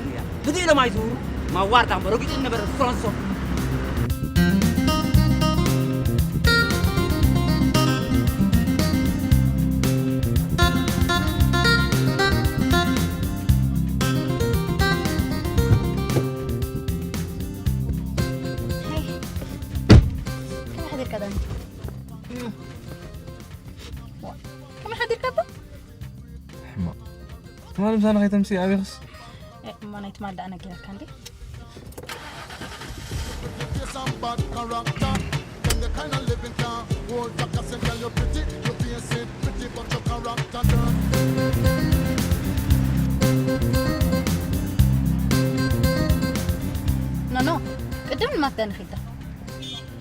እያ። ህድእ ኢሎም ኣይዝውሩ። ማዋርዳ እሞ ረጊጹ ዝነበረ ፍሮንሶ። ከመይ ሓዲርካ ዳኒ? ከመይ ሓዲርካ እባ? ሕማቕ። ትማሊ ምሳና ከይተምሲ ኣበይክስ? እሞ ናይ ትማሊ ደኣ ነጊረካ እንዴ? ኖ፣ ኖ፣ ቅድም ንማክዳ ንኺዳ።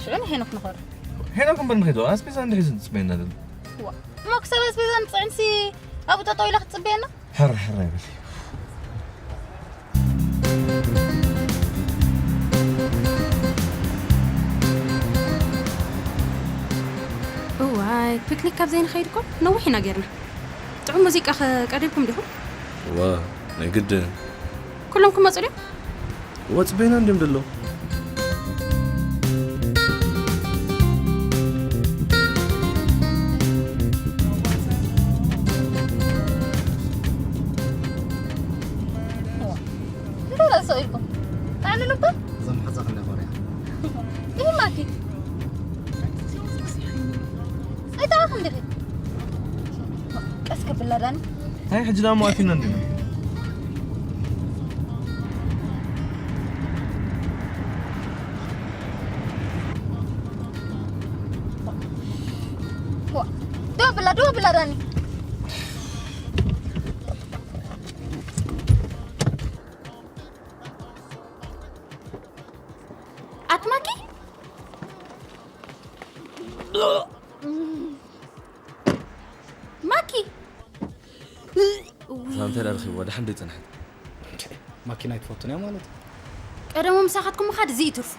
ሽዑ ንሄኖክ ንኸዶ። ሄኖክ እምበር ንኺዶ፣ ኣስቤዛ እንድሕር ዝጽበየና ዘሎ። ዋ፣ እሞ ክሳብ ኣስቤዛ ንጽዕንሲ ኣብኡ ጠጠው ኢላ ክትጽበየና? ሕር ሕር ኣይበል። እዋይ፣ ፒክኒክ ካብ ዘይንኸይድ እኮ ነዊሕ ኢና ጌርና። ጥዑም ሙዚቃ ኸ ቀሪብኩም ዲኹም? እዋ፣ ናይ ግድን። ኩሎም ክመጹ ድዮም? እዋ፣ ጽበይና እንድዮም ዘለዉ። እንታይ ርእሶ ኢልኩም? ጥዕንሉ እኮ? እዞም ሓዛ ክንዳ ኮርያ። ይህ ማኪ። ኣይተኣኹም ዲኺ? ቀስ ከብላ ዳኒ። እንታይ ሕጂ ደኣ እሞ ኣቲና እንዲና? ዋ፣ ደው ብላ፣ ደው ብላ ዳኒ። ኣቲ ማኪ? ማኪ! እዛ እንተ ደኣ ረኺብዋ፣ ደሓን ዶ ይጸንሐት? ማኪና ኣይትፈቱን እያ ማለት እዩ። ቀደሙ ምሳኻትኩም ምኻድ እዚ ይትርፉ።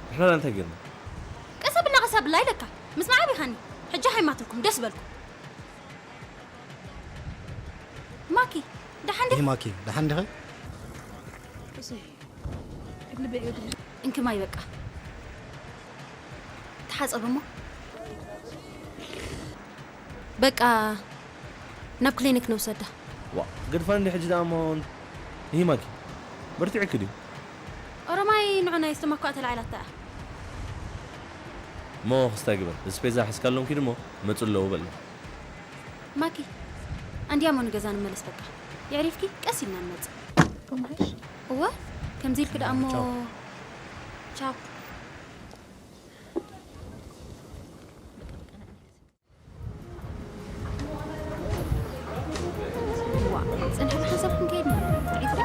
ንሕና ደኣ እንታይ ጌርና? ቀስ ኣብላ፣ ቀስ ኣብላ ኢለካ። ምስ ንዓብ ኢኻኒ። ሕጂ ሃይማትልኩም፣ ደስ በልኩም። ማኪ፣ ደሓን ዲኻ? ይህ ማኪ፣ ደሓን ዲኺ? እሰይ፣ ልበይ ወዲሉ። እንኪ ማይ በቃ። ተሓጸብ እሞ። በቃ፣ ናብ ክሊኒክ ንውሰዳ። ዋ፣ ገድፋ እንዲ ሕጂ ደኣ እሞ። ይህ ማኪ፣ በርቲዕኪ ድዩ? ኦሮማይ ንዑ ናይ ስተማኳ ተላዒላታ እያ። እሞ ክስታይ ግበር። እዚ ስፔዛ ሒዝካሎም ኪድ እሞ፣ መጹ ኣለዉ በሎም። ማኪ፣ ኣንድያሞ ንገዛ ንመለስ በቃ። የዕሪፍኪ ቀስ ኢልና ንመጽእ። እወ፣ ከምዚ ኢልኪ ደኣ እሞ። ቻው። ቻው። ዋ፣ ጽንሒ ብሓንሳብ ክንከይድ ነው። ጥዒት ዶ?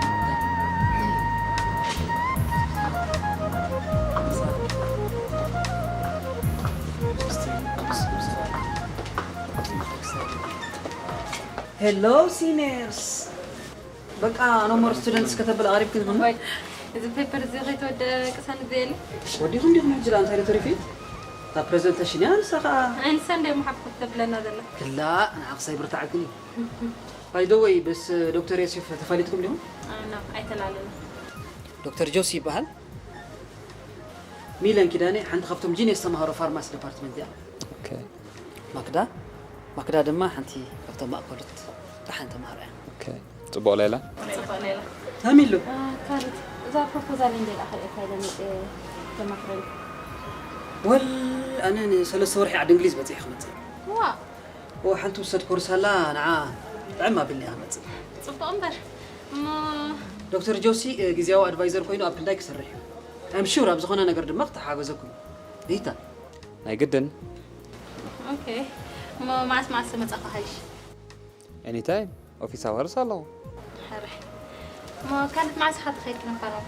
Hello, seniors. በቃ፣ no more students ከተብል ኣቕሪብክን ኾነ? ወይ፣ እዚ ፔፐር እዚ ከይተወደአ ቅሳነት ዘየለ? ወዲኹ እንዲኹም ሕጂ ደኣ እንታይ ዶ ተሪፉ? እታ ፕሬዘንቴሽን እያ፣ ንሳ ኸኣ። ኣይ፣ ንሳ እንደ መሓፍኩ ተብለና ዘላ። ክላ፣ ንዓ ክሳይ ብርታዕክን እዩ። By the way፣ ምስ ዶክተር ዮሴፍ ተፋሊጥኩም ዲኹም? ኣይ፣ ኖ፣ ኣይተላለና። ዶክተር ጆሲ ይበሃል። ሚለን ኪዳነ ሓንቲ ካብቶም ጂኒየስ ተማሃሮ ፋርማሲ ዲፓርትመንት እያ። ኦኬ። ማክዳ፣ ማክዳ ድማ ሓንቲ ካብቶም ማእከሉት ደሓን ተማሃሮ እያ። ኦኬ። ጽቡቕ ሌላ? ጽቡቕ ሌላ። ታሚሉ። አ፣ ካልድ፣ እዛ ፕሮፖዛል እንደ ላእኻ እየ ካይለ መጽእ ተማኽረኒ። ወል፣ ኣነ ንሰለስተ ወርሒ ዓዲ እንግሊዝ በጺሐ ክመጽእ። ዋ። ኦ፣ ሓንቲ ውሰድ ኮርስ ኣላ፣ ንዓ ጥዕም ኣቢልና እያ ክመጽእ። ጽቡቕ እምበር፣ እሞ ዶክተር ጆሲ፣ እ፣ ግዜያዊ ኣድቫይዘር ኮይኑ ኣብ ክንዳይ ክሰርሕ እዩ። I'm sure ኣብ ዝኾነ ነገር ድማ ክተሓጋገዘኩም እዩ። ሪታ። ናይ ግድን። ኦኬ። እሞ መዓስ መዓስ መጻኻ ሓይሽ? ኤኒታይም፣ ኦፊስ ኣወርስ ኣለኹ። ሕራይ። እሞ ካልድ መዓስ ኢኻ ትኸይድ ክንፋረም?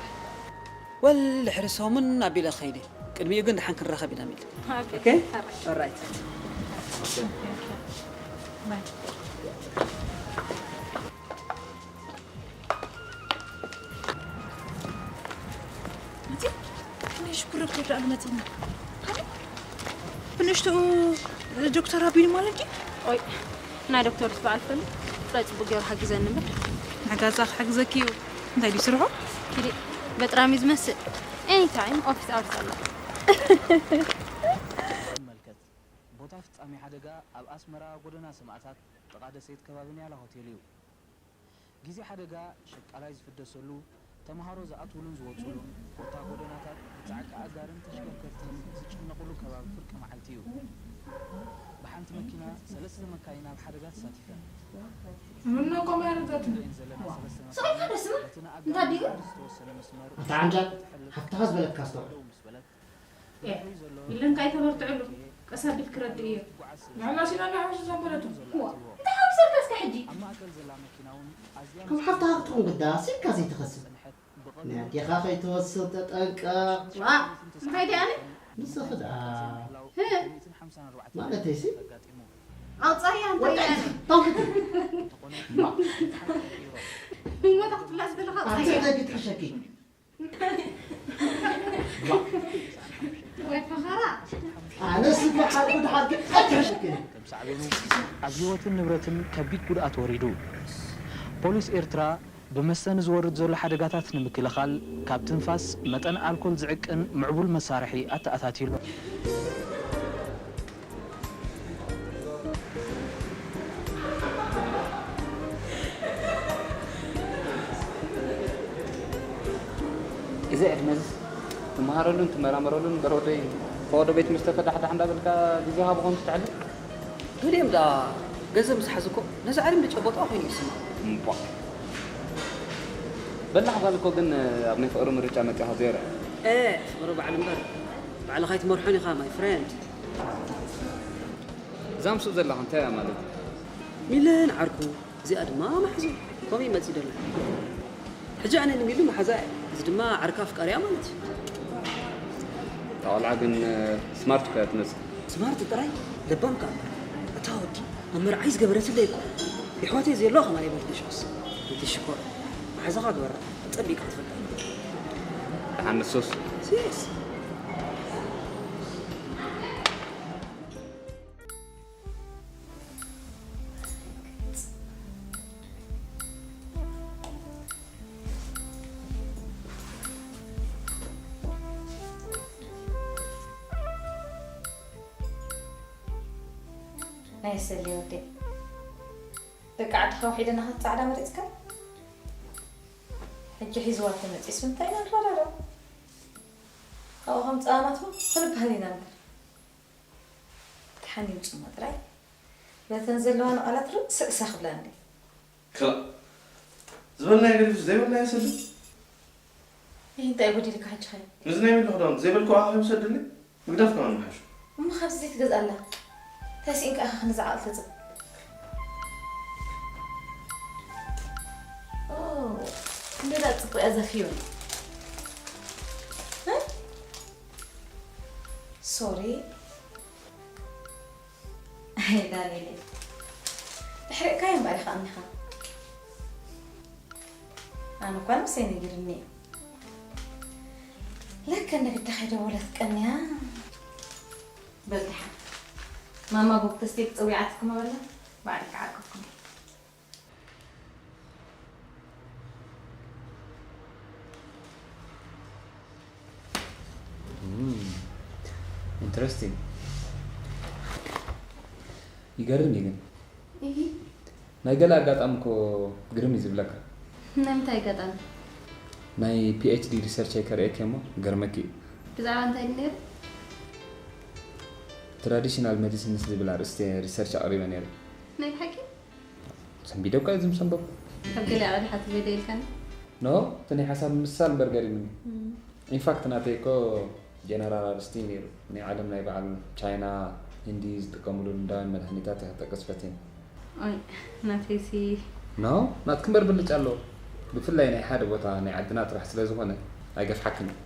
ወል ድሕሪ ሰሙን ኣቢለ ክኸይድ እየ። ቅድሚኡ ግን ደሓን ክንራኸብ ኢና ሚል። ኦኬ። ኦኬ? ሕራይ። ኦራይት። ባይ። እቲ ክንደይ ሽኩር እኮ ደኣ መጺና። ብንእሽትኡ ዶክተር ኣቢሉ ማለት ድዩ? ኦይ፣ ናይ ዶክተር ዝበዓል ፈሉ ጥራይ ጽቡቅ ገይሩ ሓጊዘኒ እምበር። ንጋዛ ክሕግዘኪ እዩ። እንታይ ድዩ ስርሑ? ኪዲ በጥራም እዩ ዝመስል። Anytime office hours ኣሎ። ይመልከት። ቦታ ፍጻሜ ሓደጋ ኣብ ኣስመራ ጎደና ሰማእታት ጥቓ ደሴት ከባቢ ኒያላ ሆቴል እዩ። ግዜ ሓደጋ ሸቃላይ ዝፍደሰሉ፣ ተምሃሮ ዝኣትውሉን ዝወጽኡሉን፣ ኮታ ጎደናታት ብጻዕቂ ኣጋርን ተሽከርከርትን ዝጭነቑሉ ከባቢ ፍርቂ መዓልቲ እዩ። ብሓንቲ መኪና ሰለስተ መካይን ኣብ ሓደጋ ተሳቲፈን። ምነው ከምኡ ያደርጋትን? ንሪኤን ዘለና ሰለስተ መካይን በቲ ንኣጋር ዝተወሰነ መስመር ኣታ ዓንጃል፣ ሃፍትኻ ዝበለካ ኣስተውዕል። ምስ በለት ኢለን ካይተበርትዕሉ ቀስ ኣቢል ክረድእ እየ። ንሕና ሲና ንሓውስ ዘንበለቱ እንታይ ሓውሰልካ እስከ ሕጂ? ኣብ ማእከል ዘላ መኪና እውን ኣዝያ ከም ሓፍትኻ ክትኾን ግዳ ሲልካ ዘይትኸስብ። ናይ ኣዴኻ ከይትወስድ ተጠንቀቕ። ዋ እንታይ ደኣነ? ንስኺ ደኣ ህ ማለተይሲ ኣውፃያ እንታይ ወዳይ ደኣነ? ተውክቲ ህይወታ ክትብላ ዝደለኻ ኣቲ ኣውፃያ። ደጊ ትሕሸኪ ወይ ፈኸራ። ኣነስ እኮ ሓልኩ ድሓልኪ ኣይትሕሸኪ። ከም ሳዕቤኑ ኣብ ህይወትን ንብረትን ከቢድ ጉድኣት ወሪዱ። ፖሊስ ኤርትራ ብመስተ ንዝወርድ ዘሎ ሓደጋታት ንምክልኻል ካብ ትንፋስ መጠን ኣልኮል ዝዕቅን ምዕቡል መሳርሒ ኣተኣታትዩ ኣሎ። እዚ ዕድመ እዚስ ትመሃረሉን ትመራመረሉን እምበር ወደይ፣ ፈቐዶ ቤት መስተ ከዳሕዳሕ እንዳበልካ ግዜኻ ብኸንቱ ተሕልፍ። ገሊኦም ደኣ ገንዘብ ምስ ሓዙ እኮ ነዚ ዓለም ዝጨበጦ ኮይኑ ይስምዖም። እምቧ። በላሕ ጓል እኮ ግን ኣብ ናይ ፍቕሪ ምርጫ መጺኻ ዜሮ። ኤእ ፍቕሪ ባዕሉ እምበር ባዕልኻ ኣይትመርሖን ኢኻ my friend። እዛ ምስኡ ዘለኻ እንታይ እያ ማለት እዩ? ሚለን ዓርኩ እዚኣ ድማ ማሕዙ ከምኡ እዩ መጺኡ ዘሎ። ሕጂ ኣነ ንሚሉ መሓዛ እየ፣ እዚ ድማ ዓርካ ኣፍቃሪያ ማለት እዩ። እታ ቆልዓ ግን ስማርት እኮ እያ ትመስል። ስማርት ጥራይ ለባም ከኣ እምበር። እታ ወዲ ኣብ መርዓይ ዝገበረትለይ እኮ የሕዋተይ ዘየለዋ ከማን ኣይበልክን ሽዑስ። እቲ ሽኮር መሓዛኻ ግበራ ጸቢቕካ ክትፈልጣ። ደሓን ንሱስ ሲስ ናይ ሰሊ ወደይ ደቂ ዓድኻ ውሒድና ኸዓ ጻዕዳ መሪጽካ ሕጂ ሒዝዋ ተመጺሱ እንታይ ኢና ንረዳዶ ካብኡ ከም ጸማማት ኸዓ ክንበሃል ኢና እምበር ደሓን ይምጽኡና ጥራይ በተን ዘለዋኒ ቃላት ርእሲ ርእሳ ክብላኒ ክላእ ዝበልናዮ ገዲፉ ዘይበልናዮ ሰድል። ይህ እንታይ ጎዲልካ ሕጂ ኸ? ነዚ ናይ ሚሊ ክዳውንቲ ዘይበልክዋ ከይውሰደለይ ምግዳፍ ከማን ምሓሹ። እሞ ካብዚ ዘይትገዝኣላ እንታይ ስኢንካ ኢኻ ክንድዚ ዓቕሊ ተጽብ? ኦ፣ ክንደይ ደኣ ጽቡቕ እያ እዛ ፍዮሪ። እ? ሶሪ። ኣይ ዳንኤለይ፣ ኣሕሪቕካዮ እምበኣር ኢኻ ኣምኒኻ። ኣነ እኳ ነብሰይ ነጊርኒ እዩ። ለከ ንግዳ ከይደወለት ቀንያ። በል ደሓን ማማ ጎግ ተስትይ ክጸዊዓትኩም ኣበላ ባዕለይ ክዓቅብኩም። ኢንተረስቲንግ። ይገርም እዩ ግን ናይ ገለ ኣጋጣሚ እኮ ግርም እዩ ዝብለካ። ናይ ምንታይ ኣጋጣሚ? ናይ ፒ ኤች ዲ ሪሰርች ኣይከርእየኪ እሞ ይገርመኪ እዩ። ብዛዕባ እንታይ ድዩ ነይሩ? ትራዲሽናል ሜዲሲንስ ዝብል ኣርእስቲ ሪሰርች ኣቕሪበ ነይረ። ናይ ብሓቂ? ሰንቢደ እኳ እየ ዝምሰንበኩ። ካብ ገለ ኣቐዲሓ ትቤደ ኢልካኒ? ኖ፣ እቲ ናይ ሓሳብ ምምስሳል እምበር ገሪሙኒ። ኢንፋክት ናተይ እኮ ጀነራል ኣርእስቲ እዩ ነይሩ። ናይ ዓለም ናይ በዓል ቻይና፣ ህንዲ ዝጥቀምሉ ልምዳውያን መድሃኒታት እየ ክጠቅስ ፈትየ። ኦይ፣ ናተይሲ። ኖ፣ ናትኪ እምበር ብልጫ ኣለዎ። ብፍላይ ናይ ሓደ ቦታ ናይ ዓድና ጥራሕ ስለ ዝኾነ ኣይገፍሓክን እዩ።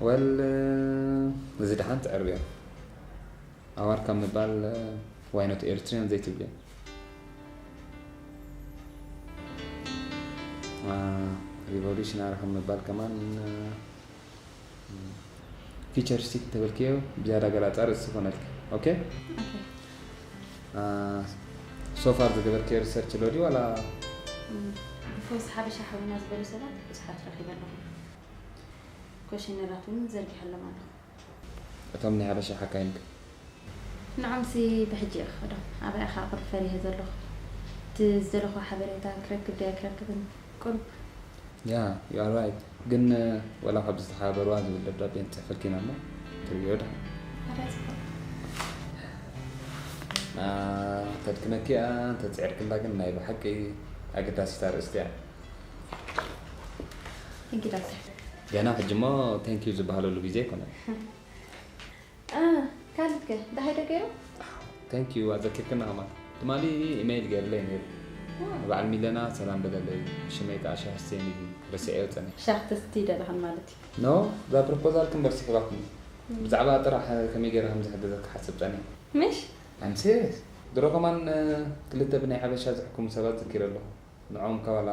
ወል፣ እዚ ደሓን ትዕርብዮ። ኣዋር ካብ ምባል ዋይኖት ኤርትሪያን ዘይትብልዮ? ሪቮሉሽናሪ ካብ ምባል ከማን ፊቸሪስቲክ እንተበልክዮ ብዝያዳ ገላፃ ርእሲ ኮነልኪ። ኦኬ። ሶፋር ዝገበርክዮ ሪሰርች ኣሎ ድዩ ዋላ? ምስ ሓበሻ ሓዊና ዝበሉ ሰባት ብዙሓት ረኺበ ኣለኹ። ኮሽነራት እውን ዘርጊሐሎም ኣለኹ። እቶም ናይ ሓበሻ ሓካይምከ? ንዖምሲ ብሕጂ እየ ክኸዶም። ኣበይ ኢኻ ቁሩብ ፈሪሀ ዘለኹ። እቲ ዝደለኹ ሓበሬታ ክረክብ ድየ ኣይክረክብን ቁሩብ። ያ፣ you are right። ግን ወላ ካብ ዝተሓባበርዋ ዝብል ደብዳቤ ንጽሕፈልኪ ኢና እሞ ትርእዮ ዶ? ኣረ ጽቡቕ። ና ተድክመኪ እያ፣ እንተጽዒርክላ ግን ናይ ብሓቂ ኣገዳሲት ኣርእስቲ እያ። እንግዳስ። ገና ሕጂ እሞ thank you ዝበሃለሉ ግዜ ኣይኮነን። እ፣ ካልድ ከ ደሃይ ዶ ገይሩ? Thank you ኣዘኪርክና ከማን። ትማሊ ኢሜይል ገይርለይ ነይሩ። ዋው። ንበዓል ሚለና ሰላም በለለይ፣ ብሽመይ ከኣ ሻሂ ስተየኒ ኢሉኒ። ረሲዐዮ ጸኒሐ። ሻሂ ተስትይ ደለኽን ማለት እዩ። ኖ፣ እዛ ፕሮፖዛል ክንበር ስሒባትኒ። እም። ብዛዕባ ጥራሕ ከመይ ገይረ ከም ዝሕግዘኪ ክሓስብ ጸኒሐ። ምሽ? I'm serious። ድሮ ከማን፣ እ፣ ክልተ ብናይ ሓበሻ ዝሕክሙ ሰባት ዘኪረ ኣለኹ። ንዖም ካባላ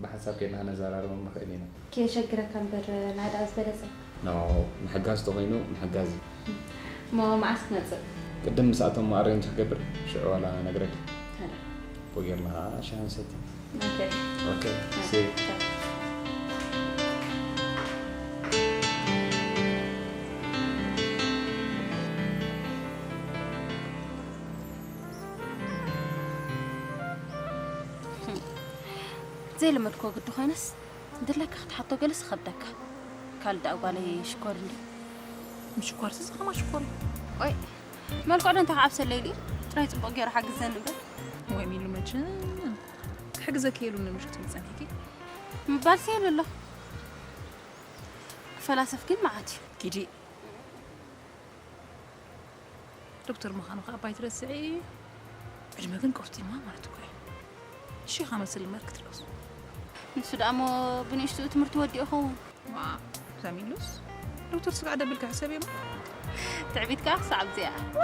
ብሓንሳብ ኬድና ከነዘራርቦም ንኽእል ኢና። ከየሸግረካ እምበር፣ ናይ ደኣ ዝበለጸ። ኖ፣ ምሕጋዝ ተኾይኑ ምሕጋዝ እዩ። እሞ መዓስ ክመጽእ? ቅድም ምስኣቶም ኣሬንጅ ክገብር፣ ሽዑ ዋላ ነግረኪ። ሄሎ። ብኡ ጌርና ሻሂ ንሰቲ። ኦኬ። ኦኬ፣ ኦኬ። ሲ ዩ። ቻው። ዘይለመድክዎ ግዲ ኮይነስ፣ እንደለካ ክትሓቶ ገለስ ይኸብደካ። ካልእ ደኣ ጓለይ ሽኮር እንዲ። ምሽኳርሲ ዝኸማ ሽኮር እዩ። ቆይ፣ መልክዑ ዶ እንታይ ክዓብሰለይ ኢሉ እዩ? ጥራይ ጽቡቕ ገይሩ ሓግዘኒ እምበር። ወይ ሚሉ መቸም ክሕግዘኪ የሉኒ ምሽ ክትብል ጸኒሕኪ? ምባልሲ የሉ ኣሎ። ክፈላሰፍ ግን መዓት እዩ። ኪዲ። ዶክተር ምዃኑ ከኣ እባ ኣይትረስዒ። ዕድመ ግን ቆፍጢማ ማለት እኮ እዩ። እሺ፣ ኢኻ መስል እምበር ክትለውስ። ንሱ ደኣ እሞ ብንእሽትኡ ትምህርቲ ወዲኡ ይኸውን። ዋ፣ ዛሚሉስ ዶክተር ስጋዕ ደብል ክሕሰብ እየ እሞ። ትዕቢት ከኣ ክሳዕ ኣብዚኣ። ዋ!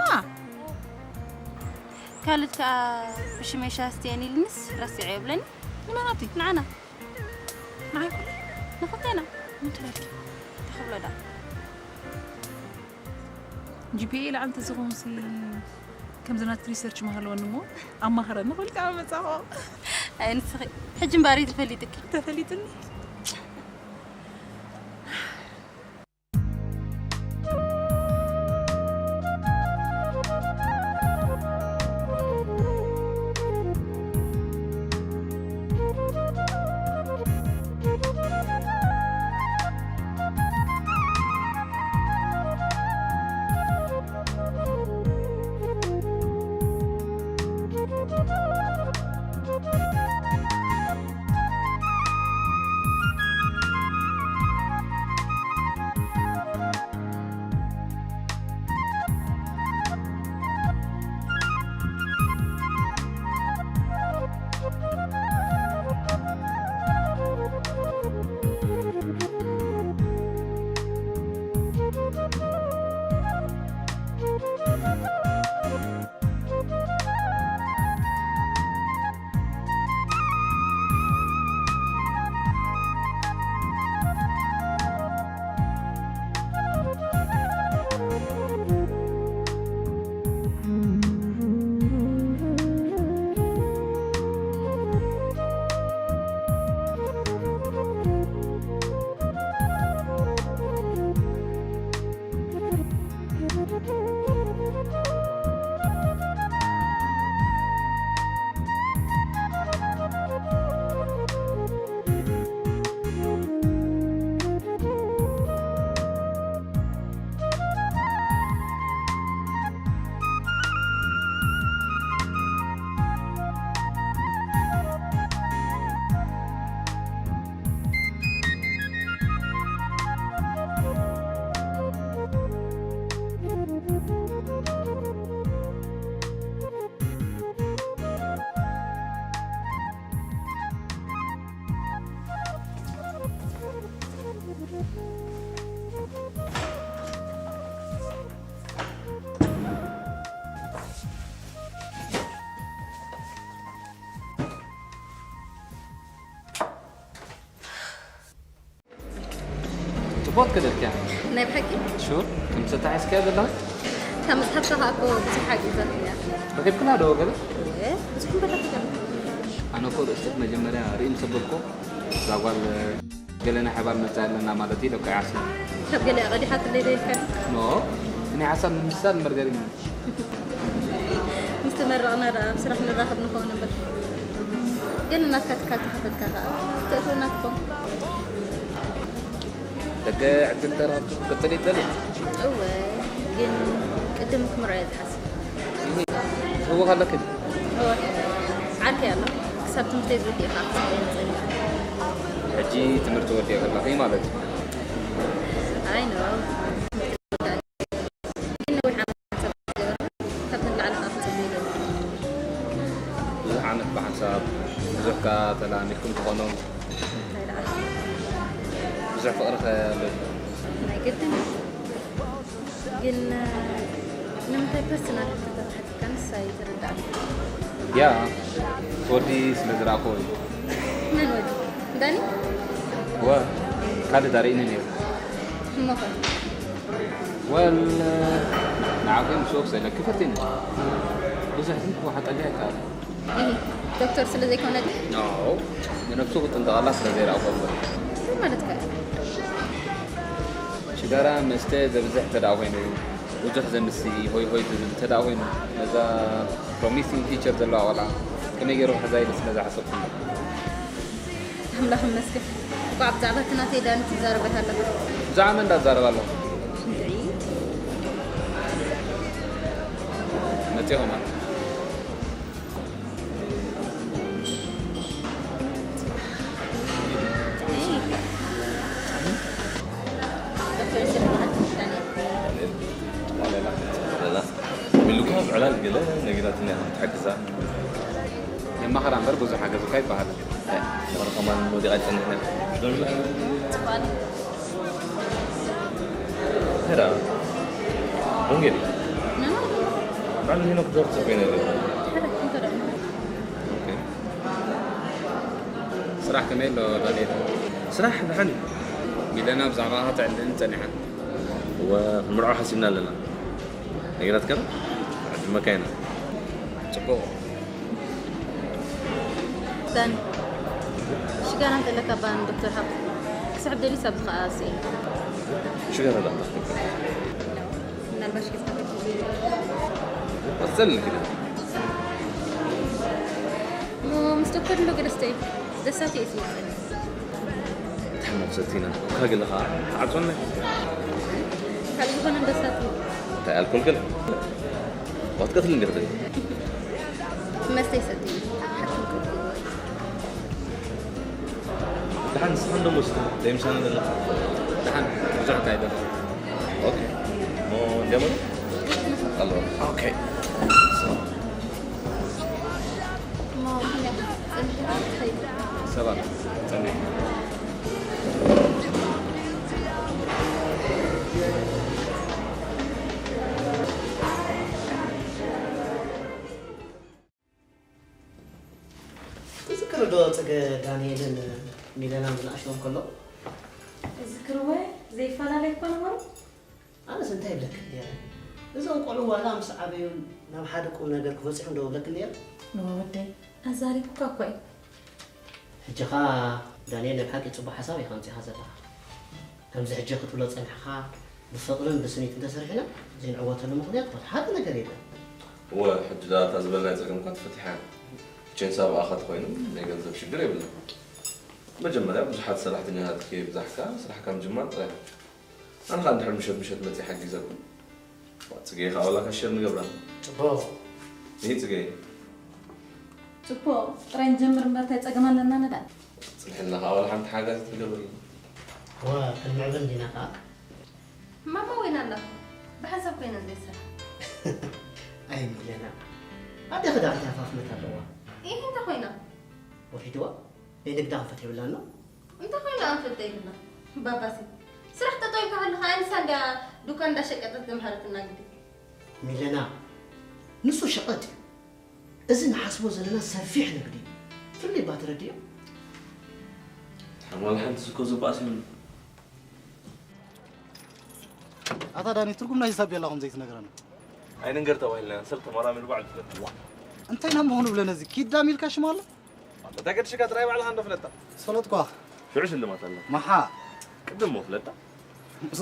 ካልድ ከኣ ብሽመይ ሻሂ ስትየኒ ኢልንስ ረሲዐ ይብለኒ። ንመን ኣቲ? ንዓና። ንዓይ ኩሉ? ንኽልቴና። እንታይ በልኪ? እንታይ ክብሎ ደኣ? ጂ ፒ ኤ ይልዓል እንተዝኸውንሲ ከምዚ ናትኪ ሪሰርች ምሃለወኒ እሞ ኣማኽረኒ ክብል ከዓ መጻኹ። ኣይ ንስኺ ሕጂ እምበኣር እዩ ተፈሊጥኪ። ተፈሊጥኒ። ጽቡቕ ከደልክያ። ናይ ብሓቂ? ሹር፣ ከም ዝተታሒዝክያ ዘለኻ? ካብ መጽሓፍካ ከኣ እኮ ብዙሕ ሓጊዛትኒ እያ። ረኺብክላ ዶ ገለ? እየ፣ ብዙሕ እምበር ረኺበ። ኣነ እኮ ርእስት መጀመርያ ርእይ ምስ ኣበልኩ እዛ ጓል ገለና ሓባር መጻ ኣለና ማለት እዩ ለካ ይዓስብ። ካብ ገለ ቀዲሓትለይ ዘይልካ ኖ እኔ ሓሳብ ንምሳል እምበር ገሪሙ። ምስ ተመረቕና ደኣ ኣብ ስራሕ ንራኸብ ንኸውን እምበር ግን እናትካ ትካል ተኸፈትካ ከዓ ትእትወና ትኾን። ደገ ዕድል ተረኽብ ክትቅጽል ይደሊ። እወ ግን ቅድም ክምርዖ እየ ዝሓስብ። ትህወኽ ኣለክን እወ ዓርከይ ኣሎ ክሳብ ትምህርተይ ዝውድእ ከዓ ክፅበየኒ ፀኒሑ። ሕጂ ትምህርቲ ወዲኦ ከለኺ ማለት እዩ። ኣይ ኖ ግን ነዊሕ ዓመት ሓንሳብ ዝገበርኩ ካብቲ ንላዕሊ ከዓ ክፅበ ይደሊ። ብዙሕ ዓመት ብሓንሳብ ብዙሕ ከ ተላሚድኩም ትኾኑ። እንታይ ደኣ ብዙሕ ፍቕሪ ከ ኣሎ። ናይ ግድን ግን ንምንታይ ፐርሰናል ሕቶታት ሓቲትካ ንሳ ይተረዳእኒ። ያ ወዲ ስለ ዝረኣኹ እዩ። መን ወዲ ዳኒ? ወ ካልእ ዳርኢኒ ነይሩ። እሞ ኸ ወል ንዓኺ ምስ ወሰለ ክፈትኒ ብዙሕ ዝንኩ ሓጠጋ ይከኣል። እሂ፣ ዶክተር ስለ ዘይኮነ ድዩ? ኖ ንነብሱ ክጥንቀቐላ ስለ ዘይረኣኹ እምበር። እንታይ ማለት ከ? ሽጋራ መስተ ዘብዝሕ እንተ ደኣ ኮይኑ፣ ብዙሕ ዘምሲ ሆይ ሆይ ዝብል እንተ ደኣ ኮይኑ፣ ነዛ ፕሮሚሲንግ ፊቸር ዘለዋ ቆልዓ ከመይ ገይሩ ክሕዛ ኢለ ስለ ዝሓሰብኩ እምበር። ኣምላኽ ይመስገን። እንኳዕ ብዛዕባ እቲ ናተይ ዳኒ ትዛረበት ኣለኻ። ብዛዕባ መን እንዳዛረብ ኣለኹ? እንድዒ። መጺኹም። ሚሉካ ብዕላል ገለ ነጊራትኒ እያ ክትሕግዛ። የማኸራ እምበር ብዙሕ ሓገዝካ ይበሃል። ምኽሪ ከማን ወዲቓ ይጸንሕና። ሕራ ወንጌል ባዕሉ ሄኖክ ዶር ጽበይ ነበር። ስራሕ ከመይ ኣሎ ዳንኤል? ስራሕ ደሓን እዩ። ሚለና ብዛዕባኻ ተዕልልን ጸኒሓ። እወ ክንምርዖ ሓሲብና ኣለና። ነጊራትካ ዶ? ዕድመካ ኢና። ጽቡቕ። ዳኒ ሽጋራ እንተለካ ባን ዶክተር ሃብ ክስሕብ ደሊስ ኣብዚ ከዓ ስኢኑ። ሽጋራ ዳ ምናልባሽ ገዝካ መጸል ግደ እሞ ምስ ዶክተር እንዶ ገለስተ እዩ ደሳት እየ ስመፀኒ ተሓመቕ ሰቲና ካግለ ከዓ ዓጾና ካብ ዝኾነ ደሳት እዩ እንታይ ኣልኮል ገለ ዋትቀትል እንዲ ክትል መስተ ይሰቲ ሓኪም ክትል ደሓን ንስኻ እንዶ መስተ ዘይምሳና ዘለኻ ደሓን ብዙሕ ካይደለ ኦኬ እሞ እንዲያመ ኣሎ ኦኬ እሞ ክንደይ ፀንሕካ ትኸይድ ሰባት ጸኒሕ ትዝክሪ ዶ ጽገ ዳንኤልን ሚለናን ብንኣሽቶም ከሎ? እዝክርወ ዘይፈላለ እኳ ነበሩ። ኣነስ እንታይ ይብለክ ነረ? እዞም ቆልዑ ዋላ ምስ ዓበዩ ናብ ሓደ ቁም ነገር ክበጽሑ እንዶ እብለክ ነረ? ንወ ወደይ ኣዛሪብካ እኳ እዩ። ሕጂ ኸ ዳንኤል ናይ ብሓቂ ጽቡቕ ሓሳብ ኢኻ ኣምጺኻ ዘለኻ። ከምዚ ሕጂ ክትብሎ ጸኒሕኻ ብፍቕርን ብስኒት እንተሰሪሕና ዘይንዕወተሉ ምኽንያት ወላ ሓደ ነገር የለን። እወ ሕጂ ደኣ እታ ዝበልናያ ጸገም እኳ ተፈቲሓ። ቼንሳ ብኣኻ ተኾይኑ ናይ ገንዘብ ሽግር የብልና። መጀመርያ ብዙሓት ሰራሕተኛታት ከየብዛሕካ ስራሕካ ምጅማር ጥራይ። ኣነ ኸኣ እንድሕር ምሸት ምሸት መጺእ ሓጊዘኩም። ጽጌ ኸኣ ዋላ ካሽየር ንገብራ። ጽቡቕ። ይህ ጽጌ። ጽቡቕ ጥራይ ንጀምር እምበር እንታይ ጸገም ኣለና ንዳ። ጽንሕልና ኸኣ ዋላ ሓንቲ ሓጋዚት ንገብረልና። እወ ክንምዕብል እንዲና ኸኣ። ማማ ወይና ኣለኹ ብሓንሳብ ኮይና ዘይስራሕ ኣይ ሚለና ኣዴኺ ደኣ እንታይ ሃፋፍነት ኣለዋ? ይህ እንታይ ኮይና ወሒድዋ ናይ ንግዳ ኣንፈት የብላን ዶ? እንታይ ኮይና ኣንፈት ዘይብላ ባባሲ ስራሕ ጠጠው ኢልካ ከለኻ ኣንሳ እንድያ ዱካን እንዳሸቀጠት ዘምሃረትና ግዲ ሚለና ንሱ ሸቐጥ እዩ። እዚ ንሓስቦ ዘለና ሰፊሕ ንግዲ እዩ። ፍልይ እባ ተረድዮ። ሓማል ሓንቲ ዝኮ ዝበኣስ ይብሉ። ኣታ ዳኒ ትርጉም ናይ ሂሳብ ቤላ ከም ዘይትነግረና ኣይንንገር ተባሂልና ሰብ ተመራሚሩ ባዕሉ ዝፈት እንታይ ናብ ምኾኑ ብለ ነዚ ኪዳ ሚልካ ሽማ ኣሎ። እታ ገድሽካ ጥራይ ባዕልኻ እንዶ ፍለጣ። ዝፈለጥኳ። ሽዑ ሽልማት ኣላ። መሓ። ቅድም እሞ ፍለጣ።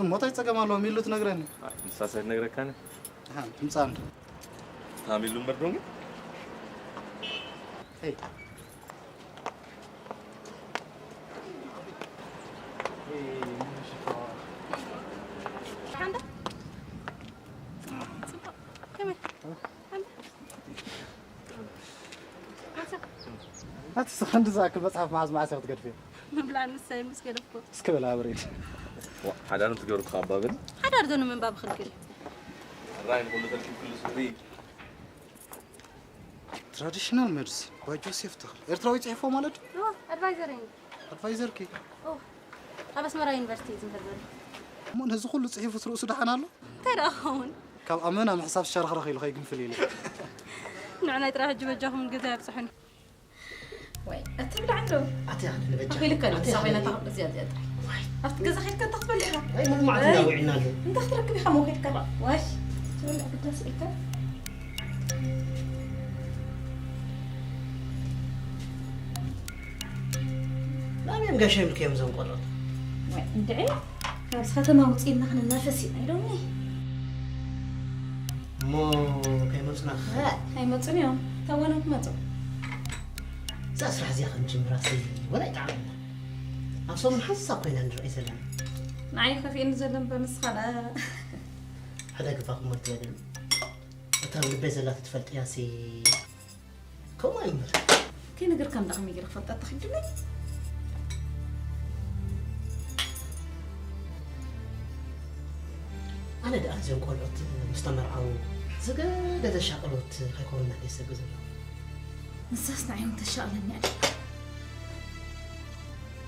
እሞ እንታይ ጸገም ኣለዎ? ሚሉ ትነግረኒ። ኣይ፣ ንሳስ ኣይትነግረካን። ኣሃ፣ ትምጻእ እንዶ። ታሚሉ እምበር ዶ ግን? ሄይ። ሓንዳ። ጽቡቕ። ከመይ? ሓንዳ። ኣቲ ስኽንዲ ዝኣክል መጽሓፍ መዓዝ መዓስ ኢኻ ትገድፍዮ? ምብላዕ ምሳይ ምስ ገደፍኩ። እስከ በላ ብሬድ። ዋ፣ ሓዳር እንትገብሩ ካብ ባብል? ሓዳር ዶ ንምንባብ ክልክል እዩ? ራይ ንኹሉ ተርኪብ ክሉ ስሪ። ትራዲሽናል ሜዲሲን ባይ ጆሴፍ ተኽለ። ኤርትራዊ ጽሒፎ ማለት? እዎ፣ ኣድቫይዘር እዩ። ኣድቫይዘር ከ? ኦ፣ ኣብ ኣስመራ ዩኒቨርሲቲ እዩ ዝምህር ዘሎ። እሞ ነዚ ኩሉ ጽሒፉስ ርእሱ ደሓን ኣሎ? እንታይ ደኣ ክኸውን? ካብ ኣመና ምሕሳብ ዝሸርኽረኽ ኢሉ ከይግንፍል ኢለ። ንዕናይ ጥራሕ ሕጂ በጃኹም ገዛ የብጽሑኒ። ወይ፣ ኣቲ ብላዕ እንዶ። ኣቲ ኣነ ንበጃ። ኣኺልካ ኣቲ ንሳ ኣነ ኮይና ንበጃ። ታቕም እዚኣ እዚኣ ጥራሕ። ዋይ። ኣብቲ ገዛ ኸይድካ እንታይ ክትበልዕ ኢኻ? ዋይ፣ ሙሉ መዓልቲ ወይ። እንዳውዒልና ኣሎ። እንታይ ክትረክብ ኢኻ እሞ ኸይድካ? ዋይ። ትበልዕ ግዳስ ኢልካ? ናበይ እዮም ጋሻ ይብልክዮም እዞም ቆልዑት? ወይ፣ እንድዒ፣ ካብዚ ከተማ ውፅኢልና ክንናፈስ ኢና ኢሎምኒ። እሞ ከይመፁና ኸ? ኣይመፁን እዮም። ተወነ ክመፁ። እዛ ስራሕ እዚኣ ክንጅምራ ሲ ወላ ይጠዓመና። ኣብ ሰሙን ሓንሳብ ኮይና ንርኣይ ዘለና። ንዓይ ከፊእኒ ዘሎ እምበር ንስኻ ደኣ። ሕደግፋ ክመልቲ የለን። እታ ኣብ ልበይ ዘላ ትፈልጥያ ሲ ከምኡ ኣይምበር። ከይነገርካ እንዳ ከመይ ገይረ ክፈልጣ ተኸይዱለይ? ኣነ ደኣ እዚኦም ቆልዑት ምስ ተመርዓዉ ዝገደደ ሻቕሎት ከይኮኑና ደስ ዝብል ዘሎ። ንሳስ ንዓይ እውን ተሻቕለኒ ኣላ።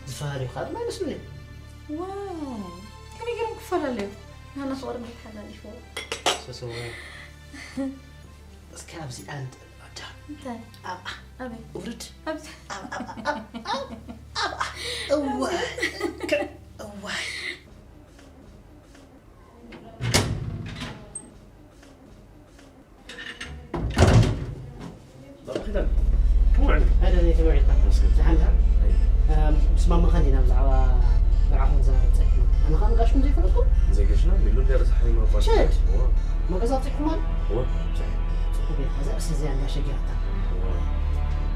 ዝፈላለዩ ከዓ ድማ ኣይመስሉን እዮም። ዋይ፣ ከመይ ገይሮም ክፈላለዩ? ናና ፍቕሪ መሓላሊፍዎ። ስስወ። እስኪ ኣብዚ ኣንድ ኣዳ። እንታይ? ኣብኣ። ኣበይ? ውርድ። ኣብዚ። ኣብ፣ ኣብ፣ ኣብ፣ ኣብ፣ ኣብ፣ ኣብኣ። እዋይ። ከ-፣ እዋይ። በቃ ኪዳን። ከመይ ውዒልካ? ኣደ ነይ ከመይ ውዒልካ? መስገን። ደሓን ዲኻ? ኣይ። እም፣ ምስ ማማኻ እንዲና ብዛዕባ መርዓኹም ዝዛረብ ጸኒሕና። ኣነ ኸኣ ንጋሽኩም ዘይፈለጥኩ? ዘይገሽና? ሚሉ እንድያ ረሳሕ ይመርቋ። ሸድ! እዋ። መገዛ ኣብጺሕኩም ኣለ? እዋ፣ ብጻሕ። ጽቡቕ እዩ። እዛ ርእሲ እዚኣ እንዳ ሸጊራታ። እዋ።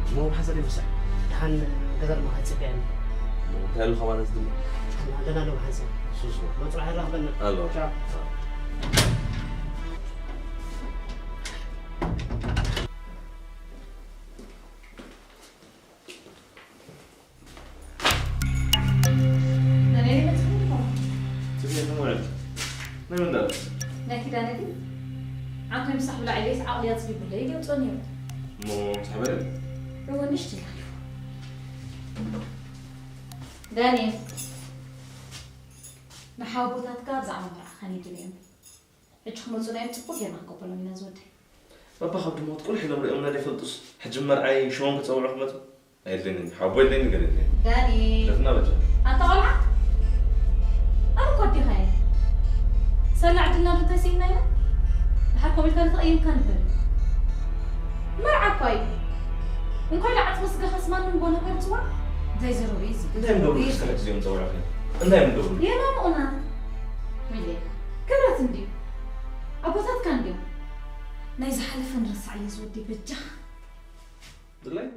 እሞ ብሓንሳብ ደይ ብጻሕ። ደሓን ገዛ ድማ ከይጽበየና። እንታይ ኣሉ ኸባና ዝድሞ? ኣለና ዶ ብሓንሳብ። ሱሱ። መጽባሕ ይራኽበና። ኣሎ። ቻው። ናይ መን ዳርስ? ናይ ኪዳነ ግን ዓንኮይ ምሳሕ ብላዕ ኢለይስ ዓቕሊ ኣጽቢቡለይ ይገልጾ ነይሩ። እሞ ምሳሕ በለ? እወ፣ ንእሽተይ ኢላ። ዳንኤል፣ ንሓወቦታትካ ብዛዕባ መርዓኻ ከኒድልዮም። ሕጂ ክመጹ ናይ ጽቡቕ ጌርና ክንቀበሎም ኢና ዝወደይ። ባባ ካብ ድሞት ቁልሕ ኢሎም ሪኦምና ዘይፈልጡስ፣ ሕጂ መርዓይ ሽሞም ክጸውዑ ክመጹ? ኣይድለንን፣ ሓቦ የለኒ፣ ገለ የለኒ። ዳኒ። ደፍና በጃ። ኣንታ ቆልዓ፣ ኣነ እኮ ኣዴኻ እየ። ሰላ ዕድልና ዶ እንታይ ስኢና ኢና? ድሓር ከምኡ ኢልካ ዶ ተቐይምካ ንበል? መርዓ እኳ እዩ። እንኳን ለዓጽሚ ስጋኻስ ማንም ጎነ ከርጽዋ? እንታይ ዘረቡ እዩ እዚ? እንታይ እዮም ደብሩ? ክልተ ግዜ እዮም ጸውዑ። እንታይ እዮም ደብሩ? የማምኡና። ወይለይ፣ ክብረት እንድዩ። ኣቦታትካ እንድዮም። ናይ ዝሓለፈ ንርሳዕ እየ ዝወዲ በጃኻ። ድላይ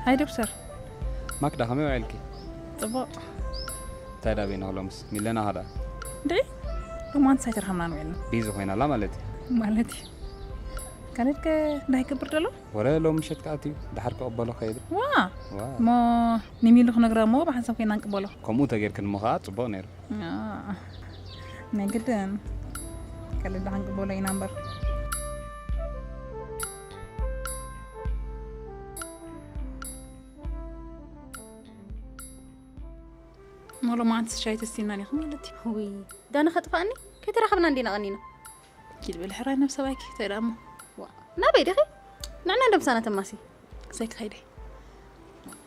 ሃይ ዶክተር። ማክዳ፣ ከመይ ውዒልኪ? ጽቡቕ። እንታይ ደኣ በይንኺ ሎምስ? ሚለና ኸ ደኣ? እንድዒ፣ ሎማንስ ኣይተረኸብናን ውዒልና። ቢዚ ኮይና ኣላ ማለት እዩ። ማለት እዩ። ካልድ ከ እንታይ ይገብር ደሎ? ወረ ሎም ምሸት ከኣ ኣትዩ፣ ደሓር ክቕበሎ ከይዱ። ዋ! ዋ! እሞ ንሚሉ ክነግራ እሞ ብሓንሳብ ኮይና ንቅበሎ። ከምኡ ተጌርክን እሞ ከኣ ጽቡቕ ነይሩ። አ፣ ናይ ግድን። ካልድ ደኣ ክንቅበሎ ኢና እምበር። እሞ ሎማዓንትስ ሻሂ ተስቲና ዲኺ ማለት እዩ? ውይ፣ ዳኒ ከጥፍኣኒ? ከይተራኸብና እንዲና ቀኒና። ኪድ በሊ ሕራይ ናብ ሰብኣይኪ፣ እንታይ ደኣ እሞ? ዋ፣ ናበይ ዲኺ? ንዕና እንዶ ምሳና ተማሲ። ክሳይ ክኸይደ።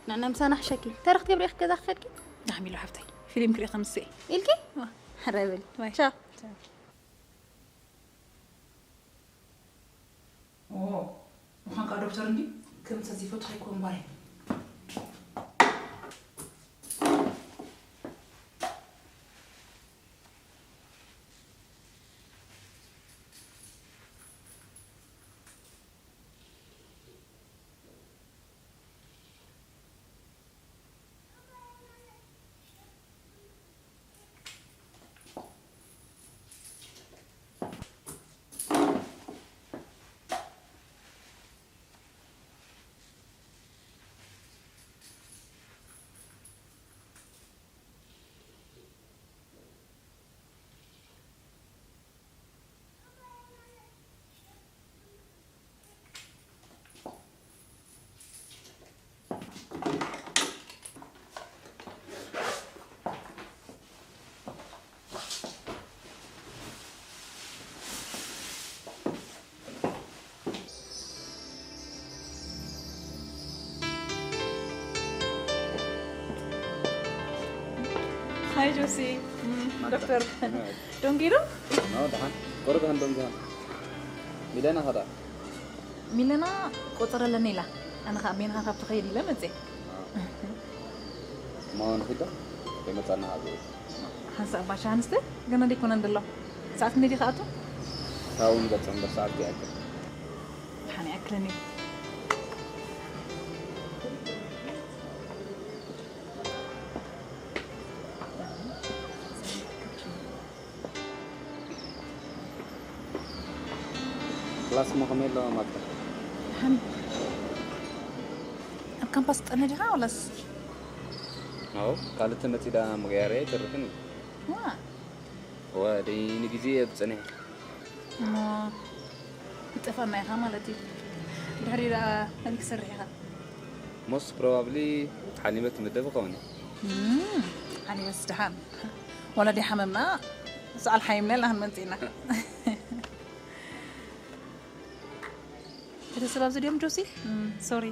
ንዕና ምሳና ሕሸኪ። እንታይ ረኽቲ ብሬኽ ገዛ ክኸድኪ? ዳሕሚሉ ሓፍተይ፣ ፊልም ክርኢ ከምስእ። ኢልኪ? ዋ። ሕራይ በሊ። ባይ። ቻው። ቻው። ኦ፣ ምዃን ከኣ ዶክተር እንዲ ከም ሰብ ዘይፈቱ ከይኮን ጓለይ። ሃይ ጆሲ። ዶክተር ደንጊሩ? ደሓን። ቁሩብ ሃንዶም ዝሃን። ሚለና ኸዳ? ሚለና ቆጸረለኒ ኢላ። ኣነ ኸኣ ቤንኻ ካብ ትኸይድ ኢለ መጽኤ። እሞ ንኺዶ? ከይመጻና ካብ ዝብል። ሓንሳእ ባሻ ኣንስተ ገና ደይኮነን ዘሎ። ሰዓት ክንደይ ዲኻ ኣቱ? ካብኡ ንገጽ እምበር ሰዓት ይኣክል። ደሓን ይኣክለኒ። ክላስ እሞ ከመይ ኣሎ ማክዳ? ደሓን። ኣብ ካምፓስ ትጠነ ዲኻ ወላስ? ኣዎ፣ ካልእ ተመጺዳ ምቕያር ኣይተርፍን እዩ። ዋ። እወ፣ ደይ ንግዜ እየ ዝጸንሕ። እሞ ክትጠፍኣና ኢኻ ማለት እዩ። ድሕሪ ደኣ መን ክሰርሕ ኢኻ? Most probably ሓሊመት ትምደብ ይኸውን። እም፣ ሓሊመትስ ደሓን። ወላ ደይ ሓመምና፣ ሰዓል ሓይምና ኢልና ክንመጽእ ኢና። ቤተሰብ ኣብዚ ድዮም ጆሲ? እም፣ ሶሪ።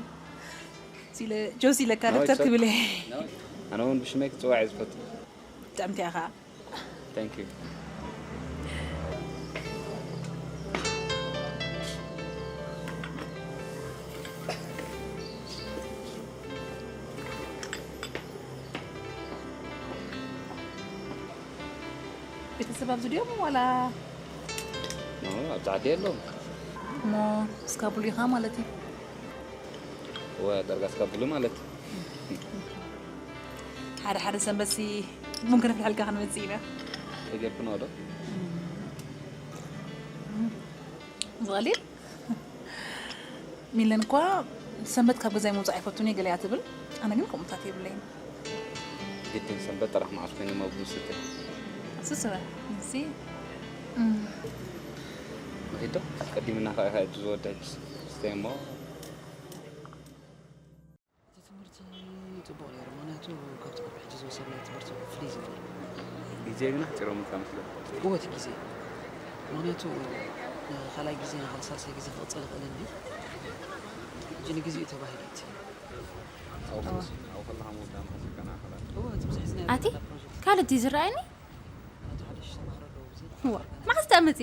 ሲለ ጆሲ ለካ No, ዶክተር it's okay. ክብል እየ። No, ኣነ እውን ብሽመይ ክጽዋዕ እየ ዝፈቱ። ጥዕምቲ ኢኻ። Thank you. ቤተሰብ ኣብዚ ድዮም ዋላ? ኖ፣ ኣብ ጻዕዲ ኣለዉ። እሞ እስካቡሉ ኢኻ ማለት እዩ? እወ፣ ዳርጋ እስካቡሉ ማለት እዩ። ሓደ ሓደ ሰንበትሲ ቡን ከነፍልሐልካ ክንመጽእ ኢና። ተጀርክኖ ዶ? ዝቐሊል? ሚለን እኳ ሰንበት ካብ ገዛይ ምውጻእ ኣይፈቱን እየ ገለ እያ ትብል። ኣነ ግን ከምኡታት የብለይን። ግድን ሰንበት ጥራሕ መዓስ ኮይኑ መብሉ ስተ? ስስበ፣ እዚ፣ እም። ንኺድ ዶ? ቀዲምና ከኣ ኢኻ እቱ ዝወድእ ሕጂ ስተ እሞ። እቲ ትምህርቲ ጽቡቕ ነይሩ፣ ምኽንያቱ ካብቲ ቅድሚ ሕጂ ዝወሰድናዮ ትምህርቲ ፍልይ ዝበለ። ግዜ ግን ኣሕጺሮም እኳ መስለኒ። እወ፣ እቲ ግዜ። ምኽንያቱ ንኻልኣይ ግዜ፣ ንኻልሳልሳይ ግዜ ክቕጽል ይኽእል እንድዩ። ሕጂ ንግዜኡ ተባሂሉ እዩ እቲ ኣብኡ ከለኻ ምውዳእ መሓሰብካ ንኣኻ ኣቲ ፕሮጀክት ካልእ እቲ ዝረኣየኒ? ኣቲ ሓድሽ ተማሃሮ ኣለዉ፣ ብዘይ እዋ፣ መዓስ ትመጺ?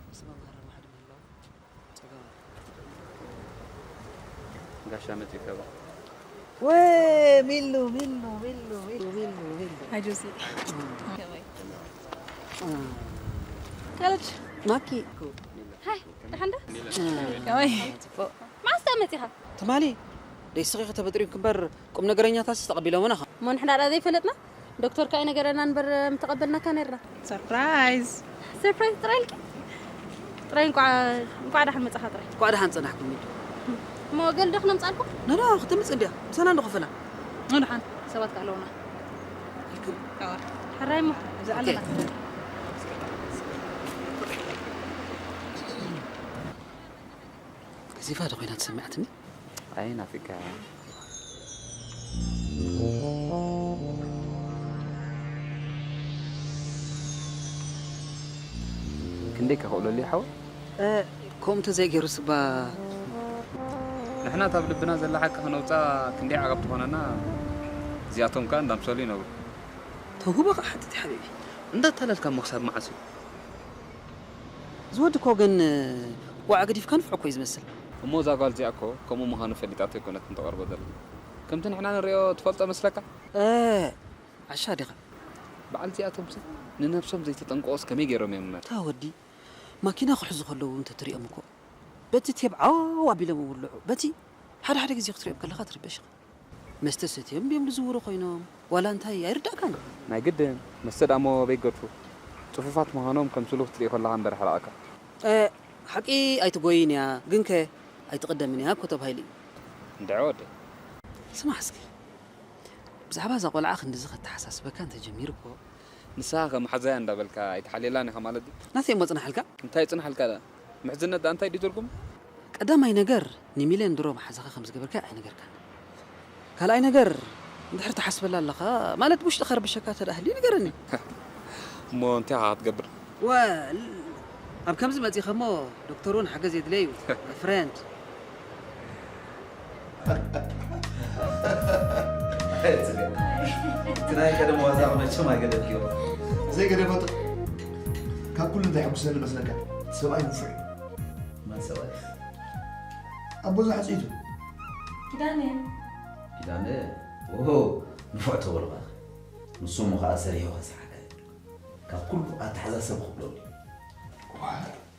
ምስ መማህራን ሓደ ምህላው። ጋሻ መጺእካ ባ። ወይ ሚሉ፣ ሚሉ፣ ሚሉ፣ ሚሉ፣ ሚሉ፣ ሚሉ። ሃይ ጆሲ። ከመይ? ካልድ። ማኪ። ሃይ፣ ደሓን ዶ? ከመይ? ጽቡቕ። መዓስ መጺኻ? ትማሊ ደይ ስኺ ከተበጥሪም ክምበር ቁም ነገረኛታትስ ተቐቢሎምና ኸ? እሞ ንሕና ደኣ ዘይፈለጥና? ዶክተር ከኣ ኣይነገረና እምበር ምተቐበልናካ ነርና። ሰርፕራይዝ። ሰርፕራይዝ ጥራይ ኢልኪ? ጥራይ እንቋዕ፣ እንቋዕ ደሓን መጻኻ ጥራይ። እንቋዕ ደሓን ጸናሕኩም። እሞ ገል ዶ ክነምጻልኩም? ኖ፣ ኖ፣ ክትምጽእ እንድያ። ምሳና እንዶ ኮፍ በላ። ኖ፣ ደሓን ሰባት ከኣ ኣለዉና። ኢልኩም? ኣዋ። ሕራይ እሞ፣ እዚ ኦኬ። ኣለና። ቀዚፋ ዶ ኮይና ተሰሚዓትኒ? ኣይ፣ ናፊቃ። ክንደይ ከኽእለሉ ይሓው። እ፣ ከምኡ እንተዘይገይሩ ስባ። ንሕና እታ ኣብ ልብና ዘላ ሓቂ ከነውፃ ክንደይ ዓቐብ ትኾነና፣ እዚኣቶም ከኣ እንዳምሰሉ ይነብሩ። ተውህቦ ከኣ ሓትት ሓቢቢ። እንዳታለልካ እሞ ክሳብ መዓስ እዩ? እዚ ወዲ እኮ ግን ዋዓ ገዲፍካ ንፍዑ እኮ እዩ ዝመስል። እሞ እዛ ጓል እዚኣ እኮ ከምኡ ምዃኑ ፈሊጣቶ ኣይኮነትን ተቐርቦ ዘላ። ከምቲ ንሕና ንሪኦ ትፈልጦ መስለካ? እ፣ ዓሻ ዲኻ? በዓል እዚኣቶምሲ ንነብሶም ዘይተጠንቀቑስ ከመይ ገይሮም እዮም እምበር? እታ ወዲ ማኪና ክሕዙ ከለዉ እንተትሪኦም እኮ በቲ ቴብ ዓው ኣቢሎም ይውልዑ። በቲ ሓደ ሓደ ግዜ ክትሪኦም ከለኻ ትርበሽ ኢኻ። መስተ ሰትዮም ድዮም ዝዝውሩ ኮይኖም ዋላ እንታይ ኣይርዳእካን። ናይ ግድን መስተ ደኣሞ ኣበይ ገድፉ? ጽፉፋት ምዃኖም ከም ስሉኽ ትርኢ ከለኻ እምበር ሕራቕካ። እ፣ ሓቂ ኣይትጎይን እያ፣ ግንከ ኣይትቕደምን እያ እኮ ተባሂሉ እዩ። እንድዒ ወደይ። ስማዕ እስኪ፣ ብዛዕባ እዛ ቆልዓ ክንድዚ ከተሓሳስበካ እንተጀሚሩ እኮ። ንስኻ ከ መሓዛያ እንዳበልካ ኣይትሓልየላን ኢኻ ማለት ድዩ? ናተይ እሞ ጽናሓልካ። እንታይ ጽናሓልካ ደኣ? ምሕዝነት ደኣ እንታይ ድዩ ትርጉም? ቀዳማይ ነገር፣ ንሚልዮን ድሮ መሓዛኻ ከም ዝገበርካ ኣይነገርካን። ካልኣይ ነገር፣ እንድሕር ትሓስበላ ኣለኻ፣ ማለት ብውሽጢ ከርብሸካ እንተ ደኣ ሃልዩ ንገረኒ። እሞ እንታይ ኢኻ ክትገብር? ወል፣ ኣብ ከምዚ መጺኻ እሞ ዶክተር እውን ሓገዝ የድለዩ፣ my friend። እቲ ናይ ቀደም ዋዛ መቸም ኣይገደፍክዮ። ዘይገደፈቶ ካብ ኩሉ እንታይ ሕጉሰኒ መስለካ? እቲ ሰብኣይ ንፉዕ እዩ። መን ሰብኣይ? ኣቦ ዝሓፀይቱ። ኪዳነ። ኪዳነ? ኦሆ፣ ንፉዕ ተበልኳ። ንሱ እሞ ከዓ ሰሪሑ ከስሓካ እዩ። ካብ ኩሉ ኣተሓዛ ሰብ ክብለሉ እዩ። ዋ፣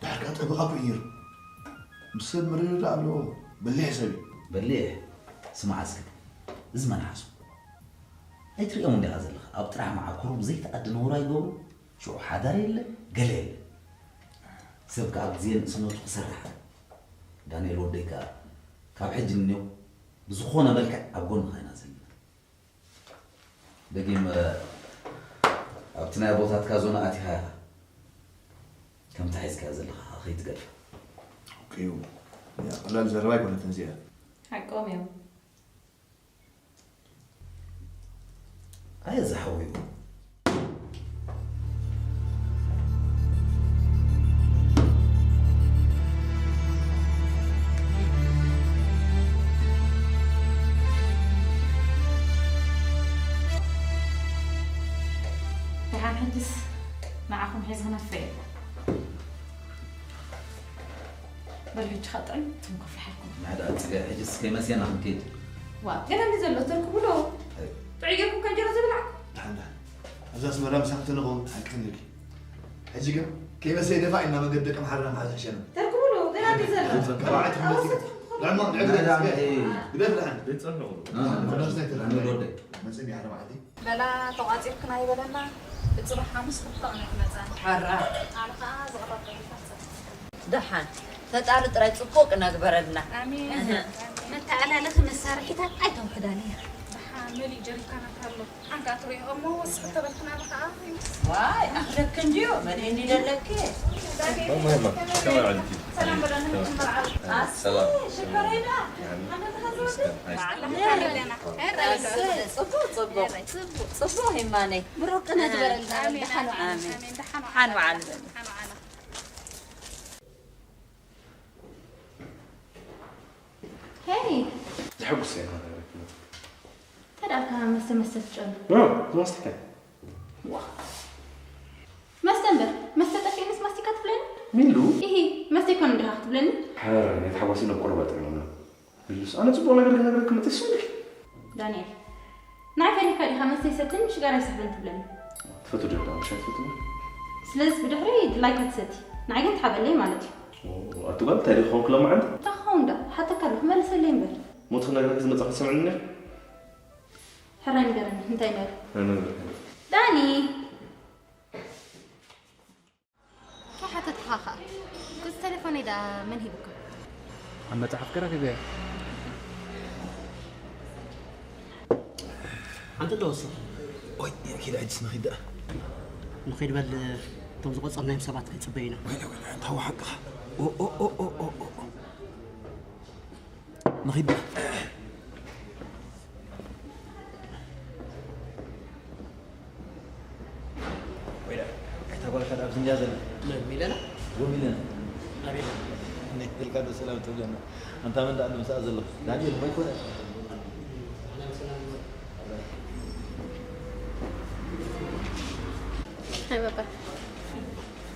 ዳርጋ ጠበቓ እኮ እዩ ነይሩ። ምስ ሰብ ምርድዳእ ኣለዎ። በሊሕ ሰብ እዩ። በሊሕ? ስማዕ እስኪ፣ እዚ መን ሓሱ? ኣይትሪኦምን ዲኻ ዘለኻ? ኣብ ጥራሕ መዓኮሮም ዘይተኣዲ ነውራ ይገብሩ። ሽዑ ሓዳር የለ፣ ገለ የለ። ሰብ ከኣ ኣብ ግዜ ንእስነቱ ክሰርሕ። ዳንኤል ወደይ ከኣ ካብ ሕጂ ንኔው ብዝኾነ መልክዕ ኣብ ጎንኻ ኢና ዘለና። ደጊም፣ እ፣ ኣብቲ ናይ ኣቦታትካ ዞና ኣቲኻ ኢኻ። ከምታ ሒዝካያ ዘለኻ ከይትገድፋ። ኦኬ፣ ያ፣ ቀላል ዘረባ ኣይኮነትን እዚኣ። ሓቆም እዮም። ኣየ ዝሓወዩ። ደሓን ሕጅስ ንዓኹም ሒዝኽና ፈየ። በል ሕጂ ኸጥዕም ትም ኮፍ ይሓልኩም። ናይ ደኣ ጽገ ሕጅስ ከይመስየና ክንከይድ። ዋ፣ ገለ እንዲ ዘሎ ተርክቡ ዶ? ኣይ። ጥዑይ ጌርኩም ከንጀሮ ዝብላዕ? ደሓን፣ ደሓን። ኣብዚ ኣስመራ ምሳኺ ተለኹ ሓቂ ነጊርኪ። ሕጂ ግን ከይመስየ ደፋ ኢልና መንገዲ ደቂ መሓራ ምሓዝ ሕሸና። ተርክቡ ዶ? ገለ እንዲ ዘሎ። ተባዕት ሕመሲ። ኣወሰትኩም ትኾኑ። ዳማ፣ ድዕግለ ናይ ደኣ ጽገ። እይ። ግደፍ ደሓን። ቤት ጸንሑ። እ፣ እ፣ ወዳስ ናይ ተረፈ። ወደይ። መጽእ እንዲ ሓደ መዓልቲ። በላ ተቋጺርክና ይበለና። ብጽባሕ ሓሙስ ክልተ ቅነ ክመጻ። ሓራ። ኣነ ከኣ ዝቕረብ ደሊታት ሰጥተካ። ደሓን። ፈጣሪ ጥራይ ጽቡቕ ነግበረልና። ኣሜን። እህ። መተኣላለኺ መሳርሒታት ኣይተውሕዳኒ። ደሓን መሊእ ጀሪካናት ኣሎ። ሓንቲ ኣትሪኦ እሞ ወስኽ ተበልክና ከኣ። ዋይ፣ ኣኽለክ እንድዩ፣ መን እንዲ ደለኪ? ሰላም በለኒ፣ መርዓዊ። ኣሰይ፣ ሰላም። ሽኮረይና። ኣመንካ ዝወደ? ኣይ፣ ኣለና። ጽቡቕ፣ ጽቡቕ። ጽቡቕ ይማነይ። ብሩኽ ቅነ ዝበለልና። ኣሜን፣ ደሓን ኣሜን፣ ዋል። ኣሜን። ደሓን ዋል። ደሓን ዋል። ደሓን ዋል። ሄይ። ዘሐጉስ ዜና ነገረኪ። እንታይ ደኣልካ መስተ መስተ ትጨኑ? ኖ፣ ማስቲካ። ዋ። መስተ እምበር፣ መስተ ጠፊእንስ ማስቲካ ትብለኒ? ሚሉ? ኢሂ፣ መስተ ኣይኮነን ዲኻ ክትብለኒ? ሓራይ፣ ናይ ተሓጓሲ ናብ ቆርባ ጥዕና። ኢሉስ፣ ኣነ ጽቡቕ ነገር ክነግረኪ መጺእ ስምዒ። ዳንኤል፣ ንዓይ ፈሪህካ ዲኻ? መስተይ ሰትኒ፣ ሽጋራ ይስሕበኒ ትብለኒ። ትፈቱ ዶ ዳንኤል ሻሂ ትፈቱ? ስለዚስ ብድሕሪ ድላይካ ትሰቲ፣ ንዓይ ግን ትሓበለይ ማለት እዩ። ኦ፣ ኣቲ ጓል፣ እንታይ ዲኺ ክኾንኩ ሎማዓንቲ? እንታይ ክኸውን ዳ? ሓተካ ኣለኹ፣ መልሰለይ እምበር። ሞት ክነግረኪ ዝመጻኹ ትሰምዕኒ ኔርኪ? ሕራይ ንገረኒ፣ እንታይ ነይሩ? ኣይነግረክን። ዳኒ! ከይሓተትኻ ኸኣ። ክስ ተሌፎነይ ደኣ መን ሂቡካ? ኣብ መጽሓፍኪ ረኺበያ። ሓንቲ ኣለዋ እሳ። ኦይ፣ ኪድ ሕጅስ ንኺድ ደኣ። ንኺድ በል፣ እቶም ዝቖጸርናዮም ሰባት ከይጽበዩና። ወይለ፣ ወይለ፣ እንታይ ሓቅኻ? ኦ፣ ኦ፣ ኦ። ንኺድ። ወይዳ፣ እታ ጓልካ ኣብዚ እንድያ ዘላ። መን፣ ሚለና? ወን ኣንታ መን ደኣ ኣሎ ምስኣ ዘሎ? ዳንኤል እሞ ኣይኮነ? Hi, Baba.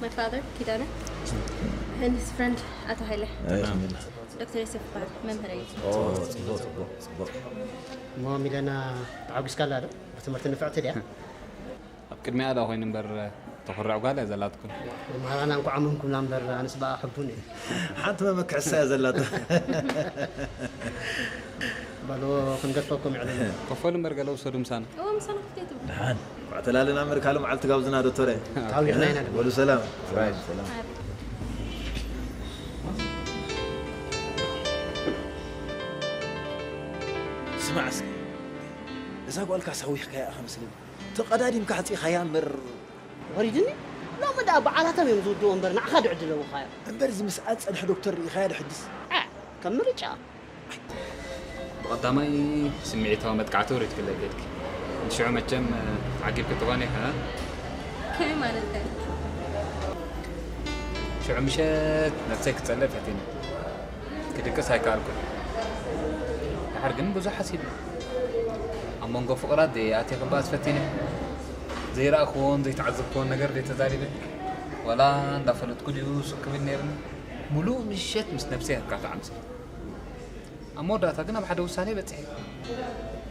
My father, ኪዳነ, and his friend ኣቶ ሃይለ። ኣይ፣ ኣልሓምዱሊላህ። ዶክተር ዮሴፍ ይበሃል፣ መምህረይ። ኦ፣ ጽቡቕ፣ ጽቡቕ፣ ጽቡቕ። እሞ ሚለና ተዓጒስካላ ዶ? ብትምህርቲ ንፍዕቲ ድያ? ኣብ ቅድሚኣ ዶ ኮይኑ እምበር ተኹርዕ ጓል እያ ዘላትኩም። መምህራና እንኳዕ ኣመንኩምና እምበር ኣነስ ብኣ ሕቡን እየ። ሓንቲ መመክሕሳ እያ ዘላታ። በሉ ክንገድፈኩም ይዕለና። ኮፈሉ እምበር ገለ ውሰዱ ምሳና። እዎ፣ ምሳና ክትከይዱ። ደሓን። እንኳዕ ተላለና እምበር ካልእ መዓልቲ ጋብዝና ዶክተረ። ታዊኽና ኢና ድማ። በሉ ሰላም። ሰላም፣ ሰላም። ስማዕ እስኪ፣ እዛ ጓልካ ሳዊኽካያ ኢኻ መስለኒ። ተቐዳዲምካ ሓጺኻያ እምበር። ወሪድኒ? ሎሚ ደኣ በዓላቶም እዮም ዝውድኡ እምበር ንዓኻ ዶ ዕድል ኣለውኻዮ? እምበር እዚ ምስኣ ዝጸንሐ ዶክተር ርኢኻያ ዶ ሕድስ? እ፣ ከም ምርጫ። ብቐዳማይ ስምዒታዊ መጥቃዕቲ ወሪድክለይ ከድኪ። ሽዑ መቸም ዓጊብኪ ትኾኒ ኢኻ። ከመይ ማለትካ እዩ? ሽዑ ምሸት ነብሰይ ክጸልእ ፈቲነ። ክድቅስ ኣይከኣልኩን። ድሓር ግን ብዙሕ ሓሲብ። ኣብ መንጎ ፍቑራት ደይ ኣትየ ክበኣስ ፈቲነ። ዘይረኣኽዎን ዘይተዓዘብክዎን ነገር ደይ ተዛሪበ። ዋላ እንዳፈለጥኩ ድዩ ሱቕ ክብል ነይርኒ። ሙሉእ ምሸት ምስ ነብሰይ ኣካትዓ ኣምሲለ። ኣብ መወዳእታ ግን ኣብ ሓደ ውሳኔ በጺሐ።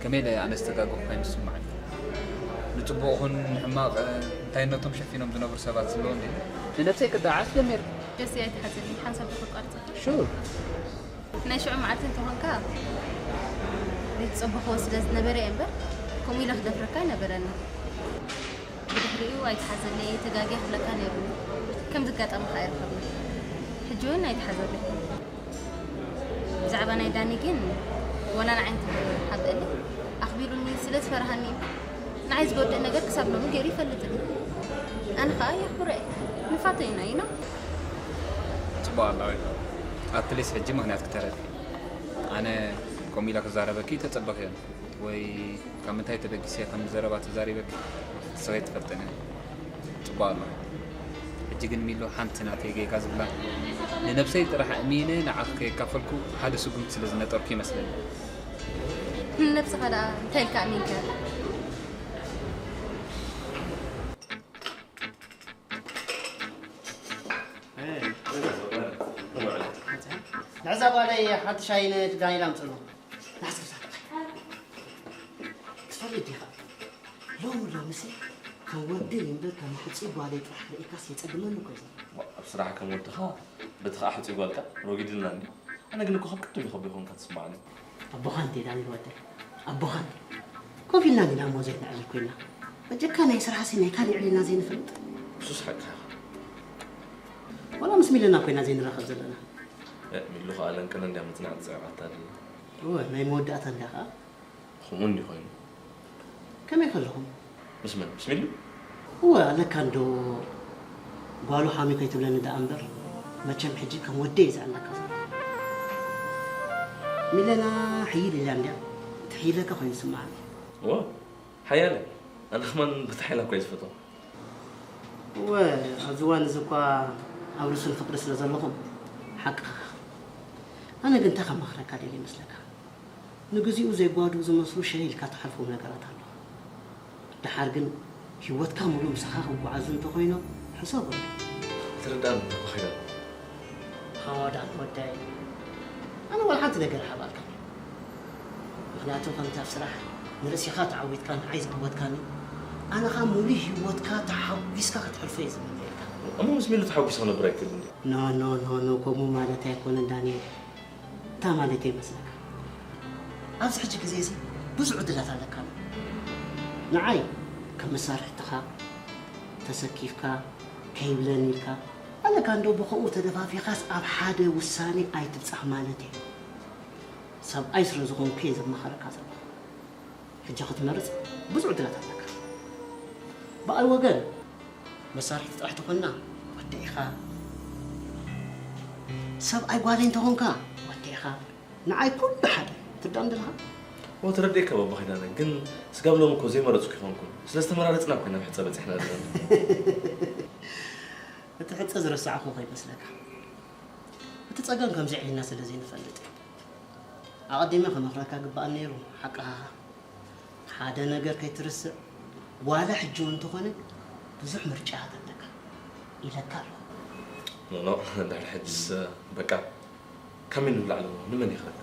ከመይ ኢለ ኣነ ዝተጋገኹ ኮይኑ ዝስምዓኒ? ንጽቡቕ ኹን ንሕማቕ፣ እንታይነቶም ሸፊኖም ዝነብሩ ሰባት ዝህልዉ እንድዩ። ንነብሰይ ክደዓስ ጀሚረ። ደስ ኣይትሓዝኒ፣ ሓንሳብ ዶ ከቋርጸካ? ሹር። ናይ ሽዑ መዓልቲ እንተኾንካ፣ ዘይተጸበኽዎ ስለ ዝነበረ እየ እምበር፣ ከምኡ ኢለ ክደፍረካ ኣይነበረኒ። ብድሕሪኡ ኣይትሓዘለይ፣ ተጋግየ ክብለካ ነይሩኒ። ከምዚ ኣጋጣሚ ከኣ ኣይረኸብናን። ሕጂ እውን ኣይትሓዘለይ። ብዛዕባ ናይ ዳኒ ግን፣ ወላ ንዓይ እንተኾይኑ ሓብአለይ፣ ኣኽቢሩኒ ስለ ዝፈርሃኒ እዩ። ንዓይ ዝጎድእ ነገር ክሳብ ሎሚ ገይሩ ይፈልጥን እዩ። ኣነ ኸኣ የኽብሮ እየ። ንፋቶ ኢና፣ you know? ጽቡቕ ኣላ ወይ? ኣትሊስት ሕጂ ምኽንያት ክተረድኢ። ኣነ ከምኡ ኢለ ክዛረበኪ ተጸበኽዮ ወይ ካብ ምንታይ ተበጊሰ ከም ዘረባ ተዛሪበኪ ንስኺ ትፈልጥን ኢኺ። ጽቡቕ ኣሎ። ሕጂ ግን ሚሉ ሓንቲ ናተይ ጌጋ ዝብላ ንነብሰይ ጥራሕ ኣእሚነ ንዓኺ ከየካፈልኩ ሓደ ስጉምቲ ስለ ዝነጠርኩ ይመስለኒ። ንነብስኻ ደኣ እንታይ ኢልካ ኣሚንካ? ንዕዛ ጓለይ ሓንቲ ሻሂ ንዳንኤል ኣምጽእሉ። ናስር ሳቅ። ትፈልጥ ዲኻ? ሎሚ ሎምሲ ከም ወደይ እምበር ከም ሕጹይ ጓለይ ጥራሕ ርኢካስ የጸግመኒ እኮ እዩ ዘሎ። ኣብ ስራሕ ከም ወድኻ፣ በቲ ኸኣ ሕጹይ ጓልካ ረጒድልና እንድዩ። ኣነ ግን እኮ ከም ቅድም ይኸብዶ ይኾንካ ትስምዓኒ። ኣቦኻ እንዴ ዳኒ ወደይ? ኣቦኻ እንዴ? ኮፍ ኢልና እንዲና እሞ ዘይንዕልል ኮይና። በጀካ ናይ ስራሕሲ ናይ ካልእ ዕሊልና ዘይንፈልጥ። እሱስ ሓቅኻ። ዋላ ምስ ሚለና ኮይና ዘይንራኸብ ዘለና። እ፣ ሚሉ ኸኣ ለንቅነ እንድያ ምጽናዕ ዝጸዕባታ ድዩ? እወ፣ ናይ መወዳእታ እንድያ ኸኣ። ኸምኡ እንድዩ ኮይኑ። ከመይ ከለኹም? ምስ መን? ምስ ሚሉ? እወ፣ ኣለካ እንዶ ጓሉ ሓሚ ከይትብለኒ ደኣ እምበር፣ መቸም ሕጂ ከም ወደይ እየ ዝዕለካ ዘለኹ። ሚለና ሕይል ኢላ እንድያ፣ ትሕይለካ ኮይኑ ይስምዓኒ። እወ፣ ሓያለ፣ ኣነ ከማን በቲ ሓይላ እኮ እየ ዝፈትዋ። እወ፣ ኣብዚ እዋን እዚ እኳ ኣብ ርሱን ፍቕሪ ስለ ዘለኹም፣ ሓቅኻ። ኣነ ግን እንታይ ከማኽረካ ደልየ ይመስለካ? ንግዚኡ ዘይጓድኡ ዝመስሉ ሸይ ኢልካ ትሓልፎም ነገራት ኣለዉ። ደሓር ግን ህይወትካ ሙሉእ ምሳኻ ክጓዓዙ እንተኾይኖም ሕሰበሉ። ትርዳእኒ ዶ ኣባ ኺዳነ? ሃዋ ደኣ ንወዳኢ። ኣነ ዋላ ሓንቲ ነገር ኣይሃብኣልካን። ምኽንያቱ ከምቲ ኣብ ስራሕ ንርእሲኻ ተዓዊትካ ንዓይ ዝዕወትካኒ፣ ኣነ ኸኣ ሙሉእ ህይወትካ ተሓጒስካ ከተሕልፎ እየ ዝምነየልካ። እሞ ምስ ሚሉ ተሓጒሰ ክነብር ኣይክእልን ድየ? ኖ፣ ኖ፣ ኖ፣ ኖ፣ ከምኡ ማለተይ ኣይኮነን ዳንኤል። እንታይ ማለተይ ይመስለካ? ኣብዚ ሕጂ ግዜ እዚ ብዙሕ ዕድላት ኣለካ ኣሎ። ንዓይ ከም መሳርሕትኻ ተሰኪፍካ ከይብለኒ ኢልካ ኣለካ እንዶ ብኸምኡ ተደፋፊኻስ ኣብ ሓደ ውሳኔ ኣይትብጻሕ ማለተይ። ሰብኣይ ስለ ዝኾንኩ እየ ዘማኸረካ ዘለኹ። ሕጂ ክትመርጽ ብዙሕ ዕድላት ኣለካ። ብኣይ ወገን መሳርሒ ጥራሕ ተኾንና ወዲ ኢኻ። ሰብኣይ ጓለይ እንተኾንካ ወዲ ኢኻ። ንዓይ ኩሉ ሓደ። ትርዳእኒ ዘለኻ? እወ፣ ተረዲኤካ ባባ ኪዳነ፣ ግን ስጋብ ሎሚ እኮ ዘይመረጽኩ ይኾንኩን። ስለ ዝተመራረጽና እኮ ኢና ናብ ሕጸ በጺሕና ዘለና። እቲ ሕጸ ዝረሳዕኩ ከይመስለካ። እቲ ጸገም ከምዚ ዕልና ስለ ዘይንፈልጥ እዩ። ኣቐዲመ ክመኽረካ ግባእ ነይሩ። ሓቅኻ፣ ሓደ ነገር ከይትርስዕ፣ ዋላ ሕጂ እውን እንተኾነ ብዙሕ ምርጫ ኣለካ ኢለካ ኣለኹ። ኖ ኖ፣ እንድሕር ሕጅስ በቃ ካብ መን ንላዕሊ እሞ ንመን ይኽረካ?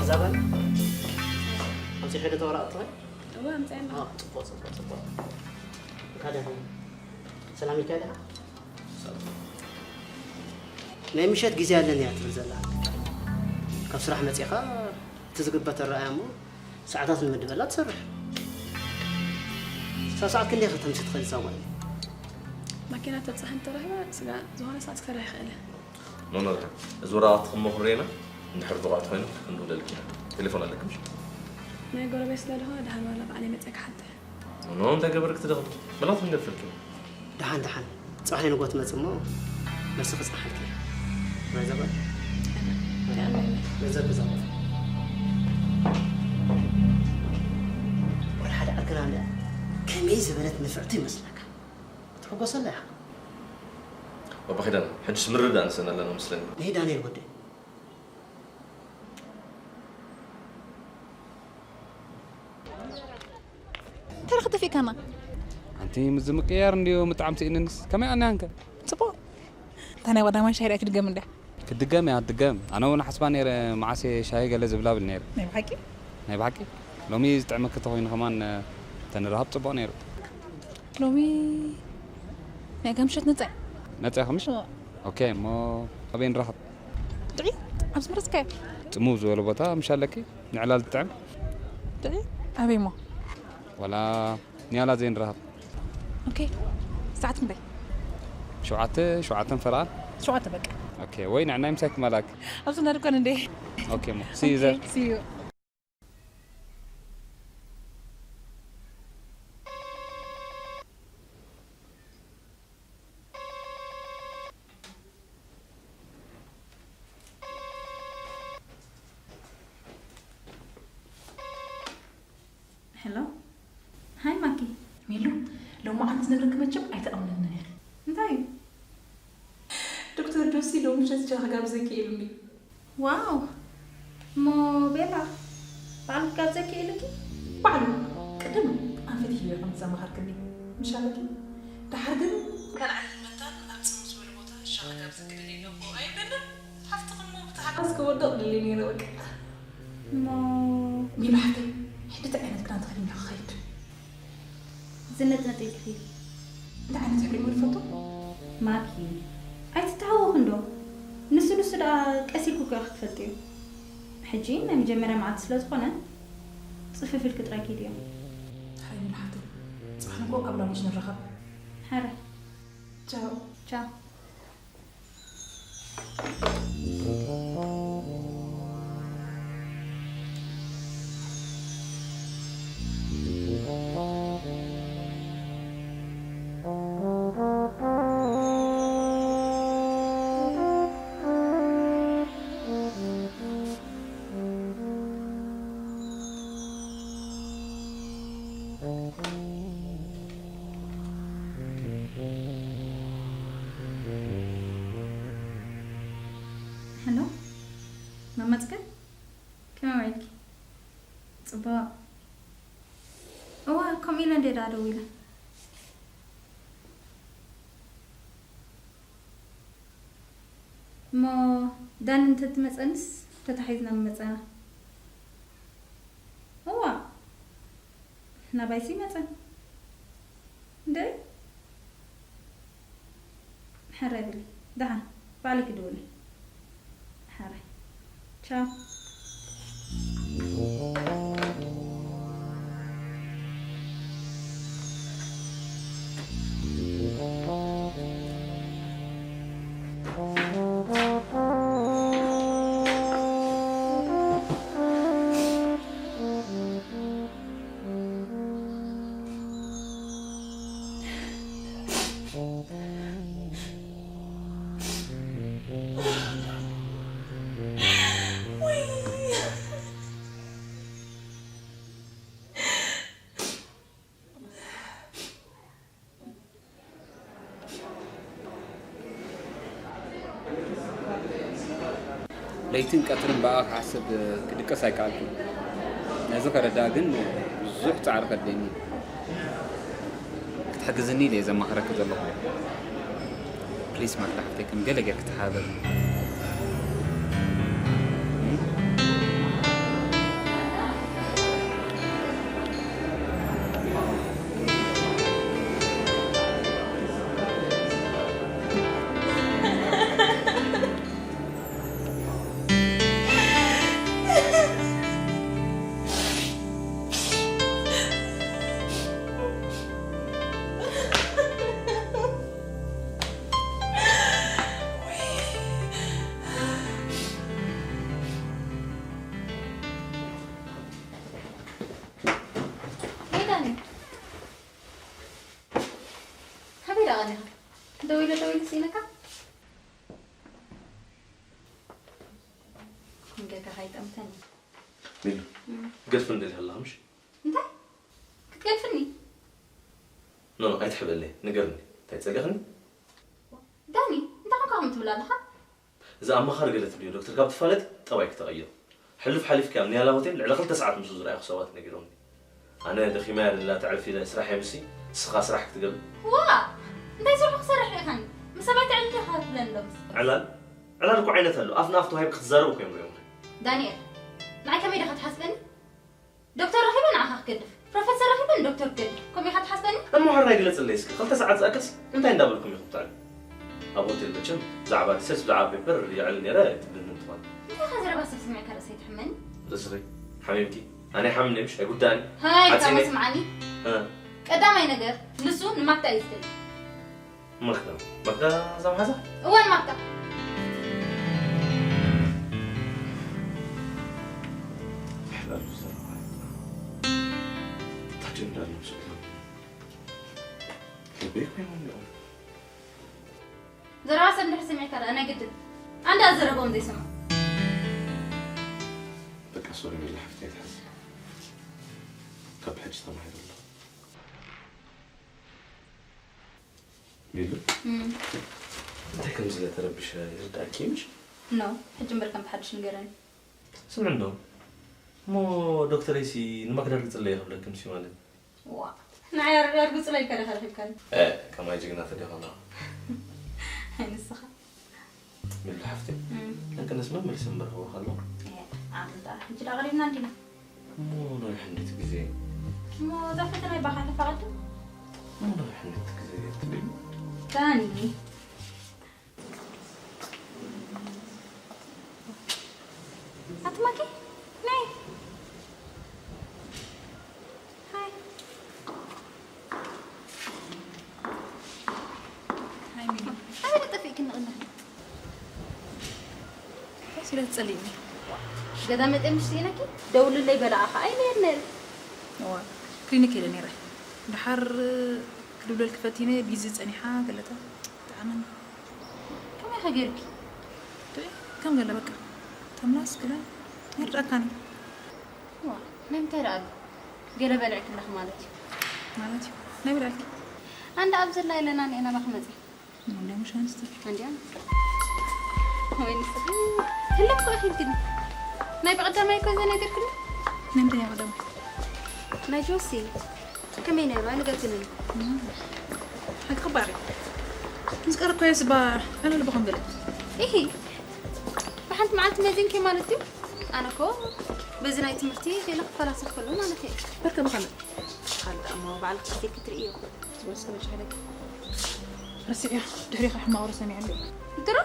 ዛባን ኣምፂ ሄደ ተወራቕትኸ እዋ ኣምፀና ፅቡቅ ፅቡቅ ፅቡቅ እንካ ደህና ሰላም ኢልካ ደኣ ናይ ምሸት ግዜ ኣለኒ እያ ትብል ዘላ ካብ ስራሕ መፂኻ እቲ ዝግበተ ረኣያ እሞ ሰዓታት ንምድበላ ትሰርሕ ሳብ ሰዓት ክንደይ ከተምሲ ትኽእል እዛ ጓል ማኪና ተብፅሐ እንተረኽበ ስጋ ዝኾነ ሰዓት ክሰርሕ ይኽእል እየ ኖኖ እታ እዚ ወረቓቕቲ ክመኽሩ ኢና እንድሕር ብቑዕቲ ኮይኖም ክንውለልክ ኢና ቴሌፎን ኣለክ ምሽ ናይ ጎረቤት ስለ ዝኾነ ደሃን ዋላ ባዕለይ መፀ ክሓተ ኖኖ እንታይ ገበርክ ትደኽም በላት ክንገድፈልክ ኢና ደሓን ደሓን ፅባሕ ናይ ንጎ ትመፅእ እሞ መልሲ ክፅንሓልክ እየ ራይዛ ጓል ይኣመኒ ገንዘብ ግዛ ወላ ሓደ ዓርክና እንዳ ከመይ ዝበለት ንፍዕቲ ይመስለካ ትሕጎሰላ ኢኻ ባባ ኪዳነ ሕጅስ ምርዳእ ንሰን ኣለና መስለኒ ናይ ዳንኤል ወደይ እንታይ ደኣ ክተፊእካና ኣንቲ ምስ ምቅያር እንድዩ ምጥዓም ስኢንንስ ከመይ ኣንያንከ ፅቡቅ እንታይ ናይ ቀዳማይ ሻሂ ዳኣ ክድገም እንድያ ክትድገም እያ ትድገም ኣነ እውን ሓስባ ነይረ መዓስ እየ ሻሂ ገለ ዝብላ ብል ነይረ ናይ ብሓቂ ናይ ብሓቂ ሎሚ ዝጥዕመኪ ተኮይኑ ከማን ተንራሃብ ፅቡቅ ነይሩ ሎሚ ናይ ከምሸት ነፃ ነፃ ከምሽ ኦኬ እሞ ኣበይ ንራኸብ ጥዒ ኣብ ዝመረፅካዮ ፅምው ዝበለ ቦታ ምሽ ኣለኪ ንዕላል ትጥዕም ጥዒ ኣበይ እሞ ዋላ ንያላ ዘይንራኸብ ኦኬ ሰዓት ክንደይ ሸውዓተ ሸውዓተን ፈረቓን ሸውዓተ በቃ ኦኬ ወይ ንዕናይ ምሳይ ክመላክ ኣብዚ ነድኮን እንዴ ኦኬ እሞ see you there see you ሄሎ ሃይ ማኪ ሜሉ ሎማዓንቲ ዝነግረኪ መቸም ኣይተኣምንንን ኢኺ እንታይ እዩ ዶክተር ጆሲ ሎሚ ምሸት ቻ ክጋብዘኪ ኢሉኒ ዋው እሞ ቤላ ባዕሉ ክጋብዘኪ ኢሉኪ ባዕሉ ቅድም ኣንፈት ኢሉ ኢኹም ዘማኸርክኒ ምሻለኪ ደሓር ግን ካልዓሊ መታን ኣብ ፅምው ዝበለ ቦታ ሻ ክጋብዘኪ ደልየ ኣለኹ ኣይብለንን ሓፍትኺ እሞ ብታሕጓስ ክወድቕ ደልየ ነይረ በቃ እሞ ሜሉ ሓፍተይ ሕድቲ ዓይነት ክዳን ተኸዲንካ ክኸይድ ዝነጥነጥ ኢልኪ እንታይ ዓይነት ሕብሪ እሞ ዝፈቱ ማኪ ኣይትተሃወኺ እንዶ ንሱ ንሱ ደኣ ቀስ ኢልኪ እኮ ኢኺ ክትፈልጥዮ ሕጂ ናይ መጀመርያ መዓልቲ ስለ ዝኾነ ጽፍፍ ኢልኪ ጥራይ ኪድዮ ሓራይ ሜሉ ሓፍተይ ጽባሕ ንግሆ ኣብ ላውንጅ ንራኸብ ሓራይ ቻው ቻው ሄሎ መመፅከ ከመይ ውዒልኪ? ፅቡቕ። እዋ ከምኡ ኢለ እንድየ ደኣ ደዊለ። እሞ ዳኒ እንተትመፀንስ ተታሒዝና ምመፀና። እዋ ናባይሲ ይመፀን። እንደ ሕራይ በሊ ደሓን ባዕለይ ክድውል እየ። ሕራይ ቻው። ለይትን ቀትርን ብኣኻ ክሓስብ ክድቅስ ኣይከኣልኩን። ነዚ ከረድኣ ግን ብዙሕ ጻዕሪ ከድልየኒ እዩ። ክትሕግዝኒ ኢለ እየ ዘማኽረኪ ዘለኹ። ፕሊስ ማክዳ ሓፍተይ፣ ከም ገለ ጌርኪ ተሓባበርኒ። ሄይ ዳኒ፣ ካበይ ደኣ ቀኒኻ? ደዊለ ደዊለ ስኢነካ? መንገድካ ከይጠምተኒ። ሚሉ፣ እም። ገድፍን ደሊኻ ኣለኻ ምሽ? እንታይ? ክትገድፍኒ? ኖ፣ ኖ፣ ኣይትሕበለይ፣ ንገርኒ። እንታይ ጸሊኽኒ? ዳኒ፣ እንታይ ኮንካ ከምኡ ትብል ኣለኻ? እዚ ኣማኻሪ ገለ ትብልዮ ዶክተር ካብ ትፋለጥ ጠባይኪ ተቐይሩ። ሕሉፍ ሓሊፍኪ ኣብ ኒያላ ሆቴል ልዕሊ ክልተ ሰዓት ምስኡ ዝረኣኹ ሰባት ነጊሮምኒ። ኣነ ደኺመ እያ ንላ ተዕልፊ ኢለ ስራሕ የምሲ፣ ንስኻ ስራሕ ክትገብር። ዋ! እንታይ ስርሑ ክሰርሕ ኢኻኒ? ምስ ሰብኣይ ተዕልል ኢኻ ክትብለኒ ዶ ምስ? ዕላል? ዕላል እኮ ዓይነት ኣሎ። ኣፍ ንኣፍ ተዋሂብካ ክትዛረብ እኮ እዮም ሪኦምኺ። ዳንኤል፣ ንዓይ ከመይ ዲኻ ትሓስበኒ? ዶክተር ረኺበ ንዓኻ ክገድፍ፣ ፕሮፌሰር ረኺበ ንዶክተር ክገድፍ፣ ከምኡ ኢኻ ትሓስበኒ? እሞ ሕራይ ግለጽለይ እስኪ፣ ክልተ ሰዓት ዝኣክልስ እንታይ እንዳበልኩም ኢኹም ትዕልሉ? ኣብ ሆቴል መቸም ብዛዕባ ሪሰርች፣ ብዛዕባ ፔፐር የዕልል ነይረ ትብልኒ እንትኾን። እንታይ ኢኻ ዘረባ ሰብ ስሚዕካ ርእሰይ ትሕመኒ? ርእስኺ ሓሚምኪ? ኣነ ይሓምኒ ምሽ? ኣይጉዳእኒ። ሃይ፣ ዓጺኒ። ካብ ስምዓኒ። እ። ቀዳማይ ነገር፣ ንሱ ንማክዳ እዩ ዝደሊ። ማክዳ፣ ማክዳ እዛ መሓዛ? እወ፣ ንማክዳ። ሕላሉ ዘረባ። ታጀንዳ ንምስሉ። ልበይ ኮይኖም እዮም። ዘረባ ሰብ እንድሕር ሰሚዕካ ደኣ ናይ ግድን። ኣንዳ ዘረቦም ዘይሰምዑ። በቃ ሶሪ ሚሊ ሓፍተይ፣ ኣይትሓዚ። ካብ ሕጂ ተማሂሩ ኣሎ። ሚሉ? እም። እንታይ ከም ዝለ ተረብሸ ይርዳእኪ ምሽ? ኖ፣ ሕጂ እምበር ከም ብሓድሽ ንገረኒ። ስምዒ እንዶ፣ እሞ ዶክተረይሲ ንማክዳ ርግጽለይ ክብለክምሲ ማለት? ዋ፣ ንዓይ ኣር-፣ ኣርግጽለይ ከደ ከረኺብካኒ። እ፣ ከማይ ጅግና ተደኾና። ኣይ፣ ንስኻ። ሚሉ ሓፍተይ፣ እም። ደቂ ኣንስትዮ መመሊሰን በርህዎ ከሎ። እ፣ ኣንታ፣ ሕጂ ደኣ ቀሪብና እንዲና። እሞ ናይ ሕንድቲ ግዜ። እሞ እዛ ፈተና ይባኻ ተፋቐዱ? እሞ ናይ ሕንድቲ ግዜ ትብል? ዳኒ። ኣቲ ማኪ፣ ነይ። ሃይ። ሃይ ሚሊ። ኣበይ ጠፊእክኒ ኣለኺ? እንታይ ስለ ትጸልይኒ? ገዛ መጤ ምሽ ስኢነኪ? ደውልለይ በላ ኣኻ። ኣይ ነየር ነየር። እዋ፣ ክሊኒክ ኢለ ነይረ። ደሓር ክድውለልኪ ፈቲነ ቢዚ ጸኒሓ ገለታ። ጠዓመኒ። ከመይ ኢኻ ገይርኪ? ትርኢ፣ ከም ገለ በቃ። ተምላስ ገለ ይርዳእካኒ። ዋ፣ ናይ ምንታይ ደኣ ኣሎ? ገለ በልዕኪ ኣለኺ ማለት እዩ። ማለት እዩ። ናይ በልዕኪ? ኣንዳ ኣብ ዘላ ኢለና ኒኤና ባኽ መጺ። እንዲያ ምሽ ኣንስቲ። እንዲያ። ወይ ንስኺ ህልም እኮ ኢኺ ኢልክኒ። ናይ ብቐዳማይ እኮ ዘነገርክኒ። ናይ ምንታይ ናይ ቀዳማይ? ናይ ጆሲ። ከመይ ነይሩ? ኣይነገርክንን። ሓቂ ክባር እዩ። ምስ ቀረብካዮ ስባ ኣነ ልቢ ከም ገለ። ኢሂ። ብሓንቲ መዓልቲ መዚንኪ ማለት እዩ? ኣነ እኮ በዚ ናይ ትምህርቲ ገለ ክፈላሰፍ ከሎ ማለት እየ። በርከ ብኸመይ? ካልእ ደኣ እሞ ባዕልኺ ከፊልኪ ትርእዮ። ዝወሰነ ጨሕለኪ። ረሲዕዮ፣ ድሕሪኻ ሕማቕ ወረ ሰሚዐ ኣሎ። ድሮ?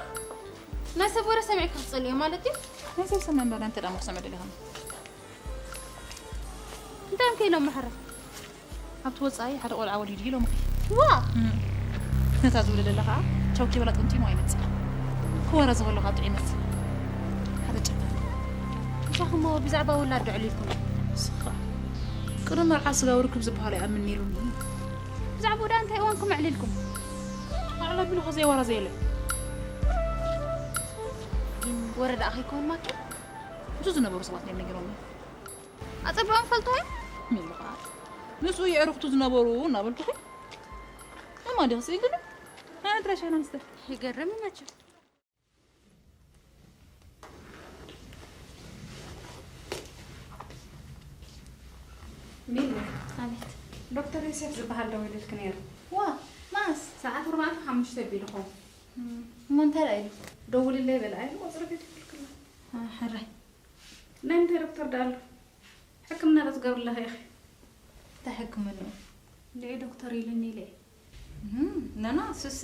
ናይ ሰብ ወረ ሰሚዕኪ ክትጸልዮ ማለት እዩ? ናይ ሰብ ሰምዕ እምበር፣ እንተ ደኣ እሞ ክሰምዕ ደሊኻ። እንታይ እዮም ከ ኢሎም መሓራ? ኣብቲ ወጻኢ ሓደ ቆልዓ ወሊዱ ኢሎምኺ። ዋ! እም። ነታ ዝወለደ ከኣ ቻው ኪበላ ጠንጢኑ ኣይመጽእ። ክወረ ዝኸሎ ካብ ጥዑይ ይመስል። ሓደ ጨካን። ንሳኹም ብዛዕባ ውላድ ዶ ኣዕሊልኩም? ንስኻ። ቅድሚ መርዓ ስጋዊ ርክብ ዝበሃል ኣይኣምን ነይሩኒ። ብዛዕባኡ ደኣ እንታይ እዋንኩም ኣዕሊልኩም? ኣዕላ ቢሉ ከዘይወራ ዘየለ። ወረ ደኣ ከይኮን ማኪ? ምስኡ ዝነበሩ ሰባት እዮም ነጊሮምኒ። ኣጸቢቖም ፈልጥዎ እዮም? ሚሉ ኸዓ፣ ምስኡ የዕሩኽቱ ዝነበሩ እናበልኩኺ። እማ ዲኺ ስኢልኒ? ኣነ ጥራይ ሻሂ ኣንስተ። ይገርም እዩ መቸም። ኣቤት። ዶክተር ዮሴፍ ዝበሃል ደዊሉልኪ ነይሩ። ዋ፣ መዓስ? ሰዓት ኣርባዕተ ሓሙሽተ ኣቢሉ ኸውን። እም፣ እሞ እንታይ ደኣ ኢሉ? ደውልለይ በለ፣ ኣይሉ ቁጽሪ ከይትብልክላ። ኣ፣ ሕራይ። ናይ ምንታይ ዶክተር ደኣ ኣሎ? ሕክምና ዶ ትገብርለኺ ኢኺ? እንታይ ሕክምንኡ? ንዒ ዶክተር ኢሉኒ ኢለ እየ። እም፣ ኖኖ፣ እሱስ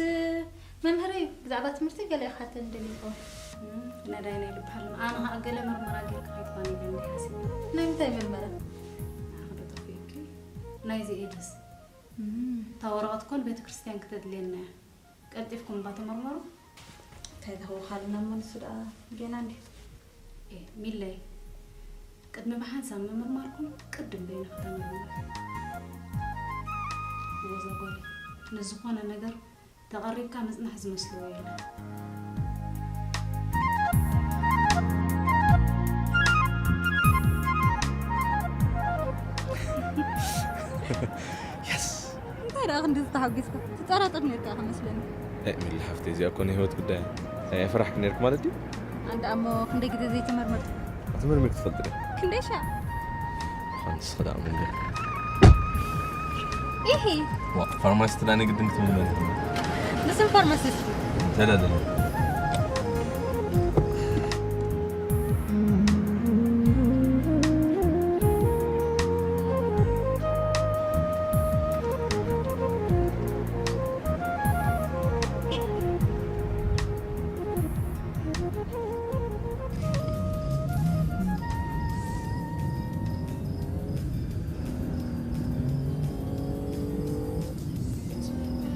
መምህር እዩ። ብዛዕባ ትምህርቲ ገለ ክሓተኒ ደልዩ ይኸውን። እም፣ ነዳይ ናይ ልቢ ሃለማ። ኣነ ኸኣ ገለ መርመራ ጌርካ ከይትኾን ኢለ እንዲየ ሓሲበ። ናይ ምንታይ መርመራ? ኣነ ኸዶ ጠፊኡኪ? ናይዚ ኤድስ። እም። እታ ወረቐት እኮ ንቤተ ክርስቲያን ክተድልየና እያ። ቀልጢፍኩም እባ ተመርመሩ። እንታይ ዝህወኻልና እሞ ንሱ ደኣ ጌና እንድዩ። ኤ፣ ሚለይ፣ ቅድሚ ብሓንሳብ ምምርማርኩም ቅድም በይንኺ ተመርመሪ። ሮዛ ጓለይ፣ ንዝኾነ ነገር ተቐሪብካ ምጽናሕ ዝመስልዎ የለን። የስ! እንታይ ደኣ ክንድዚ ተሓጒስካ? ትጠራጠር ነርካ ኢኻ መስለኒ። ኤ፣ ሚሊ ሓፍተይ፣ እዚኣ እኮ ናይ ህይወት ጉዳይ እያ። ኣይ፣ ኣይፈራሕክን ነርክ ማለት ድዩ? ኣንታ እሞ ክንደይ ግዜ ዘይተመርመርኩ? ተመርሚርክ ትፈልጥ ዶ? ክንደይ ሻዕ? ኣንስ ኸዳ ምን ኢሂ። ዋ፣ ፋርማሲስት ዳኒ ግድን ክትምልመል። ንስም ፋርማሲስት። ተለለ።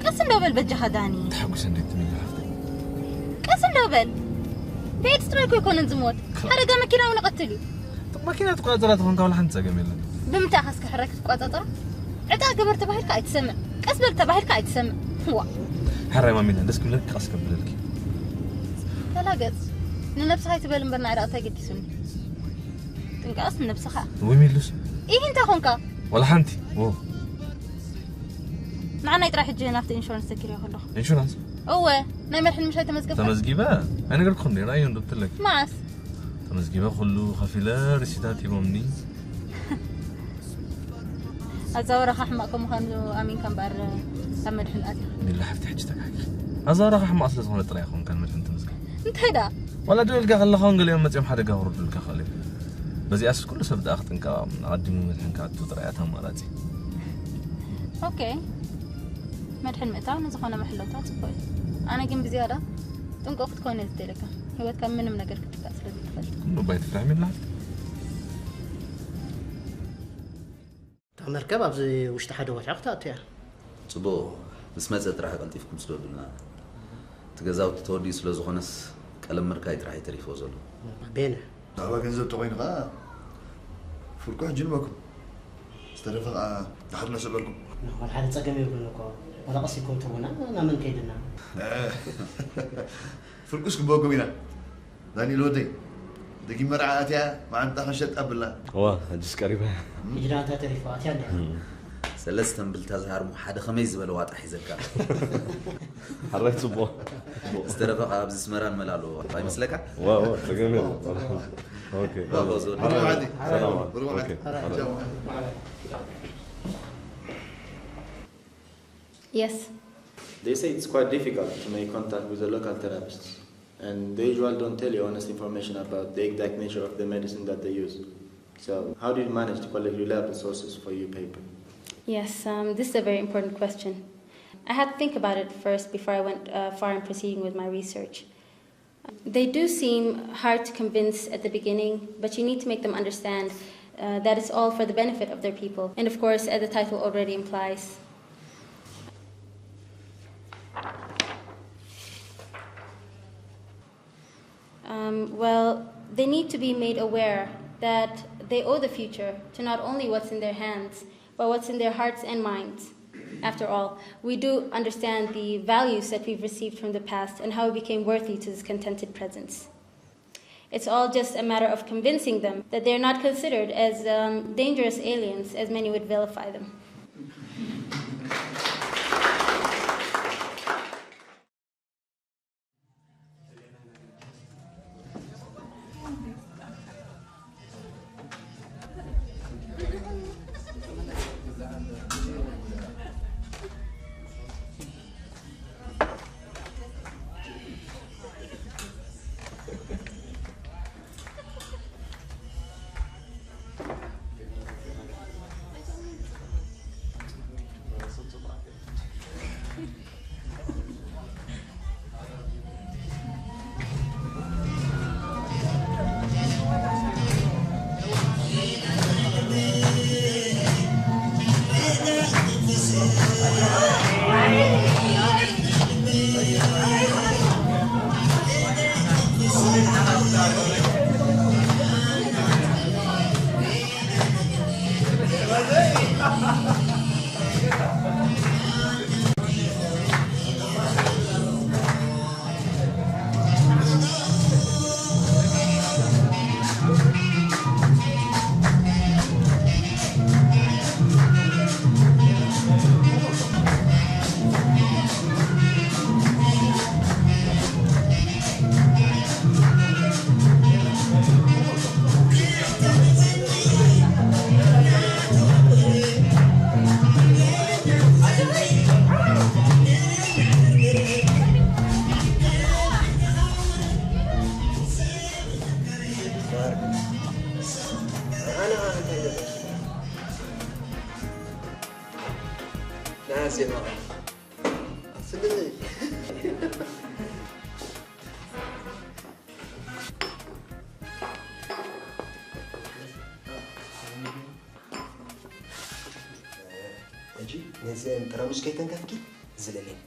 ቀስ እንዶ በል በጃኻ ዳኒ። ተሓጉሰ እንዴት ትብል ሓፍተይ? ቀስ እንዶ በል። ብኤድስ ጥራይ እኮ ኣይኮነን ዝሞት። ክላ- ሓደጋ መኪና እውን ይቐትል እዩ። ጥቕ መኪና ትቆጻጸራ ተኾንካ ዋላ ሓንቲ ጸገም የለን። ብምንታይ ኢኻ እስከ ሕራይ ክትቆጻጸራ? ዕጣ ግበር ተባሂልካ ኣይትሰምዕ። ቀስ በል ተባሂልካ ኣይትሰምዕ። ዋ። ሕራይ ማሚና፣ ደስ ክብለኪ ቀስ ከብለልኪ። ተላገጽ። ንነብስኻ ኣይትበል እምበር ንዓይ ደኣ እንታይ ገዲሱኒ? ጥንቃቐስ ንነብስኻ። ወይ ሚሉስ? ኢሂ እንታይ ኾንካ? ዋላ ሓንቲ። ዎ። ንዓናይ ጥራይ ሕጂ ናብቲ ኢንሹራንስ ዘኪርዮ ከለኹ። ኢንሹራንስ? እወ፣ ናይ መድሕን ምሽ ኣይተመዝገብካን? ተመዝጊበ? ኣይነገርኩኹን ዲየ፣ ራእዮ እንዶ ብትለኪ። መዓስ? ተመዝጊበ፣ ኩሉ ከፊለ፣ ሪሲታት ሂቦምኒ። ኣዛወራኻ ሕማቕ ከም ምዃኑ ኣሚንካ እምበኣር ኣብ መድሕን ኣቲኻ። ሚላ ሓፍቲ ሕጂ ተካኪ። ኣዛወራኻ ሕማቕ ስለ ዝኾነ ጥራይ ይኸውን ካብ መድሕን ተመዝጊበ። እንታይ ደኣ? ዋላ ደው ኢልካ ከለኻ እውን ገሊኦም መጺኦም ሓደጋ ክውርዱልካ ይኽእሉ እዮም። በዚኣስ ኩሉ ሰብ ደኣ ክጥንቀቕ፣ ኣቐዲሙ መድሕን ክኣቱ ጥራይ እያ እታ ኣማራጺ። ኦኬ። መድሕን ምእታው ንዝኾነ መሐለውታ ጽቡቕ እዩ። ኣነ ግን ብዝያዳ ጥንቁቕ ክትከውን እየ ዝደልየካ። ህይወትካ ምንም ነገር ክትጥቃዕ ስለ ዘይትኽእል። እሞ ባይ ትፍራሕ ሚላ። እታ መርከብ ኣብዚ ውሽጢ ሓደ ወርሒ ክትኣቱ እያ። ጽቡቕ፣ ምስ መጸ ጥራሕ ቀልጢፍኩም ስደዱልና። እቲ ገዛውቲ ተወዲኡ ስለ ዝኾነስ ቀለም ምርካይ ጥራሕ እዩ ተሪፍዎ ዘሎ። ቤነ። ብዛዕባ ገንዘብ ተኾይኑ ኸኣ ፍርቁ ሕጂ ንበኩም። ዝተረፈ ኸኣ ድሓር ነስዕበልኩም። ዋላ ሓደ ጸገም የብሉን እኮ። ዋላ ቀስ ኢልኩም ትህቡና፣ ናብ መን ከይድና? ፍርቁስ ክበኩም ኢና። ዳንኤል ወደይ፣ ደጊም መርዓ ኣትያ፣ መዓንጣ ክንሸጥ ኣብላ። እዋ፣ ሕጅስ ቀሪባ። ሕጂ ደኣ እንታይ ተሪፉ? ኣትያ እንድያ። እም። ሰለስተ እምብልታ ዝሃርሙ ሓደ ከመይ ዝበለ ዋጣ ሒዘካ? ሓራይ ጽቡቕ። ዝተረፈ ካብ ኣብዚ ኣስመራ ንመላሉ ኣይመስለካ? ዋ፣ ዋ፣ ጸገም የለን። ኦኬ። ዋ፣ ዋ፣ ዝወደ። ሓራይ፣ ሰላም። ብሩኽ መዓልቲ። ኦኬ፣ ሓራይ። ቻው። Yes. They say it's quite difficult to make contact with the local therapists, and they usually don't tell you honest information about the exact nature of the medicine that they use. So, how do you manage to collect reliable sources for your paper? Yes, um, this is a very important question. I had to think about it first before I went uh, far in proceeding with my research. They do seem hard to convince at the beginning, but you need to make them understand uh, that it's all for the benefit of their people. And of course, as the title already implies, um, well, they need to be made aware that they owe the future to not only what's in their hands, but what's in their hearts and minds. After all, we do understand the values that we've received from the past and how we became worthy to this contented presence. It's all just a matter of convincing them that they're not considered as um, dangerous aliens as many would vilify them. ና ዜማ። ስልሚ። ሕጂ ነዘን ጠራሙዝ ከይተንከፍኪ ዝለለይ።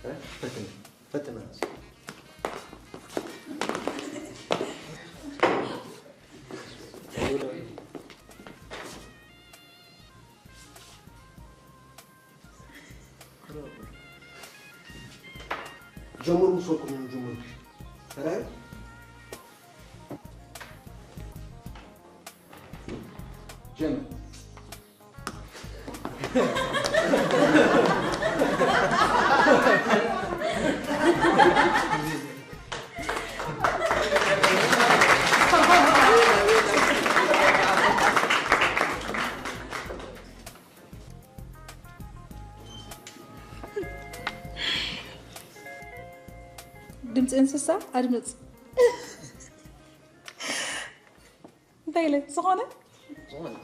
እ? ፈትኒ። ፈትኒ። ጀምሩ፣ ምስ በልኩም ጀምሩ። ተራዩ? ጀምር። ድምፂ እንስሳ ኣድምፅ። እንታይ ኢለ? ዝኾነ? ዝኾነ።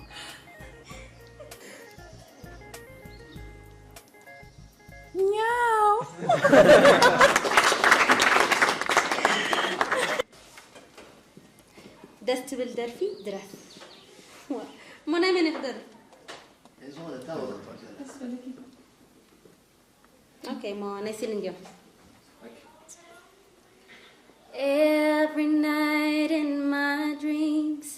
ኛው። ደስ ትብል ደርፊ ድረፍ። እሞ ናይ መን እዩ ክደርፍ? ዝኾነ ታወቀ። ኦኬ፣ እሞ ናይ ሲሊን ዲዮን። Every night in my dreams,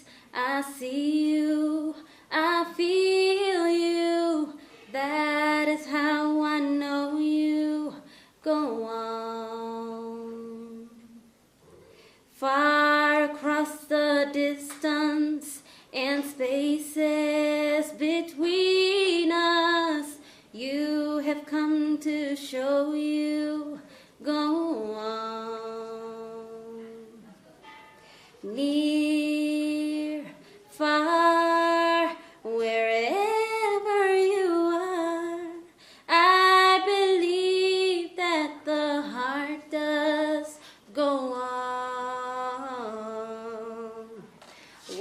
I see you, I feel you. That is how I know you go on. Far across the distance and spaces between us, you have come to show you go on. Near, far, wherever you are, I believe that the heart does go on.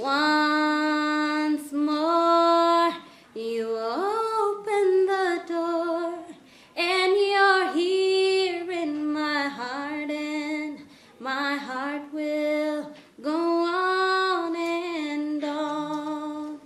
Once more, you open the door, and you're here in my heart, and my heart will go on and on.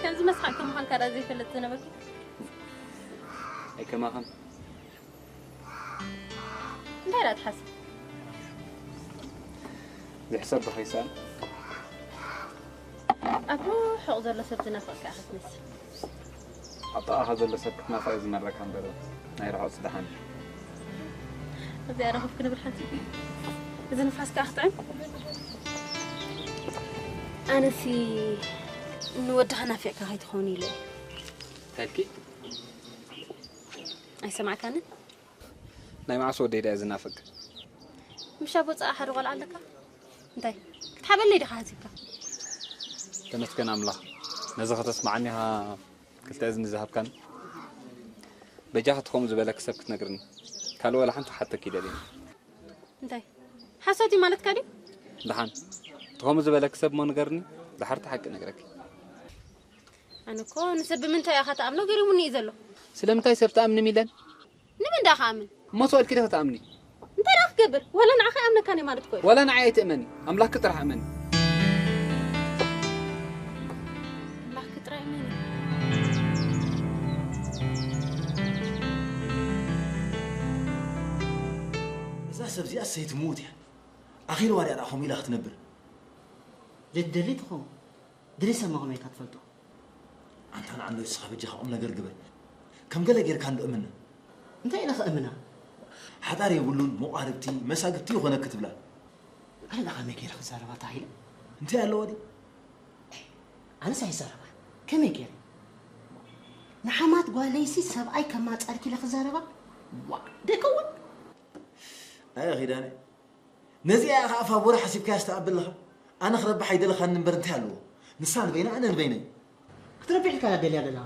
ከምዚ መስሓቅ ከም ምዃንካ ዳ ዘይፈልጥ ዝነበርኩ። ኣይከማኻን። እንታይ ደኣ ትሓስብ? ዝሕሰብ ዶ ከይሰኣን? ኣብ ርሑቕ ዘሎ ሰብ ዝናፍቕ ከኣ ክትመስል። ኣብ ጥቓኻ ዘሎ ሰብ ክትናፍቕ እዩ ዝመረካ እምበር፣ ናይ ርሑቕስ ደሓን እዩ። እዚኣ ዶ ኮፍ ክንብል ሓንቲ? እዚ ንፋስ ከኣ ክጥዕም? ኣነሲ ንወድኻ ናፊቕካ ከይትኸውን ኢለ እየ። እንታይ ኢልኪ? ኣይሰማዕካንን? ናይ መዓስ ወደይ ድኣ ዝናፍቅ? ምሽ ኣብ ወጻኢ ሓደ ቆልዓ ኣለካ? እንታይ? ክትሓበለይ ዲኻ ሓሲብካ? ተመስገን ኣምላኽ። ነዚ ከተስምዓኒ ኢኻ ክልተ እዝኒ ዝሃብካኒ። በጃኻ እቲ ከምኡ ዝበለኪ ሰብ ክትነግርኒ። ካልእ ዋላ ሓንቲ ክሓተኪ ይደልየኒ። እንታይ? ሓሶት እዩ ማለትካ ድዩ? ደሓን። እቲ ከምኡ ዝበለኪ ሰብ እሞ ንገርኒ፣ ድሓር እቲ ሓቂ ነግረኪ። ኣነ እኮ ንሰብ ብምንታይ ኢኻ ትኣምኖ ገሪሙኒ እዩ ዘሎ። ስለምንታይ ሰብ ትኣምኒ ሚለን? ንመን ደኣ ክኣምን? እሞ ሰው ኢልኪ ዶ ክትኣምኒ? እንታይ ደኣ ገብር፣ ወላ ንዓኻ ኣይኣምነካን እየ ማለት እኮ እዩ። ወላ ንዓይ ኣይትእመኒ፣ ኣምላኽኪ ጥራሕ እመኒ። ኣምላኽኪ ጥራሕ እመኒ። እዛ ሰብ እዚኣ ሰይቲ ምዉት እያ። ኣኺልዋ ድያ ደኣ ከምኡ ኢላ ክትነብር? ልትደሊ ትኸውን። ድሌት ሰብ መቐመ ኢልካ ትፈልጦ? ኣንታ ንዓንዶ ንስኻ በጃኻ ቁም ነገር ግበር። ከም ገለ ጌርካ እንዶ እምና። እንታይ ኢለ ከእምና? ሓዳር የብሉን፣ መቋርብቲ፣ መሳግብቲ ይኾነኪ ትብላ። ኣነ ደኣ ከመይ ገይረ ክዛረባ ተባሂለ? እንታይ ኣለዎ ድዩ? ኣነስ ኣይዛረባን። ከመይ ገይረ? ንሓማት ጓለይሲ ሰብኣይ ከማጻልኪ ኢለ ክዛረባ? ዋእ፣ ደይከውን? ኣየ ኺዳነ፣ ነዚኣ ኢኻ ኣፋ ቦራ ሓሲብካያ ዝተኣበለኻ? ኣነ ክረብሕ ኣይደለኻን እምበር እንታይ ኣለዎ? ንሳ ንበይና፣ ኣነ ንበይነይ። ክትረብሕ ኢልካ ደልያ ዘለኻ?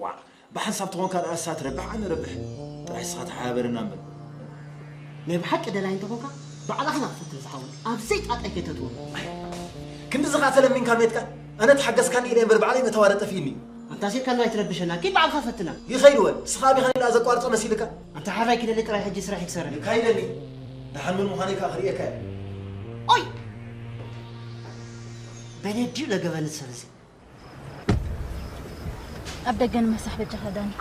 ዋእ፣ ብሓንሳብ ተኾንካ ደኣ ንሳ ትረብሕ፣ ኣነ ረብሕ። ጥራሕ ንስኻ ተሓባበረና እምበር። ናይ ብሓቂ ደላይ እንተኾንካ፣ ባዕልኻ ኢና ክፈትኖ ዝሓወይ። ኣብ ዘይጣጣይ ከይተእትወና። ክንድዚ ኸኣ ተለሚንካ ሜትካ፣ ኣነ ተሓገዝካኒ ኢለ እምበር ባዕለይ መተዋረ ጠፊእኒ። ኣንታ ሲልካ ንዋይ ትረብሸና፣ ኪድ ባዕልኻ ፈትና። ይኸይድ ወ፣ ንስኻ ኣቢኻ ኢላ ዘቋርጾ መሲልካ? ኣንታ ሓራይ ኪደሊ ጥራይ ሕጂ ስራሕ ይክሰርሕ። ይካይደኒ። ደሓን ምን ምዃነይ ከኣ ክርእየካ እየ። ኦይ! በነድዩ ለገበኒ ሰብ እዚ። ኣብ ደገ ንምሕሳሕ በጃኻ ዳኒ።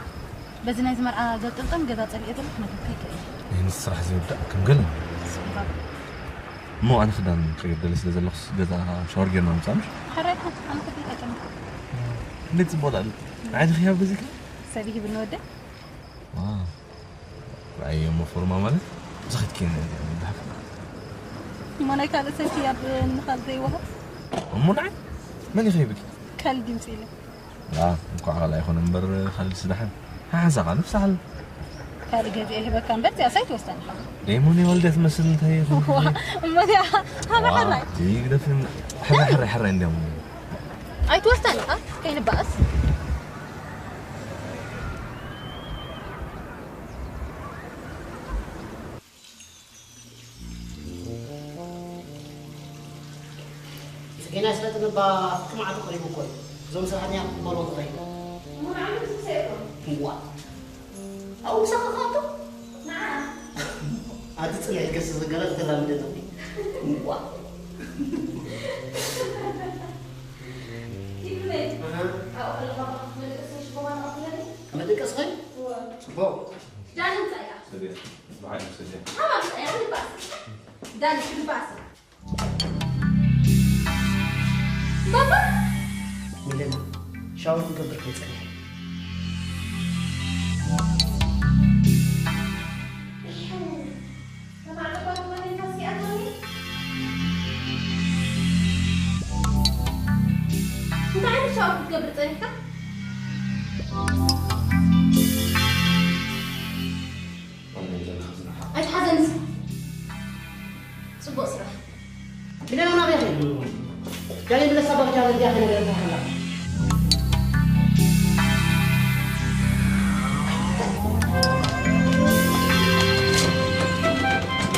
በዚ ናይዚ መርዓ ዘብጠልጠም ገዛ ጸሊኤ ዘለኹ ክነግረካ ይክእል እየ። ይህን ስራሕ ዘይውዳእ ከም ገለ። ጽቡቕ። እሞ ኣነ ክዳን ክቕይር ደልየ ስለ ዘለኹስ ገዛ ሻወር ጌርና ምጻእ ምሽ? ሕራይ ኢኻ፣ ኣነ ክፍልካ ጨምር። እንዴት ጽቡቕ ዳኒ። ንዓይ ዝኽያብ በዚካ? ሰብ ይህብኒ ወደ። ዋው። ረኣዮ እሞ ፎርማ ማለት እዛ ኸይትኪን እያ እዚኣ ምብልሓት። እሞ ናይ ካልእ ሰብ ህያብ ንኻልእ ዘይወሃብ? እሞ ንዓይ መን ይኸይብኪ? ካልእ ድምፂ ኢለ። ላ፣ እንኳዕ ካልእ ኣይኮነ እምበር ካልእ ስዳሓን። ሓሓንሳ ቃል ንፍሳሓል። ካልእ ገዚአ ይህበካ እምበር እዚኣ ሳይት ወስዳን ኢኻ። ደይሞን የወልደ ትመስል እንታይ ይኹን ዋ፣ እሞ እዚኣ ሃባ ዋ፣ ሓራይ። ይግደፍን። ሕራይ፣ ሕራይ፣ ሕራይ እንዲያውም። ኣይትወስዳን ኢኻ፣ ከይንበኣስ። ጽጌና ስለ ትንባ ክማዓት ቆሪቡ እኮ እዩ። እዞም ሰራሕተኛ ክቕበልዎ ተኸይዱ። እሞ ንዓመት ዝሰየፎ? እዋ። ኣብኡ ምሳኻ ከኣቱ? ንዓ። ኣቲ ጽንሕ ኢልከ ስዝገረ ዝተላምደ ነው። እዋ። ይብለይ። ኣሃ። ኣብኡ ከለኻ መደቀሲ ሽኮማ ንቐትለኒ? መደቀሲ ኸይ? እዋ። ጽቡቕ። ዳኒ እንታይ እያ? ሰድያ። ብሓቂ ሰድያ። ሃባ እንታይ እያ? ክንባስ። ዳኒ ክንባስ። ባባ! ሚለና፣ ሻወር ክንገብር ከይጸንሐ። እንታይ ዓይነት ሻወር ክትገብር ጸኒሕካ? ኣይትሓዘንስ። ጽቡቕ ስራሕ። ሚለና ናበይ ኸይዱ? ዳኒ ምለሳ ባርጃ ረዲያ ከነገር ተሓላ።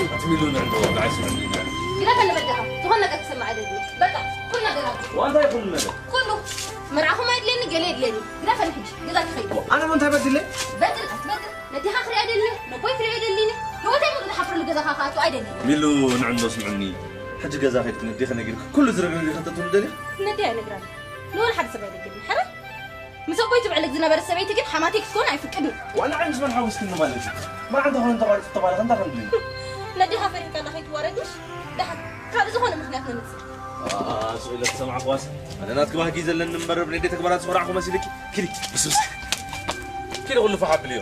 ኣቲ ሚሉ ንዕንዶ፣ ንዓይ ስምዕኒ ኢና። ግደፈኒ በጃኻ። ዝኾነ ነገር ክሰምዕ ኣይደልን። በቃ፣ ኩሉ ነገር ኣብዚሑ። ዋንታ ይኹን ነገር። ኩሉ። መርዓኹም ኣየድልየኒ፣ ገለ የድልየኒ። ግደፈኒ ሕጂ። ገዛ ክኸይድ። ኣነ ሞ እንታይ በዲለ? በድል፣ በድል። ነዲኻ ክሪኣ ኣይደልን፣ ነቦይ ክሪኦ ኣይደልን። ህይወተይ ሙሉእ ዝሓፍረሉ ገዛኻ ክኣቱ ኣይደልን። ሚሉ ንዕንዶ ስምዕኒ። ሕጂ ገዛ ኸይድኪ ነዴኺ ነጊርኪ ኩሉ ዝረግረግ ዲኺ ከተትውኒ ደሊኺ? ነዴ ኣይነግራን። ንወላ ሓደ ሰብ ኣይነግርን። ሕራይ? ምስ ኣቦይ ትብዕልግ ዝነበረት ሰበይቲ ግን ሓማተይ ክትኮን ኣይፍቅድን። ዋላ ዓይኒ ዝመን ሓወስክኒ ማለት እዩ። መርዓ እንተኾነ ተቋሪጹ ተባለ፣ እንታይ ከም ድዩ? ነዴኻ ፈሪሕካ እንዳ ከይትዋረድ ምሽ? ደሓን፣ ካልእ ዝኾነ ምኽንያት ነምጽእ። ኣኣ፣ ስቕ ኢለ ተሰማዕኩዋስ። ኣነ ናትኪ ባህጊ ዘለኒ እምበር፣ ብነዴ ተግባራት ዝኾራዕኩ መሲልኪ? ኪዲ፣ ብስብስ። ኪዲ፣ ኩሉ ፋሕ ኣብልዮ።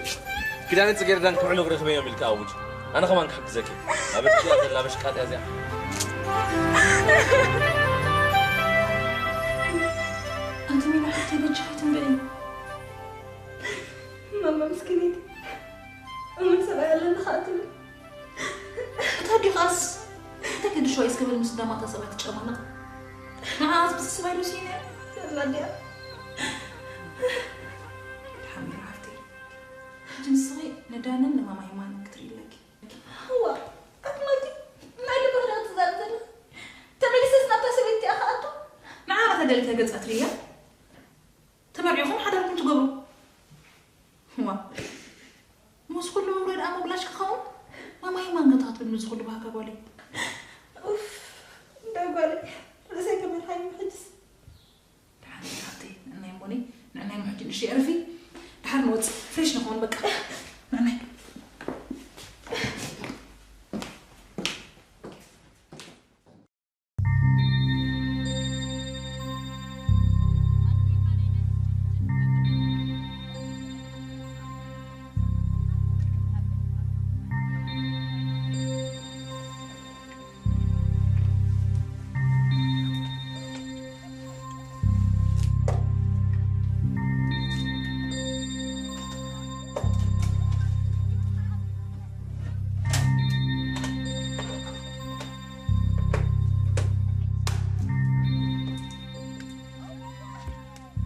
ኪዳንን ጽጌረዳን ክምዕሉ ክረኽበዮም ኢልካ ኣውጅ። ኣነ ከማን ክሕግዘኪ። ኣበይ እያ ዘላ በሽቃጥ እያ እዚኣ? ኣንቲ ሚና ሓፍተይ በጃኺ ትንበይኒ። ማማ ምስኪነይቲ። እሙን ሰብኣይ ኣለኒ ከኣ ትብል። እታ ኣዲኻስ እንታይ ከድሽዋ እዩ እስከ በል ምስ ዳማታ ሰብኣይ ትጨማነቕ። ንዓስ ምስ ሰብኣይ ዶ ስኢነ? ዘላ ድያ? ሓሚራ ሓፍተይ። ሕጂ ንስኺ ንዳንን ንማማ ሂማን ክትርኢ ኣለኪ። እዋ፣ ኣቲ ማልቲ፣ ናይ ልቢ ህደት ትዛረብ ዘለኺ። ተመሊሰስ ናብታ ሰበይቲ እያ ክኣቱ? ንዓ ተደሊተ ገጻ ትርእያ? ተመርዒኹም ሓዳርኩም ትገብሩ። እዋ፣ ምስ ኩሉ ውረድ ኣመጉላሽ ክኸውን? ማማ ሂማን ገታ ትብል ምስ ኩሉ ባህጊ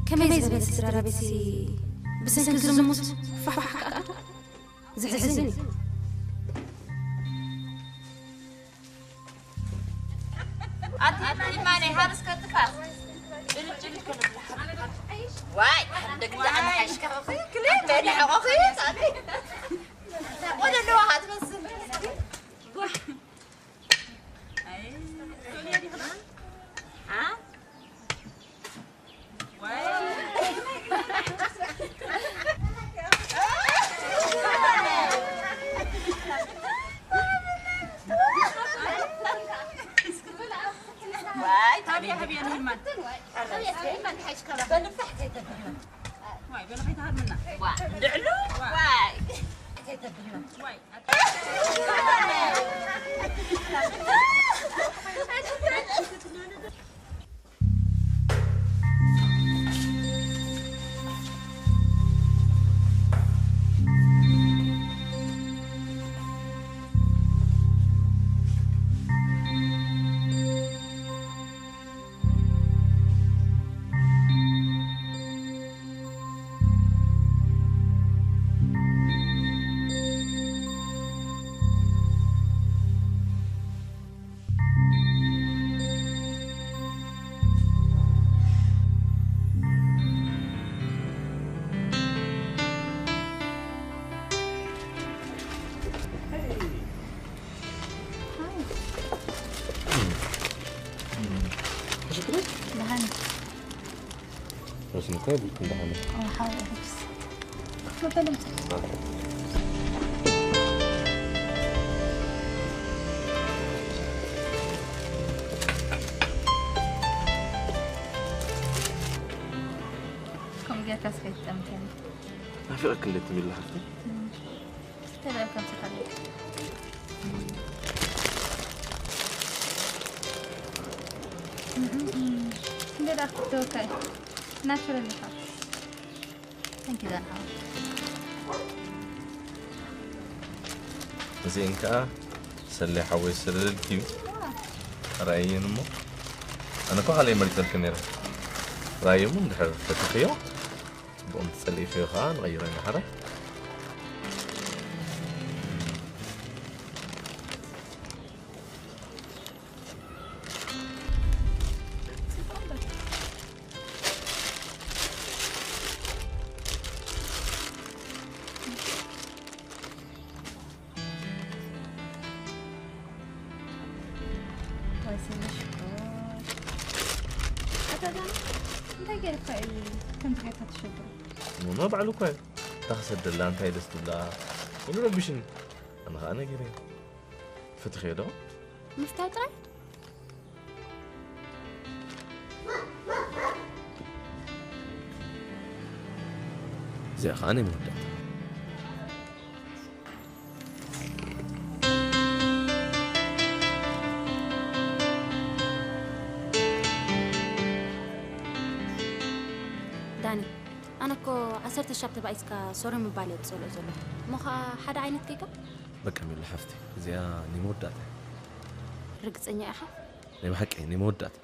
ከመይ ዝበለ ስድራ ቤትሲ ብሰንኪ ዝሙት ፋሕፋሕ ክኣቱ? ዘሕዝን እዩ። ኣቲ ማይ ማይ ሃብስ ከጥፋ። ጭልጭል ከነብላ። ዋይ፣ ደቂ ደሓን ሓሽካ ኾኺ፣ ክለ ደሓን ኾኺ፣ ሳሚ። ወደ ለዋ ሃትመስል። ኣይ፣ ሶልያ ዲኽና? ኣ? ደሓን። ራስን እኮ የብልኩን ደሓን። ሓው ሕጅስ መበለምታ። ከምኡ ጌርካ ስከይትጠምተኒ። ናፊቐኪ እንዴት ትብል ሓፍቲ? ተበል ከም ተኻለ። እንዴት ኣክቶ ከይ ናቹራል ይኻ። Thank you, that helps. እዚእን ከዓ ሰለይ ሓወይ ዝሰደደልኪ እዩ። ረኣየን እሞ ኣነ እኮ ካልኣይ መሪፀልኪ ነይረ። ረኣየ እሞ እንድሕር ፈቲኽዮ ጽቡቕ፣ እንተጸሊእኽዮ ከዓ ንቐይሮ ኢና ሓራይ። ዋይ ሰለ ሽኮር። ኣታ ዳኒ፣ እንታይ ጌርካ እዩ ከምዚ ጌርካ ትሸግሮ? ኖኖ ባዕሉ እኮ እዩ። እታ ክሰደላ እንታይ ደስ ትብላ? ወሉ ረቢሽኒ። ኣነ ኸዓ ነጊረ። ትፈትኽዮ ዶ? ምፍታው ጥራይ? እዚኣ ኸዓ ናይ መወዳእታ። ዳኒ፣ ኣነ እኮ ዓሰርተ ሻብ ተባኢስካ ሶሪ ምባል እየ ዝጸልኦ ዘለኹ። እሞ ኸዓ ሓደ ዓይነት ጌጋ? በቃ ሚሉ ሓፍቲ፣ እዚኣ ናይ መወዳእታ። ርግጸኛ ኢኻ? ናይ ብሓቂ ናይ መወዳእታ።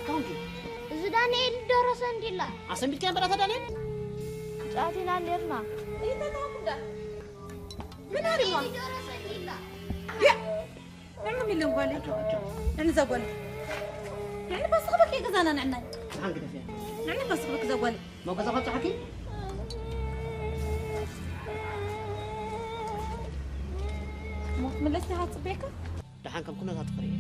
ቶንኪ። እዚ ዳንኤል ደረሰ እንዲላ። ኣሰንቢትካዮ በላታ ዳንኤል? ጫት ኢና ነርና። ይተታኩዳ። ምን ኣሪማ? ደረሰ እንዲላ። ያ። ንዕም ኢሎም ጓለይ። ኣጆ፣ ኣጆ። ንዕኒ እዛ ጓለይ። ንዕኒ ባስኽ በኪ ገዛና ንዕናይ። ንዓን ግደፍያ። ንዕኒ ባስኽ በኪ እዛ ጓለይ። ሞ ገዛ ከብጽሓኪ? ሞ ክትምለስ ኢኻ ትጽበየካ? ደሓን ከም ኩነታቱ ክርኢ።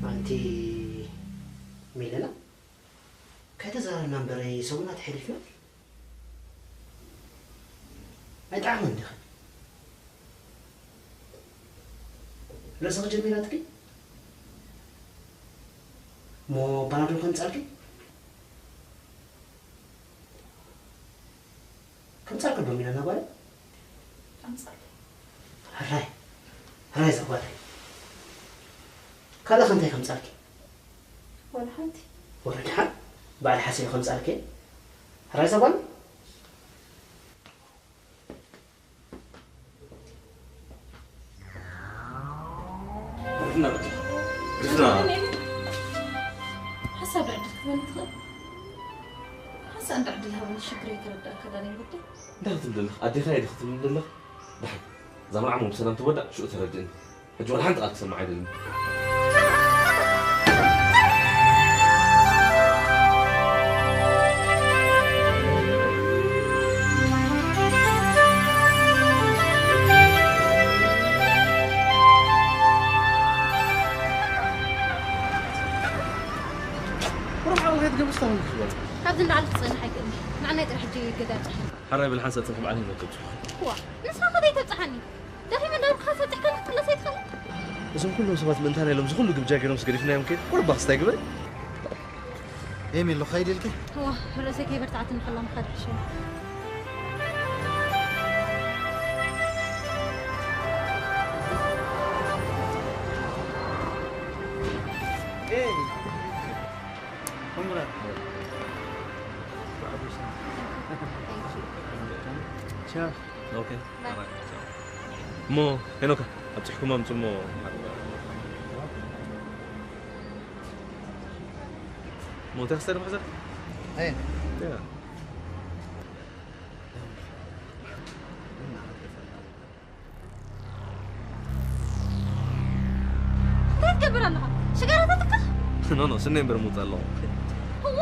ኣንቲ ሚለና፣ ከይተዛረብና እምበረይ ሰሙናት ሓሊፍና። ኣይጠዓመን ዲኻ? ርእስኺ ጀሚራትኪ? እሞ ፓናዶል ከምጻልኪ? ከምጻልኪ ዶ ሚለና ጓለይ? ከምጻልኪ። ሕራይ፣ ሕራይ እዛ ጓለይ። ካልእ ከ እንታይ ከምጻልኪ? ወላ ሓንቲ። ወላ ደሓን፣ ባዕሊ ሓሲበ ከምጻልኪ። ሕራይ እዛ ጓለይ። ግደፍና በቃ። ግደፍና። ሓሳብ ዕድል ክትበኒ ትኽእል። ሓንሳእ እንዳ ዕድል ሃበኒ፣ ሽግረይ ክርዳእካ ዳንኤል ወደይ። እንታይ ክትብል ዘለኽ? ኣዴኻ እየ ዲኺ ክትብል ዘለኽ? ደሓን። እዛ መርዓ እሞ ብሰላም ትወዳእ፣ ሽዑ ተረድእኒ። ሕጂ ዋላ ሓንቲ ቃል ክሰምዕ ኣይደልን። ቁሩብ ዓቕሊ ከይትገብር ስታሆን ክሽበል። ካብዚ ንላዕሊ ክጸንሕ ኣይክእልን። ንዓናይ ጥራሕ ሕጂ ገዛ ኣብጽሓ። ሓራይ በል ሓንሳብ ጽንሒ በዓል ሂወት ተብጽሑ። ዋ፣ ንስኻ ከመይ ተብጽሓኒ? ደኺመ እንዳበልኩኻ ሰጢሕካኒ ክትምለስ ኣይትኽእልን? እዞም ኩሎም ሰባት ምእንታና ኢሎም እዚ ኩሉ ግብጃ ገይሮምስ ገዲፍናዮም ከ? ቁሩብ ባኽስታይ ግበሪ። ኤሚ ኣሎ፣ ኸይድ ኢልኪ? እዋ፣ ርእሰይ ከይበርትዓትኒ ከላ ምኻድ ይሕሸኒ። ኤሚ። ኮንግራ። ቻው። ኦኬ። እሞ ሄኖካ ኣብፅሕኩም ኣምፁ እሞ ሞተ ክሰር ማሕዘር ኣይ እንታይ ትገብር ኣለኻ? ሽጋራ ተትካ? ኖ ኖ ስነ እምበር ምውፃእ ኣለኹ። እዋ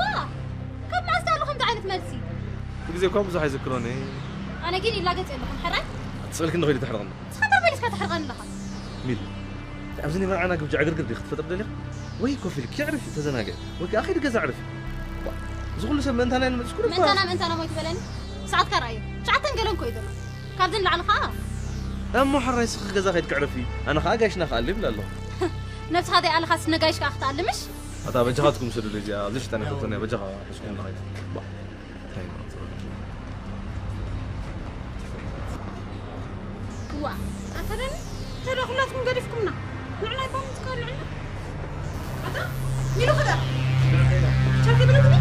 ካብ መዓስ ኣሎ ከምዚ ዓይነት መልሲ? እቲ ግዜ እኳ ብዙሕ ኣይዝክሮን እየ። ኣነ ግን ይላገፅ የለኹን ሕራይ። ኣትስእልኪ እንዶ ከይዱ ተሕርቕኒ። ንስኻ እንታይ መሊስካ ተሕርቐኒ ኣለኻ? ሚሊ፣ ኣብዚ ናይ መርዓና ግብጃ ዕግርግር ድዩ ክትፈጥር ደሊኻ? ወይ ኮፍ ኢልኪ ኣዕርፊ፣ ተዘናግዒ፣ ወይ ከኣ ከይዲ ገዛ ኣዕርፊ። ዋ፣ እዚ ኩሉ ሰብ ምእንታና እዩ ንመፅእ፣ ኩሉ እኳ ምእንታና፣ ምእንታና ሞይቱ በለኒ። ሰዓትካ ረኣዮ። ትሽዓተን ገለን እኮ እዩ ዘሎ። ካብዚ ንላዕሊ ኸኣ እሞ ሓራይ ንስኺ ገዛ ከይድኪ ዕረፊ፣ ኣነ ኸኣ ጋይሽና ክኣሊ ይብል ኣለኹ። ነብስኻ ዘይኣለኻስ ንጋይሽ ከኣ ክትኣሊ ምሽ? ኣታ በጃኻትኩም ስዱሉ እዚኣ፣ ኣብዚ ሽጣን ይፈትወኒ፣ በጃኻ ሕዝኩም ንኸይድ። ባ፣ እንታይ እዩ ማለት? ዋ፣ ኣታ ደኒ፣ ተዳ ኩላትኩም ገዲፍኩምና። ንዑ ናይ ባም ትካል ንዑ። ኣታ፣ ሚሉ ኸዳ። ቻው ከይበለትኒ?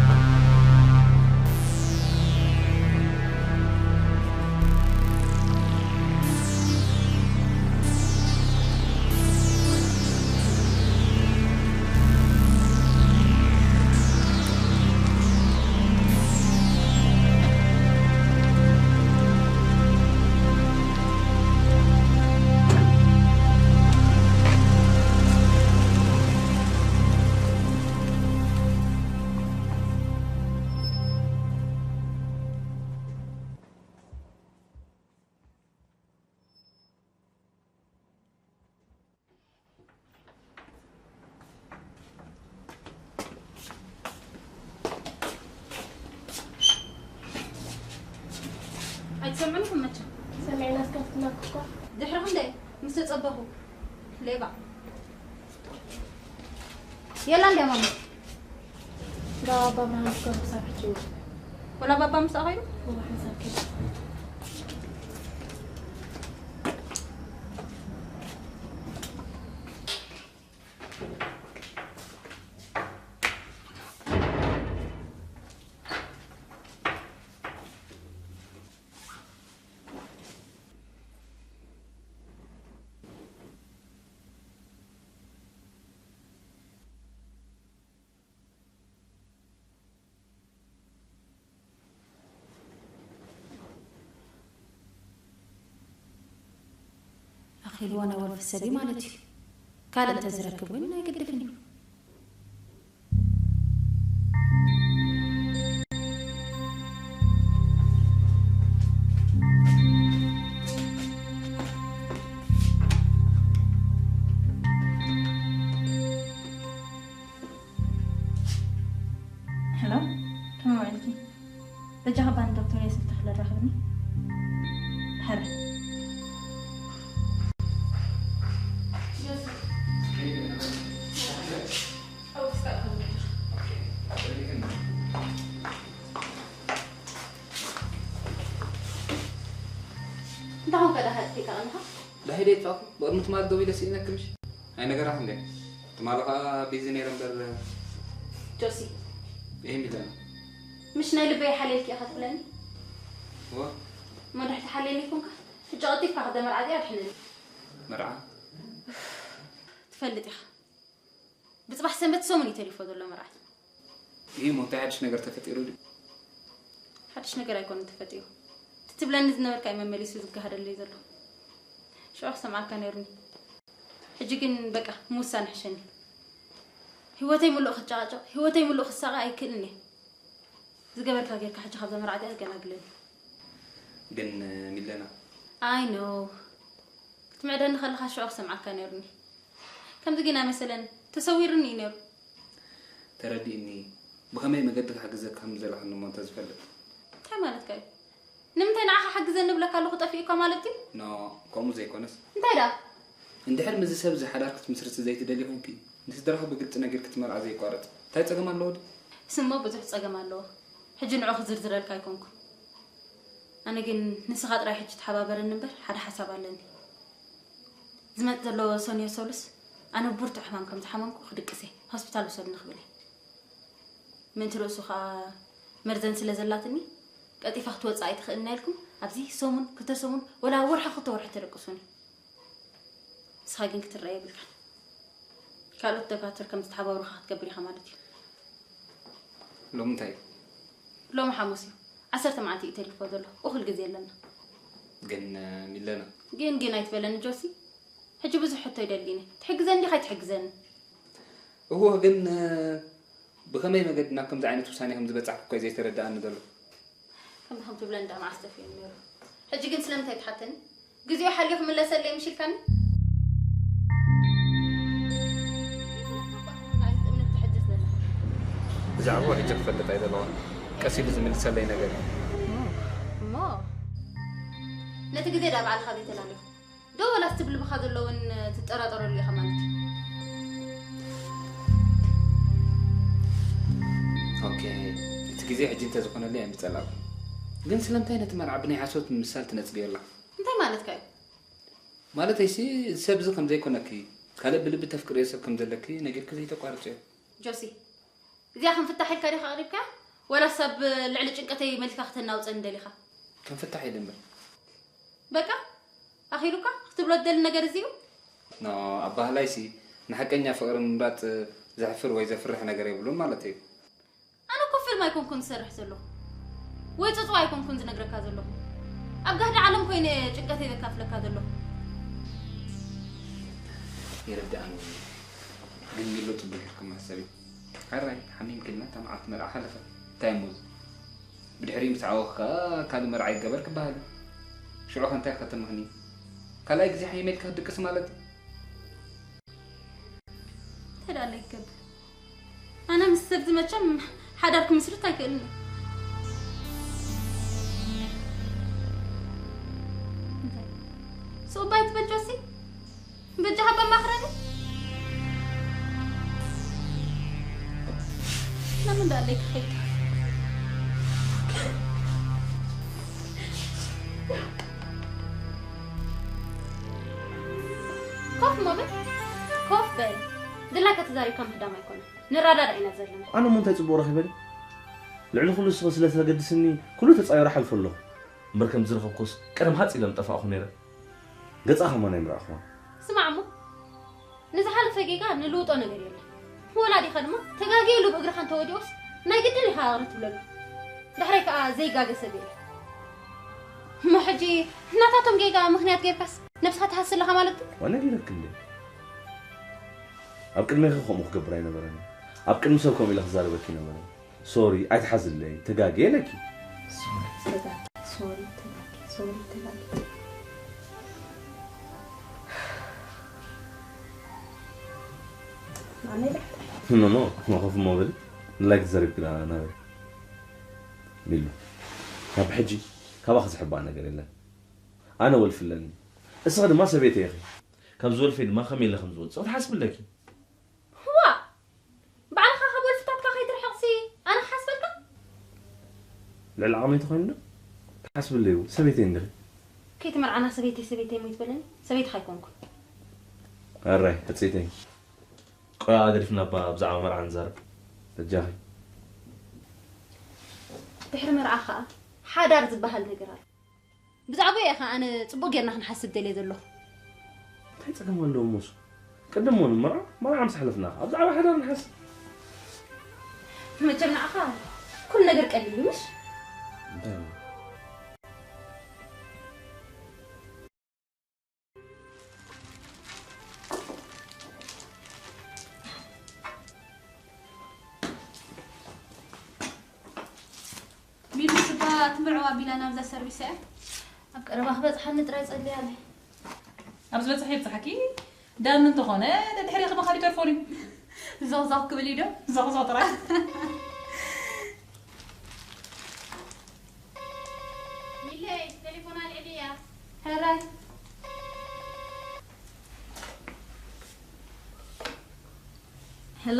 ኣይትሰምዕን ኢኹም መቸም። ሰሚዕና እስከ ፍትነኩ እኮ። ድሕርኹም ደ ምስ ተጸበኹ። ሌባ። የላ እንድያ ማማ። እንዳ ኣባ ብርሃን ትከዱ ክሳብ ሕጂ ይውዕል። ወላ ባባ ምስኣ ኸይዱ? እዋ፣ ሓንሳብ ከይዱ። ኣኺልዎ ናይ ወልፊ ሰብ እዩ ማለት እዩ። ካልእ እንተዝረክብ እውን ኣይግድፍን እዩ። ጃኽባን ዶክተር የስፍ ተኽለ ራኽብኒ። ሕረ። እንታይ ኾንካ ደሓ ጥፊእካ ኣለኻ? ዳሂደ ይጥፋእኩ። ብቕድሚ ትማሊ ደው ኢለ ስኢነኪ ምሽ? ኣይነገራኽን ድየ? ትማሊ ኸኣ ቢዚ ነይረ እምበር። ጆሲ። እሂ ሚዛና። ምሽ ናይ ልበይ ሓልየልኪ ኢኻ ትብለኒ? እወ። እሞ እንድሕር ትሓልየኒ ይኮንካ? ሕጂ ቀልጢፍካ ክደ መርዓ ድያ ኣድሕነኒ። መርዓ? ትፈልጥ ኢኻ። ብጽባሕ ሰንበት ሰሙን እዩ ተሪፎ ዘሎ መርዓት። ይህ ሞ እንታይ ሓድሽ ነገር ተፈጢሩ ድዩ? ሓድሽ ነገር ኣይኮነን ተፈጢሩ። እቲ ትብለኒ ዝነበርካ እዩ መመሊሱ ዝገሃደለይ ዘሎ። ሽዑ ክሰምዓካ ነይሩኒ። ሕጂ ግን በቃ ምውሳን ይሕሸኒ። ህይወተይ ምሉእ ክጨቃጨቅ፣ ህይወተይ ምሉእ ክሳቀ ኣይክእልን እየ። ዝገበርካ ጌርካ ሕጂ ካብዛ መርዓት እያ ዝገላግለኒ። ግን ሚለና። ኣይ ኖ። ክትምዕደኒ ከለኻ ሽዑ ክሰምዓካ ነይሩኒ። ከምዚ ግን ኣይመሰለን። ተሰዊሩኒ እዩ ነይሩ። ተረዲእኒ። ብኸመይ መገዲ ክሕግዘካ ከም ዘለኽኒ እሞ እንተዝፈልጥ። እንታይ ማለትካ እዩ? ንምንታይ ንዓኻ ሓግዘኒ እብለካ ኣለኹ ጠፊኡካ ማለት ድዩ? ኖ፣ ከምኡ ዘይኮነስ። እንታይ ደኣ? እንድሕር ምስዚ ሰብ እዚ ሓዳር ክትምስርቲ ዘይትደሊ ኮንኪ፣ ንስድራኺ ብግልጺ ነጊርኪ እቲ መርዓ ዘየቋርጽ እንታይ ጸገም ኣለዎ ድዩ? ስሞ ብዙሕ ጸገም ኣለዎ። ሕጂ ንዑ ክዝርዝረልካ ኣይኮንኩን። ኣነ ግን ንስኻ ጥራይ ሕጂ ተሓባበረኒ እምበር ሓደ ሓሳብ ኣለኒ። ዝመጽእ ዘሎ ሰኑዮ ሰሉስ ኣነ ብብርቱዕ ሕማም ከም ዝሓመምኩ ክድቅስ እየ። ሆስፒታል ውሰድኒ ክብል እየ። ምእንቲ ርእሱ ኸኣ መርዘን ስለ ዘላትኒ ቀልጢፋ ክትወጽእ ኣይትኽእልን እያ ኢልኩም ኣብዚ ሰሙን፣ ክልተ ሰሙን፣ ወላ ወርሒ ክልተ ወርሒ ተደቅሱኒ። ንስኻ ግን ክትረአ የብልካን። ካልኦት ደካትር ከም ዝተሓባብሩኻ ክትገብር ኢኻ ማለት እዩ። ሎሚ እንታይ እዩ? ሎሚ ሓሙስ እዩ። ዓሰርተ መዓልቲ እዩ ተሪፎ ዘሎ። እኹል ግዜ ኣለና። ግን ሚለና። ግን ግን ኣይትበለኒ ጆሲ። ሕጂ ብዙሕ ሕቶ ይደሊኒ። ትሕግዘኒ ዲኻ ኣይትሕግዘኒ? እወ ግን ብኸመይ መገዲ ናብ ከምዚ ዓይነት ውሳኔ ከም ዝበጻሕኩ እኮ እዩ ዘይተረድኣኒ ዘሎ። ከምዚ ከም ትብለኒ ደኣ መዓስ ጠፊኡ ነይሩ። ሕጂ ግን ስለምንታይ ትሓተኒ? ግዜኡ ሓልዩ ክምለሰለይ ምሽ ኢልካኒ? እንታይ ዓይነት እምነት ትሕድስ ዘለኻ? ብዛዕባኡ ሕጂ ክፈልጥ ኣይደለኹን። ቀስ ኢሉ ዝምልሰለይ ነገር እዩ። እሞ ነቲ ግዜ ደኣ ባዕልኻ ዘይተላልዩ። ዶ ወላስ እቲ ብልብኻ ዘሎ እውን ትጠራጠረሉ ኢኻ ማለት እዩ? ኦኬ፣ እቲ ግዜ ሕጂ እንተዝኾነለይ ኣይምጸላእኩን። ግን ስለምንታይ ነቲ መርዓ ብናይ ሓሶት ምምሳል ትነጽግዮ ኣለኻ? እንታይ ማለትካ እዩ? ማለተይሲ፣ እዚ ሰብ እዚ ከም ዘይኮነኪ፣ ካልእ ብልቢ ተፍቅርዮ ሰብ ከም ዘለኪ ነጊርኪ ዘይተቋርጽዮ። ጆሲ፣ እዚኣ ክንፍታሕ ኢልካ ዲኻ ኣቕሪብካያ? ወላስ ኣብ ልዕሊ ጭንቀተይ መሊስካ ክተናውጸኒ ደሊኻ? ክንፍታሕ ኢለ እምበር። በቃ? ኣኺሉካ? ክትብሎ ትደሊ ነገር እዚ እዩ? ኖ፣ ኣባህላይሲ፣ ንሓቀኛ ፍቕሪ ምምራጽ ዘሕፍር ወይ ዘፍርሕ ነገር የብሉን ማለት እዩ። ኣነ እኮ ፊልም ኣይኮንኩን ዝሰርሕ ዘለኹ። ወይ ጽጽዋ ኣይኮንኩን ዝነግረካ ዘለኹ። ኣብ ጋህዲ ዓለም ኮይነ እየ ጭንቀተይ ዘካፍለካ ዘለኹ። ይርድኣኒ። ግን ሚሎ ጽቡቕ ጌርካ ማሰብ እዩ። ሕራይ፣ ሓሚምኪ ኢልና እታ መዓልቲ መርዓ ሓለፈት። እንታይ እሞ እዚ? ብድሕሪኡ ምስ ዓወኽካ ካልእ መርዓ ይገበር ክበሃል እዩ። ሽዑ ኸ እንታይ ከተምኽኒ? ካልኣይ ግዜ ሓይመ ኢልካ ክትድቅስ ማለት እዩ። እንታይ ደኣ ይገብር? ኣነ ምስ ሰብዚ መቸም ሓዳር ክምስርት ኣይክእልን እየ። እንታይ? ስኡባይ ትብል ጆሲ? በጃኻ በማኽረኒ? ለምን ደኣ ኣለይ ክኸይድ? ኮፍ እሞ በል። ኮፍ በል። ድላይካ ተዛሪብካ ምህዳም ኣይኮነን። ንረዳዳእ ኢና ዘለና። ኣነ እሞ እንታይ ጽቡቕ ረኺበ? ልዕሊ ኩሉ ንስኺ ስለ ተገድስኒ ኩሉ ተጻዊረ ሓልፈ ኣለኹ። እምበር ከም ዝረኸብኩስ ቀደም ሃጽ ኢለ ምጠፋእኹ ነይረ። ገጻ ከማን ኣይምረኣኹዋን። ስማዕ እሞ፣ ንዝሓለፈ ጌጋ ንልውጦ ነገር የለን። ወላዲኻ ድማ ተጋግየ ኢሉ ብእግርኻ እንተወዲቑስ ናይ ግድን ኢኻ ይቕረ ትብለሉ። ዳሕራይ ከኣ ዘይጋገ ሰብ የለን። እሞ ሕጂ ናታቶም ጌጋ ምኽንያት ጌርካስ ነብስኻ ትሃሲ ኣለኻ ማለት ድዩ? ዋና ነጊረኪ እንዴ? ኣብ ቅድሜኺ ከምኡ ክገብር ኣይነበረን። ኣብ ቅድሚ ሰብ ከምኡ ኢለ ክዛረበኪ ኣይነበረን። ሶሪ፣ ኣይትሓዝለይ፣ ተጋግየ ኢለኪ። ሶሪ፣ ተጋግየ፣ ሶሪ፣ ተጋግየ፣ ሶሪ፣ ተጋግየ። ማመይ ዳ? ኖ፣ ኖ፣ ኖ፣ ኮፍ እሞ በሊ። ንላይክ ዘሪብ ግዳ ናበይ? ሚሉ። ካብ ሕጂ ካባኺ ዝሕባእ ነገር የለን። ኣነ ወልፊ ኣለኒ፣ እስኺ ድማ ሰበይተይ ኢኺ። ካብዚ ወልፊ ድማ ከመይ ኢለ ከም ዝወፅኦ ትሓስቢ ኣለኪ። ዋእ! ባዕልኻ ካብ ወልፍታትካ ከይትርሕቕሲ ኣነ ክሓስበልካ? ልዕሊ ዓቕመይ ተኾይኑ ዶ? ክሓስብለይ እውን ሰበይተይ እንድኺ። ከይትመርዓና ሰበይተይ ሰበይተይ እሞ ይትበለኒ? ሰበይትኻ ኣይኮንኩን። ኣራይ ሕፅይተይ። ቆይ ኣገዲፍና እባ ብዛዕባ መርዓ ንዛረብ። በጃኺ። ድሕሪ መርዓ ኸኣ ሓዳር ዝበሃል ነገር ኣሎ። ብዛዕባኡ እየ ኸኣ ኣነ ጽቡቕ ጌርና ክንሓስብ ደልየ ዘለኹ። እንታይ ጸገም ኣለዎ እሞ እሱ? ቅድም እሞ ንመርዓ፣ መርዓ ምስ ሓለፍና ኣብ ዛዕባ ሓዳር ንሓስብ። መቸም ንዓኻ ኩሉ ነገር ቀሊል እዩ ምሽ? እንታይ እሞ? ሚሉ ስጋ ትምርዕዋ ቢላ ናብዛ ሰርቪስ እያ። ኣብ ቀረባ ክበጽሓኒ ጥራይ ጸልያለይ። ኣብ ዝበጽሐ ይብጽሓኪ። ዳኒ እንተኾነ ደድሕሬኺ ምኻድ ይተርፎን እዩ። ዞኽዞኽ ክብል እዩ ዶ? ዞኽዞኽ ጥራይ። ሚለይ፣ ቴሌፎን ኣልዒለያ። ሕራይ። ሄሎ።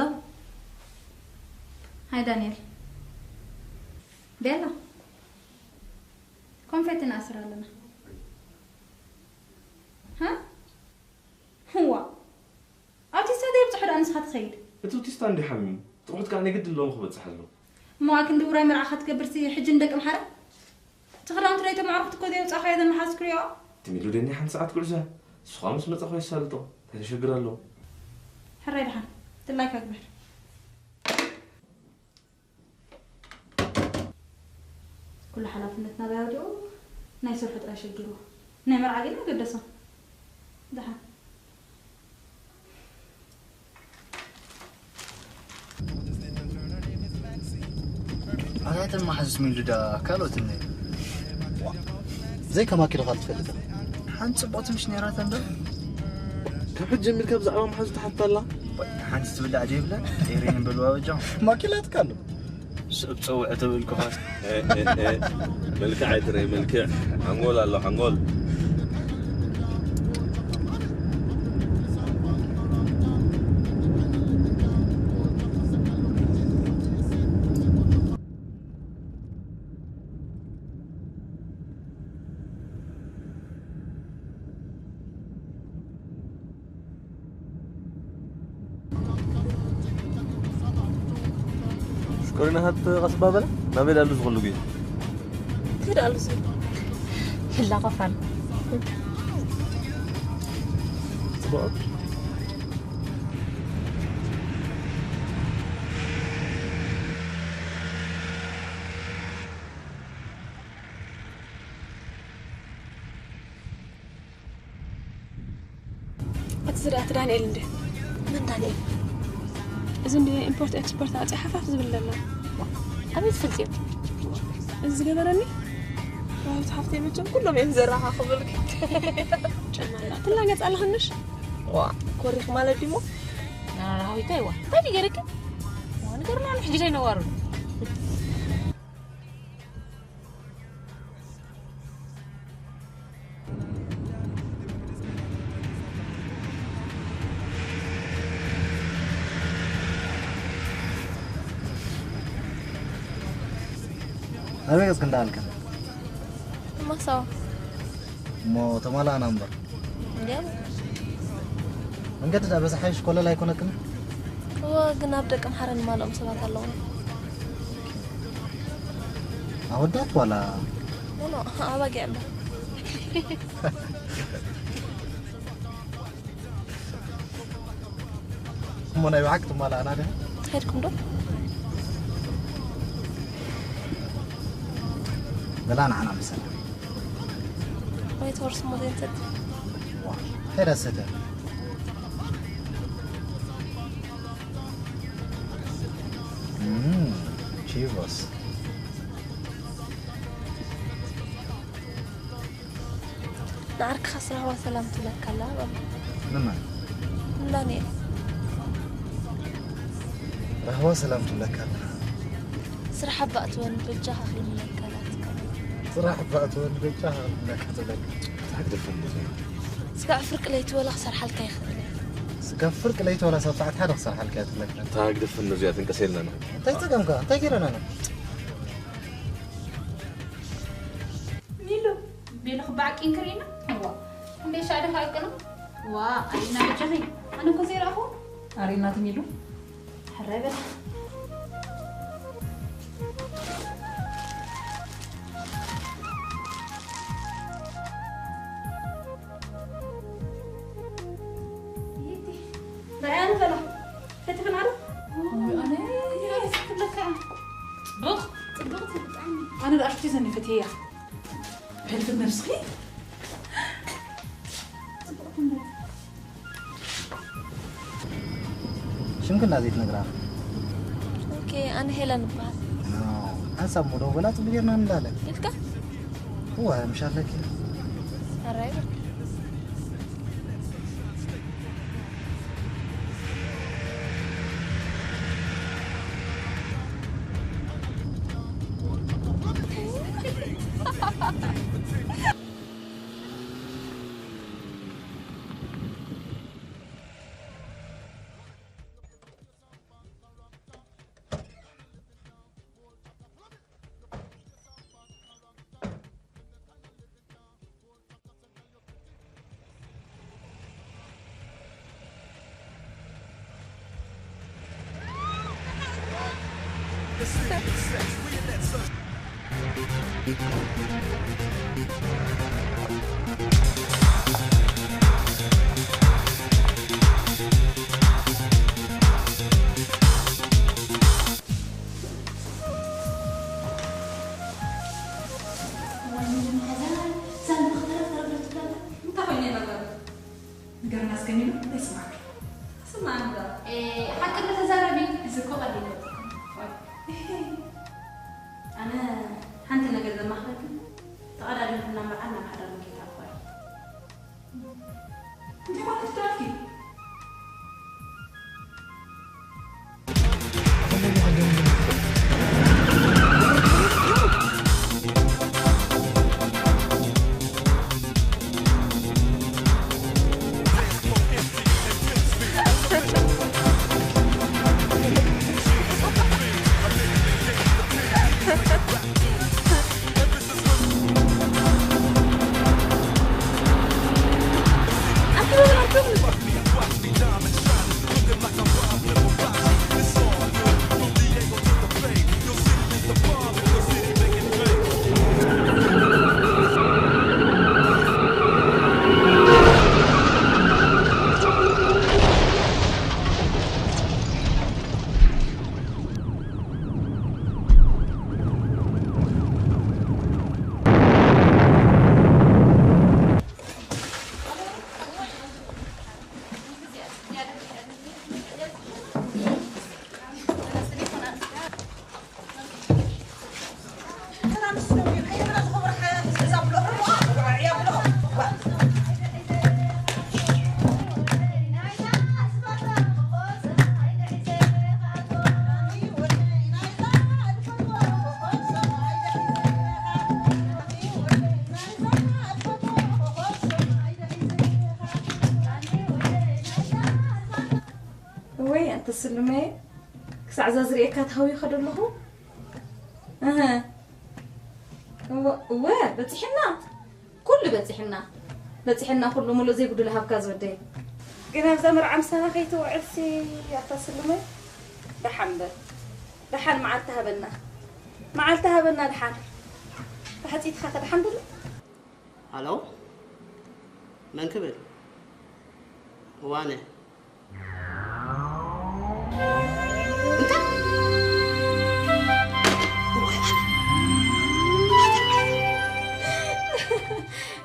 ሃይ ዳንኤል። ቤላ። ኮንፌቲ ንኣስር ኣለና። ሃ? ህዋ። ኣውቲስታ ዘይብጽሖ ደኣ ንስኻ ትኸይድ። እቲ ኣውቲስታ እንድዩ ሓሚሙ፣ ጥርሑት ከኣ ናይ ግድን ሎሚ ክበጽሕ ኣለዎ። እሞ ኣክንዲ ውራይ መርዓኻ ትገብርሲ ሕጂ ንደቂ ምሓረ? እቲ ክዳውንቲ ናይቶም ኣዕሩኽቲ እኮ ዘየውጻእኻዮ ዘመሓዝኩ ሪኦ። ትም ኢሉ ደኒ ሓንቲ ሰዓት ጉዕዞ እያ። ንሱ ኸኣ ምስ መጸ ኸው የሳልጦ። እንታይ ተሸግር ኣለዎ? ሕራይ ደሓን። ድላይካ ግበር። ኩሉ ሓላፍነት ናባይ ኣውዲቑ ናይ ስርሑ ጥራይ ሸጊርዎ። ናይ መርዓ ግን ኣይገደሶን። ደሓን። ኣታ እተን መሓዙት ሚሉ ድኣ ካልኦት እኒአን። ዘይከማኪ ዶ ካልእ ትፈልጥ? ሓንቲ ጽብቕቲ ምሽ ነይራታ እንዶ? ካብ ሕጂ ጀሚርካ ብዛዕባ መሓዙት ትሓትት ኣላ? ሓንቲ ትብላዕ ዘይብለን ጤሬን በልዋ በጃኹም። ማኪላትካ ኣሎ። ስእብ ጸውዐ ተበልኩኻ። መልክዕ ኣይትረይ መልክዕ ሓንጎል ኣሎ ሓንጎል። ሽኮሪናታት ቀስ ባበለ ናበይ ዳሉ ዝኹሉ ግዜ ትሄድ ኣሉ ሲ ህላ ኸፋን ጽቡቕ እቲ ዝርኣቲ ዳንኤል እንደ መን ዳንኤል? እዚ እንደ ኢምፖርት ኤክስፖርት ኣውፂ ሓፋፍ ዝብል ዘሎ ኣበይ ትፈልጥዮ? እዚ ዝገበረኒ ዋውት ሓፍተይ መቸም ኩሎም እዮም ዘረኻኽብልክ ጨማላ ትላገፅ ኣለኽንሽ ዋ ኮሪኽ ማለት ድሞ ሃዊታይ ዋ እንታይ ድገርክ ንገርና ሕጂ ዘይነዋሩ ኣበይ ገጽ ክንደኣልካ ማሳዋ እሞ ተማላእና እምበር እንዲያም መንገዲ ዳ በዝሓይሽ ኮለል ኣይኮነክን እወ ግን ኣብ ደቂ ኣምሓረ ንማልኦም ሰባት ኣለውና ኣወዳት ዋላ ኖ ኣባጊዕ እምበር እሞ ናይ ብሓቂ ትማላእና ደ ሄድኩም ዶ በላ ንዓና ምሰል ወይ ተወርስ ሞቴንተት ሄዳ ሰደ ቺቮስ ንዓርክኻስ ራህዋ ሰላም ትብለካ ኣላ በሎ። ንመን? ንዳንኤል። ራህዋ ሰላም ትብለካ ኣላ። ስራሕ ኣባ እትወኒ በጃኻ ክልምነካ ናትካ። ስራሕ እባ እትወኒ በጃ ክብለካ ትብለካ። ታግድፍን ብዙ። ስጋዕ ፍርቂ ለይቲ ወላ ክሰርሓልካ ይኽእል እየ። ስጋዕ ፍርቂ ለይቲ ወላ ሳብ ሰዓት ሓደ ክሰርሓልካ እየ ትብለካ። ታግድፍን ብዙ እያ ትንቀሰልና። እንታይ ጸገምካ? እንታይ ገይረና? ኒሉ፣ ቤሎ ክበዓቂን ክርኢና? እዋ። እንዴ ሻደ ሃቅና? ዋ፣ ኣይና በጃኺ። ኣነ እኮ ዘይረኣኹ። ኣሪና ትሚሉ። ሕራይ በል። ይእቲ። ርኣያ ንበላ። ፈትፍን ኣረ? ኣነ ክትብለካ። ጽቡቕ። ጽቡቕ ትብጣኒ። ኣነ ደኣ ሽቲ ዘኒ ፈትያ። ሕልፍት ነብስኺ። ጽቡቕ ትብለካ። ሽምግልና ዘይትነግራ? ኦኬ፣ ኣነ ሄለን እበሃል። ሓንሳብ ሙዶ በላ ጽቡቕ ጌርና ንላለ። ኢልካ? እወ፣ ምሽ ኣለኪ። ኣራይ በል። እንታይ ኮይነ ነበር? ንገርና እስከ ኒሉ፣ እንታይ ይስማዕኪ? ስማዕ እንዶ። ኤ፣ ሓቂ እንዶ ተዛረቢ፣ እዚ እኮ ቀሊል ኣይኮነን። ዋይ። ኣነ ሓንቲ ነገር ዘማኽረኪ፣ ተቐዳዲምኩ ናብ በዓል ናብ ሓዳር ምኬድ ኣባይ። እንታይ ማለት ትደርፊ? ወይ ኣንተ ስልመየ፣ ክሳዕ እዛ ዝርእየካ ተሃዊኸ ዶ ኣለኹ? እህ። እወ፣ እወ፣ በጺሕና። ኩሉ በጺሕና። በጺሕና ኩሉ፣ ሙሉእ ዘይጉድል ሃብካ ዝወደይ። ግን ኣብዛ መርዓ ምሳና ከይትውዕልሲ ኣታ ስልመየ፣ ደሓን በል። ደሓን መዓልቲ ሃበና። መዓልቲ ሃበና ደሓን። ተሓጺትካ ከ ደሓን በል። ሃሎ፣ መን ክብል? እዋነ። እንታይ?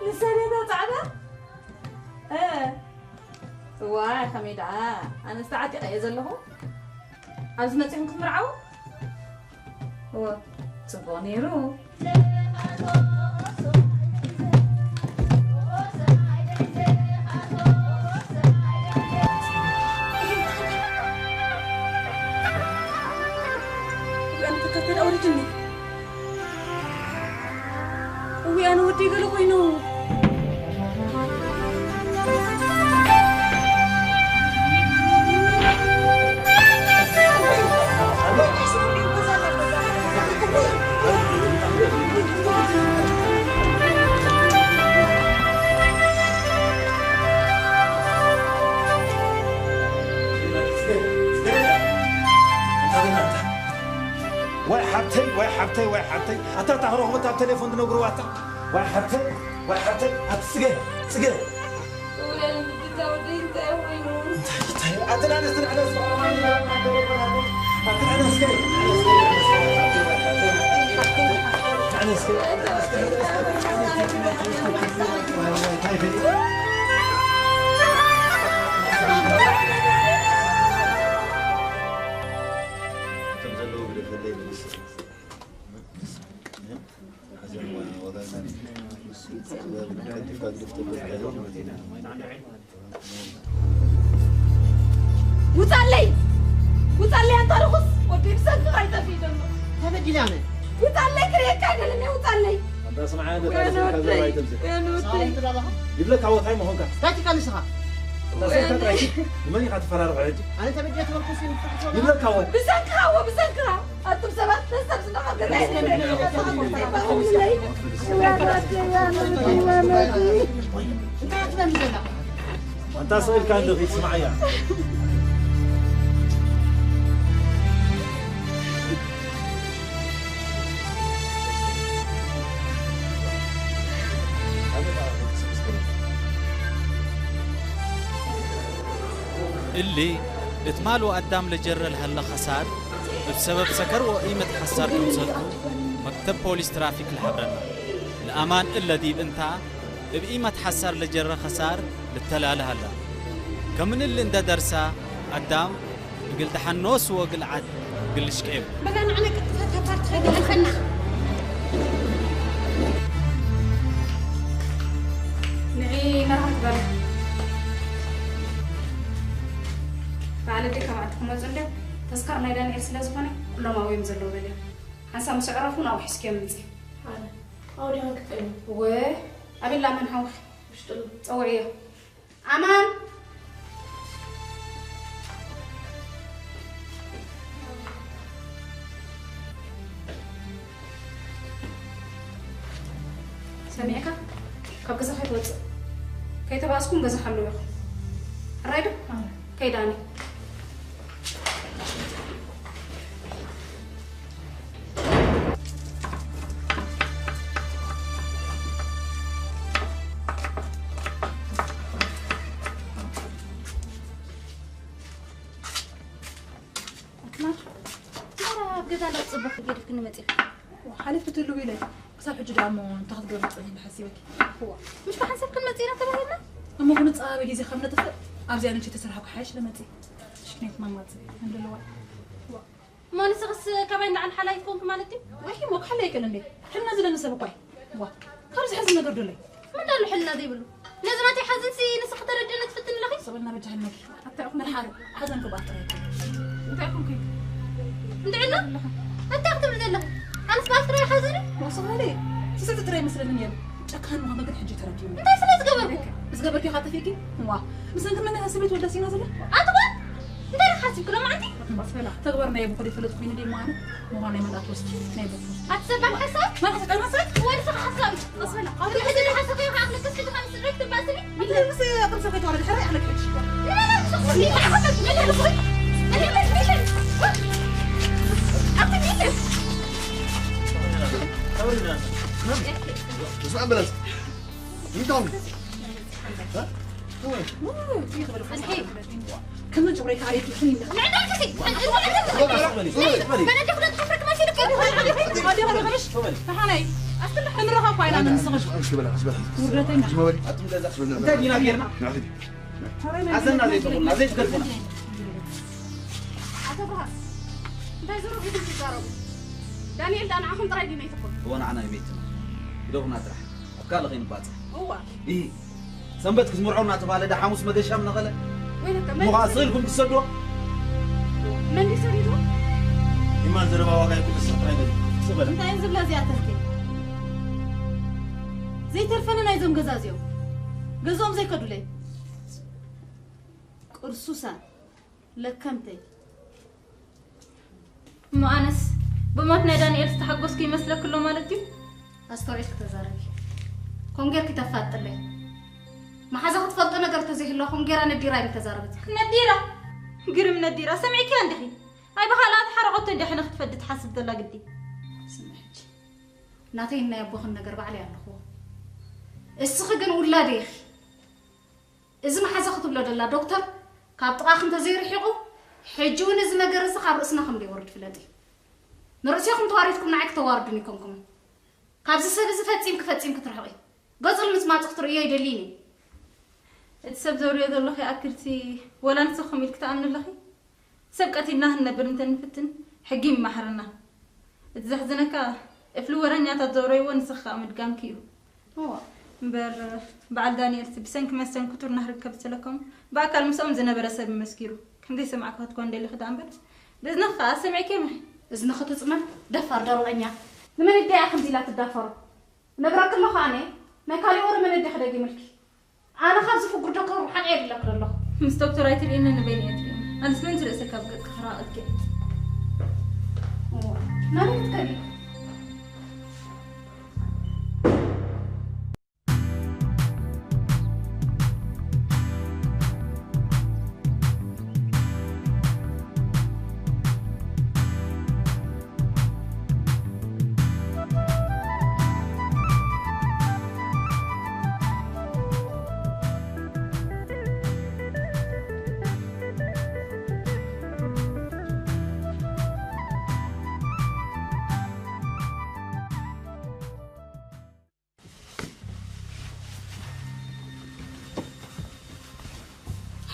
ንሳ ድያ እታ ጻዕዳ? እ። እዋይ፣ ከመይ ደኣ? ኣነስ ተዓጢቐ እየ ዘለኹ። ኣብዚ መጺኹም ክትምርዓዉ? እወ፣ ጽቡቕ ነይሩ። ኣነ ተከተል ኣውርድኒ። ይበል ኮይኑ። ወይ ሓብተይ፣ ወይ ሓብተይ፣ ወይ ሓብተይ። ኣታ እታ ክረኽቦ እታ ቴሌፎን ትነግርዋ ኣታ። ወይ ሓብተይ፣ ወይ ሓብተይ። ኣቲ ጽገ፣ ጽገ። ውዕል ምድታው ደይ እንታይ ኮይኑ? እንታይ፣ እንታይ? ኣቲ ንኣነስ ትንዕነስ በቃ፣ ማን ይላል? ኣቲ ንዕነስ ከ፣ ንዕነስ ከ፣ ንዕነስ ከ። ውጻለይ! ውጻለይ ኣንታ ርኹስ! ወዲ ብሰንክኻ ይጠፍእ ዘሎ። ተበዲለ ኣነ። ውጻለይ ክርእየካ ኣይደልን እየ፣ ውጻለይ! ኣንታ ስምዓኒ፣ ወይነ ወደይ፣ ወይነ ወደይ። ይብለካ ወታይ ምኾንካ። እንታይ ትካ ንስኻ? ኣንታ ሰብካ ጥራይ ንመን ኢኻ ትፈራርሖ ሕጂ? ኣነ ተበዲለ ተበልኩ ሲ ይብለካ ወ- ብሰንክኻ ወ፣ ብሰንክኻ! ኣቱም ሰባት፣ ነዚ ኣብዚ ንዓብ ገዛ እንታይ ትበል ዘላ? ኣንታ ስቕ ኢልካ እንዶ ኺድ ስምዓያ። እሊ እት ማሉ ኣዳም ለጀረ ለሀለ ኸሳር እብ ሰበብ ሰከር ወኢመት ሐሳር ክምሰልቱ መክተብ ፖሊስ ትራፊክ ለሐብረና። ለአማን እለ ዲብ እንታ እብ ኢመት ሐሳር ለጀረ ኸሳር ልተላለ ሀላ። ከምን እሊ እንደ ደርሳ ኣዳም እግል ደሐን ኖስ ወእግል ዐድ እግል ልሽቄብ። በላ ንዓና ቀጥታ እታ ፓርቲ ኸይድ ይሓልፈና። ንዒ መርሃ ትበል። በዓል ኣደይ ካብ ዓዲ ክመጹ እንድዮም፣ ተስካር ናይ ዳንኤል ስለ ዝኾነ፣ ኩሎም ኣብኡ እዮም ዘለዉ በልዮም። ሓንሳብ ምስ ኣዕረፉ ናብኡ ሒዝክዮም ምጺ። ኣነ፣ ኣብኡ ዲኻ ክትጥዕሚ? እወ፣ ኣቤላ መን ሓውኺ? ውሽጢ ኣሎ። ጸውዕዮ። ኣማን! ሰሚዕካ? ካብ ገዛ ከይትወጽእ። ከይተባእስኩም ገዛ ሓልዉ ኢኹም። ሕራይ ዶ? ኣነ። ከይደ ኣነ። ኣክማል፣ መራ ኣብ ገዛ እንዳተጸበኹ ገዲፍክኒ መጺእኪ። ዋ፣ ሓሊፉ ትህልዊ ኢለ። ክሳብ ሕጂ ደኣ እሞ እንታይ ክትገብሪ ትጸንሒ ኢለ ሓሲበኪ። እዋ፣ ምሽ ብሓንሳብ ክንመጽእ ኢና ተባሂልና? እሞ ክንጻበ ግዜ ካብ ነጥፍእ፣ ኣብዚኣ ንእሽተይ ተሰርሓ ክሓይሽ ኢለ መጺእ። ሽክኔት ማማጽእ፣ እንደለዋ። እዋ። እሞ ንስኽስ ካባይ ንላዕሊ ሓላይ ትኮንኪ ማለት ድዩ? ወይ እሞ ክሓላይ ኣይክእልን እንዴ? ሕልና ዝለኒ ሰብ እኳ እዩ። ዋ፣ ካብዚ ሕዚ ነገር ዶ ኣሎ? ምን ኣሎ ሕልና ዘይብሉ? ነዚ ናተይ ሓዘንሲ ንስኺ ተረድእኒ ትፍትኒ ኣለኺ? ሰበልና በጃ ሕልናኪ። ኣታ ኢኹም መልሓር፣ ሓዘን ክብኣት ጥራይ እኮ። እንታይ ኢኹም ከ? እንድዕና? እንታይ ክትብሊ ዘለኺ? ኣነስ ብኣፍ ጥራይ ሓዘን እዩ? ወሰኻለ፣ ስስዕቲ ጥራይ መስለኒ ነይሩ። ጨካን ምዃኑ ግን ሕጂ ተረዲኡኒ። እንታይ ስለ ዝገበርኩ? ምስ ገበርኪ ኢኻ ጠፊእኪ? ዋ፣ ብሰንኪ መን እያ ስበይት ወልዳ ሲና ዘላ? ኣቲ ጓል! እንታይ ኢኻ ሓሲብኪ ሎማዓንቲ? ተግባር ናይ ኣቦ ከደይ ፈለጥኩ ኮይኑ ደይ ምዃኑ፣ ምዃኑ ናይ መልኣክ ወስቲ ናይ ኣቦ። ኣቲ ሰባል ሓሳብ? ማን ሓሳብ? ጠና ሰብ? ወዲ ሰብ ሓሳብ። ቀስ በል። ኣብ ሕጂ ሓሳብ ከይኻ ኣኽለከስ ከይኻ ምስ ድረግ ትባስኒ? ምስ ኣቕም ሰብ ከይተዋረድ ሕራይ ኣኽለክ ሕጂ። ተስፋ ኣምበለስ። እንታይ? ከመን ጭብረይ ከኣ የትልሕን ኢለ። እንታይ ዲና ጌርና? ኣዘና ዘይትኹና፣ ዘይትገድፉና። ኣቶ ብርሃን፣ እንታይ ዞሮ ኢኹም ትዛረቡ? ዳንኤል፣ ዳ ንዓኹም ጥራይ ድዩ መይትኩም? እወ፣ ንዓና እዩ መይትና። ግደፉና ጥራሕ። ኣብ ካልእ ከይንባጻሕ። እዋ። ኢሂ። ሰንበት ክትምርዖ እናተባህለ፣ ዳ ሓሙስ መገሻ ምነኸለ። ወይለከ፣ መን ምዃ ስቕ ኢልኩም ትሰድዎ? መን ድዩ ሰዲድዎ? ኢማን ዘረባ ዋጋ ይኩን፣ ስቕ ጥራይ በል። ስቕ በል። እንታይ እዩ ዝብላ እዚኣተን ከ? ዘይተርፈኒ ናይዞም ገዛ እዚኦም። ገዝኦም ዘይከዱለይ። ቅርሱሳን ለከምተይ። እሞ ኣነስ ብሞት ናይ ዳንኤል ዝተሓጎስኩ ይመስለኪ ኣሎ ማለት ድዩ? ኣስተውዒልኪ ተዛረቢ። ከምኡ ጌርኪ ተፋጥለይ። መሓዛ ክትፈልጦ ነገር ተዘይህልዋ ከምኡ ጌራ ነዲራ ኣይምተዛረበትኪ። ነዲራ? ግርም ነዲራ። ሰሚዕኪያ እንዲኺ? ኣይ ብኻልኣት ሓረቐቶ እንዲያ ሕነ ክትፈዲ ትሓስብ ዘላ ግዲ። ስምዒ ሕጂ። ናተይን ናይ ኣቦኽን ነገር ባዕለይ ኣለኹዎ። እስኺ ግን ውላደይ ኢኺ። እዚ መሓዛ ክትብሎ ደላ ዶክተር ካብ ጥቓኺ እንተዘይርሒቑ፣ ሕጂ እውን እዚ ነገር እዚ ካብ ርእስና ከም ዘይወርድ ፍለጢ። ንርእስኹም ተዋሪድኩም ንዓይ ክተዋርዱኒ ኣይኮንኩምን። ካብዚ ሰብ እዚ ፈጺምኪ ፈጺምኪ ትርሕቒ። ገጹ ንምጽማጹ ክትርእዮ ኣይደልይን እየ። እቲ ሰብ ዘውርዮ ዘለኺ ኣክልቲ ወላ ንስኹም ኢልኪ ትኣምኒ ኣለኺ? ሰብ ቀቲልና ክንነብር እንተንፍትን ሕጊ ይመሓረና። እቲ ዘሕዝነካ እፍሊ ወረኛታት ዘውረይዎ ንስኺ ከኣ ምድጋምኪ እዩ። እዋ። እምበር በዓል ዳንኤልሲ ብሰንኪ መስተንክቱር ናህሪ ክከብሰለኮም ብኣካል ምስኦም ዝነበረ ሰብ መስኪሩ ከም ዘይሰማዕኪ ክትኮን ደሊኺ ደኣ እምበር ብእዝንኺ ከኣ ሰሚዕኪ ኢኺ። እዝንኺ ትጽመም ደፋር ደረቐኛ። ንመን እድያ ከምዚ ኢላ ትዳፈሮ? ነግረኪ ኣለኹ ኣነ ናይ ካሊእ ወረ መን እድያ ክደጊምልኪ። ኣነ ካብዚ ፍጉር ዶክተር ርሓቕ እየ ዝብለኪ ዘለኹ። ምስ ዶክተር ኣይትርእይኒ ንበይኒ እየ ትርእይኒ። ኣነስ ምእንቲ ርእሰይ ካብ ገጽኪ ክራቕ እየ። እሞ ናበይ ክትከዲ?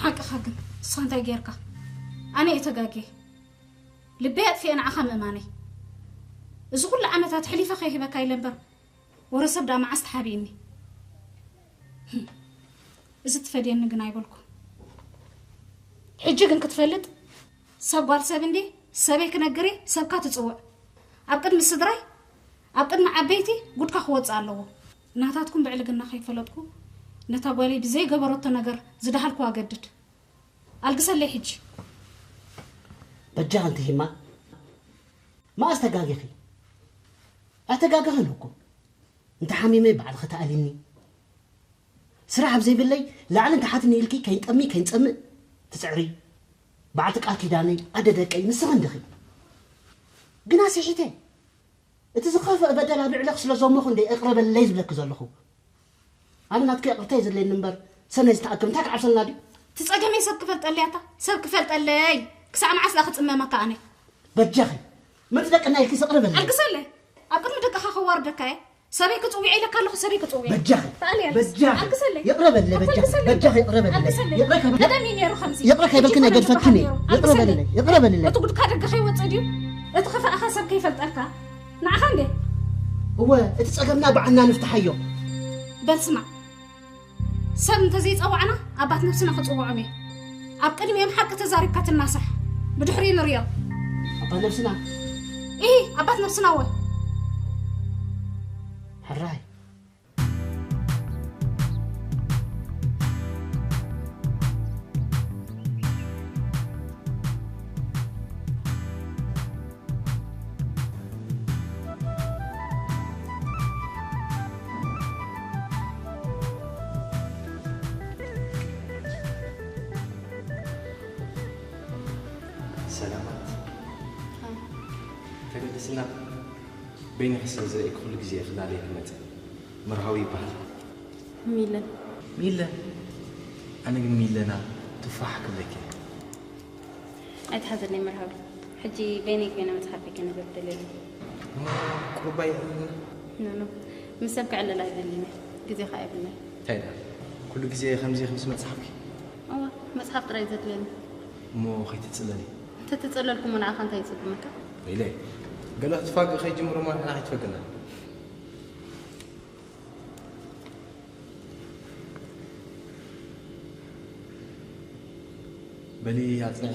ሓቅኻ ግን ንስኻ እንታይ ጌርካ? ኣነ እየ ተጋግየ። ልበይ ኣጥፊኤ ንዓኻ ምእማነይ። እዚ ኩሉ ዓመታት ሕሊፈ ከይህበካ ኢለ እምበር ወረ ሰብ ደኣ መዓስ ተሓቢእኒ። ህም፣ እዚ ትፈድየኒ ግን ኣይበልኩ። ሕጂ ግን ክትፈልጥ ሰብ ጓል ሰብ እንዴ ሰበይ ክነግር እየ ሰብካ ትጽውዕ። ኣብ ቅድሚ ስድራይ ኣብ ቅድሚ ዓበይቲ ጉድካ ክወጽእ ኣለዎ። ናታትኩም ብዕልግና ከይፈለጥኩ ነታ ጓለይ ብዘይገበረቶ ነገር ዝደሃልኩዋ ገድድ። ኣልግሰለይ ሕጂ። በጃ ኣንቲ ሂማ መኣስ ተጋጊኺ? ኣይተጋገኽን እኮ። እንተ ሓሚመ ባዕልኺ ተኣሊኒ። ስራሕ ኣብ ዘይብለይ ላዕልን ታሕትን ኢልኪ ከይንጠሚ ከይንጸምእ ትጽዕሪ። በዓልቲ ቃል ኪዳነይ ኣደ ደቀይ ንስኺ እንዲኺ። ግና ስሒተ። እቲ ዝኸፍአ በደል ኣብ ልዕለኺ ስለ ዘመኹ እንደ ይቕረ በለለይ ዝብለኪ ዘለኹ። ኣነ ናትኪ ይቕርታ እዩ ዘድልየኒ እምበር ሰናይ ዝተኣከብ እንታይ ክዓብሰልና ድዩ? እቲ ጸገመይ ሰብ ክፈልጠለይ ኣታ ሰብ ክፈልጠለይ። ክሳዕ መዓስ ደኣ ክጽመመካ ኣነ? በጃኺ ምእንቲ ደቅና ኢልኪ ይቕረ በለለይ። ኣልግሰለይ። ኣብ ቅድሚ ደቅኻ ከዋርደካ እየ። ሰበይ ክጽውዕ ኢለካ ኣለኹ ሰበይ ክጽውዕ። በጃኺ ተኣልያ። በጃኺ ኣልግሰለይ። ይቕረ በለለይ በጃኺ። ኣልግሰለይ። በጃኺ ይቕረ በለለይ። ኣልግሰለይ። ይቕረ ከበ- ቀደም እዩ ነይሩ ከምዚ። ይቕረ ከይበልክን ሕጂ እኮ ኣይገድፈክን እዩ። ነብርካ ነይሩ። ይቕረ ኣልግሰለይ። በለለይ። ይቕረ በለለይ። እቱ ጉድካ ደገ ከይወጽእ ድዩ? እቲ ክፋእኻ ሰብ ከይፈልጠልካ። ንዓኻ እንዴ? እወ እቲ ጸገምና ባዕልና ንፍትሓዮ። በል ስማዕ። ሰብ እንተዘይጸዋዕና ኣባት ነብስና ክጽውዖም እየ። ኣብ ቅድሚኦም ሓቂ ተዛሪብካ ትናሳሕ። ብድሕሪኡ ንርእዮ። ኣባት ነብስና? ኢሂ ኣባት ነብስና እወ። ሕራይ። ሰላማት። ተገደስና በይንኺ ስለ ዝረእየኪ ኩሉ ግዜ ክላለየኪ መጸ። መርሃዊ ይበሃል። ሚለን። ሚለን? ኣነ ግን ሚለና ቱፋሕ ክብለኪ እየ። ኣይትሓዘለይ መርሃዊ። ሕጂ በይነይ ኮይነ መጽሓፈይ ከንብብ ደልየ ኣለኹ። እሞ ቁሩብ ኣይዕልልን? ኖ፣ ኖ። ምስ ሰብ ክዕልል ኣይደልን እየ። ግዜ ከኣ የብልናይ። እንታይ ደኣ? ኩሉ ግዜ ከምዚ ኢኺ ምስ መጽሓፍኪ? እወ፣ መጽሓፍ ጥራይ ዘድልየኒ። እሞ ከይትጽለሊ። እንተተጸለልኩ እሞ ንዓኻ እንታይ ይጽግመካ? ወይለይ፣ ገለ ክትፋግእ ከይጅምር እሞ ንሕና ከይትፈግና። በሊ ኣጽንዒ፣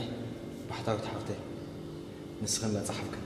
ባሕታዊት ሓፍተይ፣ ንስኽን መጽሓፍክን።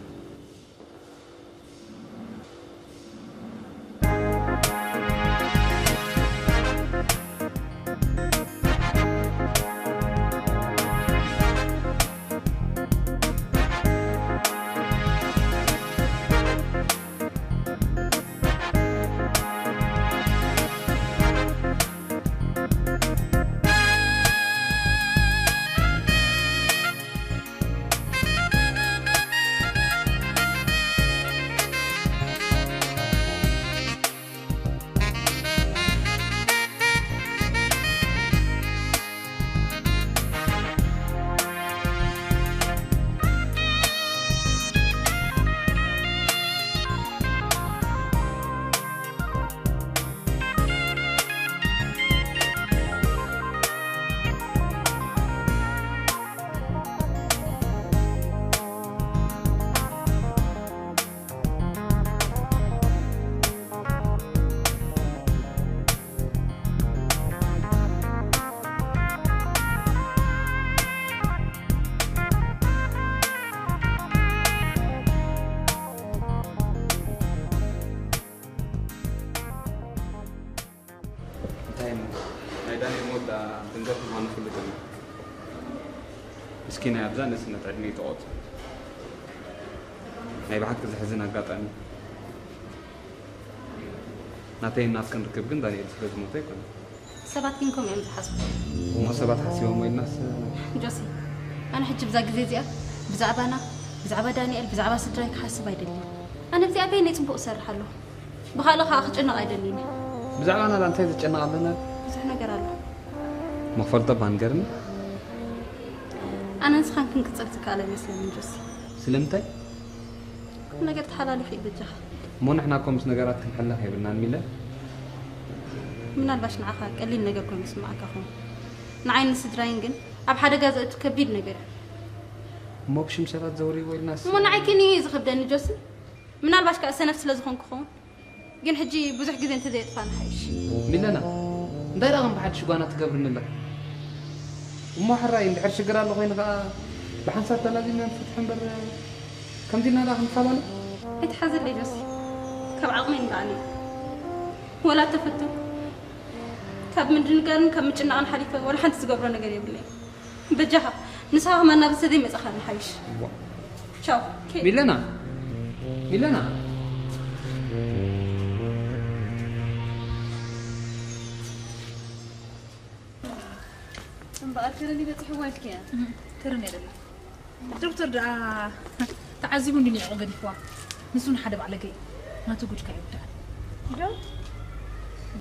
ምስኪናይ ኣብዛ ንእስነት ዕድመይ ተቖጽ። ናይ ብሓቂ ዘሕዝን ኣጋጣሚ። ናተይን ናትክን ርክብ ግን ዳንኤል ስለ ዝሞተ ኣይኮነን። ሰባት ግን ከምኡ እዮም ዝሓስቡ። እሞ ሰባት ሓሲቦም ኢልናስ? ጆሲ፣ ኣነ ሕጂ ብዛ ግዜ እዚኣ ብዛዕባና፣ ብዛዕባ ዳንኤል፣ ብዛዕባ ስድራይ ክሓስብ ኣይደልን። ኣነ ብዚኣ በይነይ ጽቡቕ እሰርሕ ኣለኹ። ብኻልእ ኸኣ ክጭነቕ ኣይደልን። ብዛዕባና ላ እንታይ ዝጨነቕ ኣለና? ብዙሕ ነገር ኣሎ። መኽፈልቶ እባ ንገርኒ። ኣነ ንስኻን ክንቅጽል ዝከኣል ኣይመስለንን ጆሲ። ስለምንታይ? ኩሉ ነገር ተሓላሊኹ እዩ በጃኻ። እሞ ንሕና እኮ ምስ ነገራት ክንሕለኽ የብልናን ሚለ። ምናልባሽ ንዓኻ ቀሊል ነገር ኮይኑ ይስምዓካ ኸውን። ንዓይን ንስድራይን ግን ኣብ ሓደጋ ዘእቱ ከቢድ ነገር እዩ። እሞ ብሽም ሰባት ዘውርይዎ ኢልናስ? እሞ ንዓይ ከን እዩ ዝኸብደኒ ጆሲ። ምናልባሽ ከኣ ሰነፍ ስለ ዝኾንኩ ኸውን። ግን ሕጂ ብዙሕ ግዜ እንተዘየጥፋ ንሓይሽ። ሚለና፣ እንታይ ደኣ ከም ብሓድሽ ጓና ትገብርኒ ኣለኺ? እሞ ሕራይ እንድሕር ሽግር ኣሎ ኮይኑ ከኣ ብሓንሳብ ተላዚምና ንፈትሖ እምበር ከምዚ ኢልና ደኣ ክንፋላለ? ኣይትሓዘለይ ጆሲ፣ ካብ ዓቕመይ ንላዕሊ እዩ። ወላ ተፈተንኩ፣ ካብ ምድንጋርን ካብ ምጭናቕን ሓሊፈ ወላ ሓንቲ ዝገብሮ ነገር የብለይን። በጃኻ ንስኻ ከማን ናብ ዝተዘይ መጻኻ ንሓይሽ። ዋ። ቻው። ኬ- ሚለና፣ ሚለና። እምበኣር ከረን ይበጽሕዋ ኢልክያ? ከረን እያ ደላ። ዶክተር ደኣ ተዓዚቡ እንዲ ንዕቑ ገዲፍዋ። ንሱ ንሓደ ባዕለገ እዩ። ናቱ ጉድካ ይውዳእ። ዶ?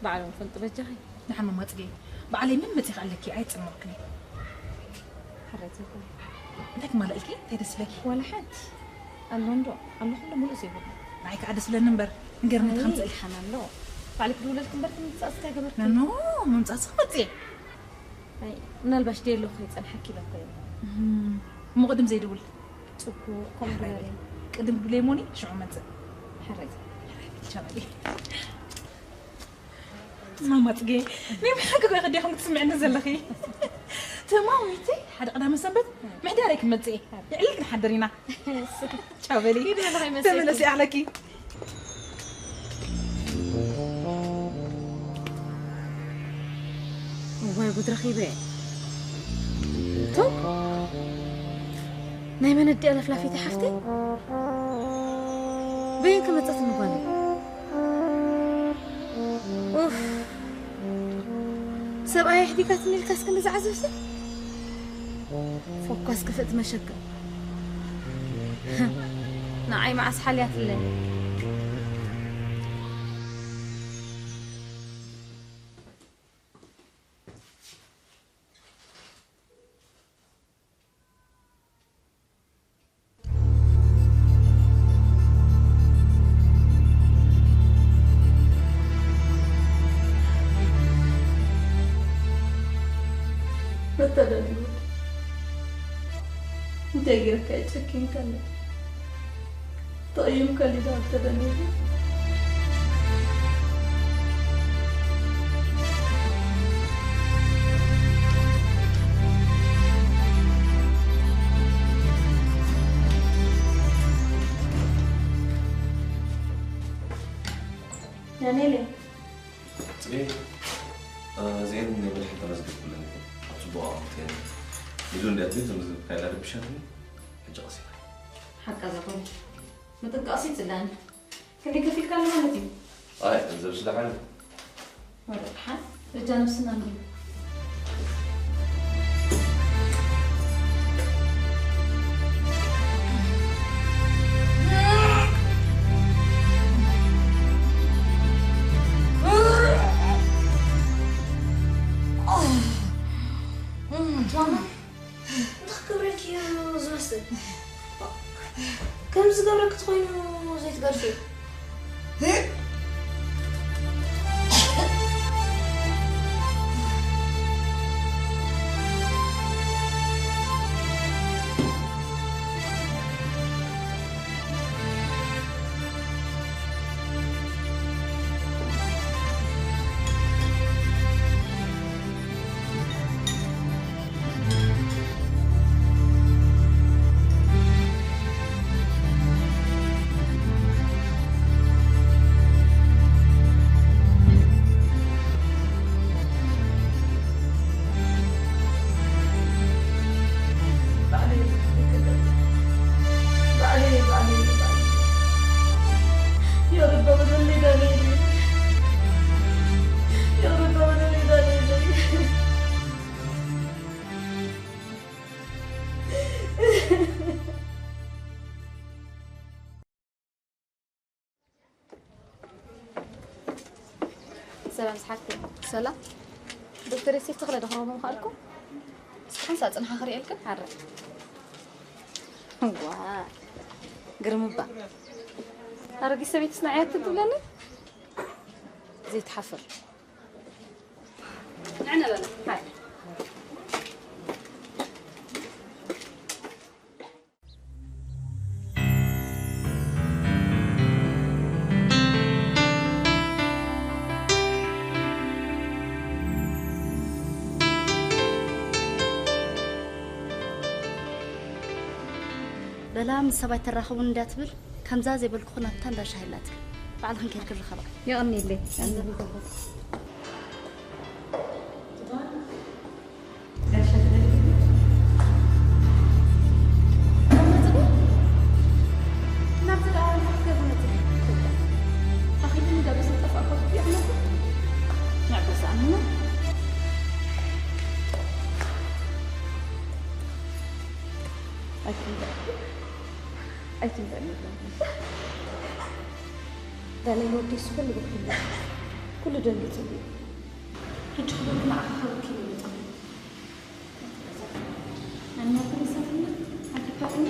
ባዕሎም ፈልጡ በጃኺ። ንሓን መማጽገይ። ባዕለይ ምን መጺኻ ኣለኪ? ኣይጽምቕክኒ። ሕረት ይኹን። እንታይ ክማልእልኪ? እንታይ ደስ ይብለኪ? ዋላ ሓንቲ። ኣሎ እንዶ? ኣሎ ኩሉ ምሉእ ዘይብሉ። ንዓይ ከኣ ደስ ይብለኒ እምበር። ንገርኒ፣ ኣይ፣ ትኸምጽእ ኢልኪ። ሓን ኣሎ። ባዕልኪ ድውለልኪ እምበር፣ ትምጻእ እስከ ገበርኪ። ኖ፣ ኖ፣ ምምጻእ እስከ መጽእ። ኣይ፣ ምናልባሽ ደየሎ ከይጸንሐኪ ኢለ እኮ እየ። እም፣ እሞ ቅድም ዘይድውል? ጽቡቕ፣ ከምኡ ግበሪ። ቅድም ድውለይ እሞኒ፣ ሽዑ መጽእ። ሕራይ። ቻው። ማማ ጽጌ፣ ናይ ብሓቂ እኮ ከዲኹም ክትስምዕኒ ዘለኺ። ተማዊተይ ሓደ ቀዳመ ሰንበት ምሕዳረይ ክመጽእ እየ። የዕልል ክንሓድር ኢና። ቻው በሊ። ኪዲ ኣለኻ ይመስለኪ። ተመለሲ ኣለኪ። እዋይ ጉድ ረኺበ። እቶም ናይ መን ኣዲኣ ለፍላፊት ሓፍተይ? በየን ከመጸት ንጓኒ? ኡፍ። ሰብኣይ ኣሕዲጋትኒ ኢልካስ ክንዲ ዝዓዘብሲ? ፎኳስ ክፍእቲ መሸከ። ንዓይ መዓስ ሓልያትለይ? መታደሊ ወዲ፣ እንታይ ጌርካ እዩ ጨኪንካኒ? ተቐይምካኒ ዶ ኣልተደለየ? ዳንኤል፣ ጽጌ፣ እዚኤን ናይ ብልሒ ተመዝግብ ኩለን እየን። ኣብ ጽቡቕ ኣቐምጥየን። ኢሉ እንዲያትኒ ተመዝግብ ካይላ ረብሻትኒ። ሕጂ ቀሲና። ሓቃ እዛ ኾይኑ። ምጥንቃቕሲ ጽላኒ። ክንደይ ከፊልካ ኣሎ ማለት እዩ? ኣይ፣ ገንዘብ ስለ ሓይሉ። ወረ ደሓን። በጃ ነብስና እንዲሁ። ማማ፣ እንታይ ክገብረልኪ እዩ ዝመስል? ከም ዝገብረኪ ተኾይኑ ዘይትገርፊ። ሰላም ዝሓፍተይ። ሰላም። ዶክተር ዮሴፍ ተኽለ ዶ ክረኽቦ ምኽኣልኩ? እስኪ ሓንሳእ ጽንሓ ክርእየልክን? ሓረ። ዋ፣ ግርም እባ። ኣረጊት ሰበይትስ ንዓይ ኣትብለኒ? ዘይትሓፍር። ንዕና በላ። ሓረ። በላ ምስ ሰብኣይ ተራኽቡን እንዳትብል ከምዛ ዘይበልኩኽን ኣብታ እንዳ ሻሂ ኣላትክን ባዕልኽን ኬድክን ርኸባ። የቐንየለይ። ኣይትንበ። ኣይትንበ። ዳንኤል ወደይስ ኩሉ ብርክሉ። ኩሉ ደንጊጹ እዩ። ሕጂ ክብርኪ ንዓኺ ክብርኪ ይመጻ። ኣነ ኩሉ ሰብነት ኣይትፈጥኒ።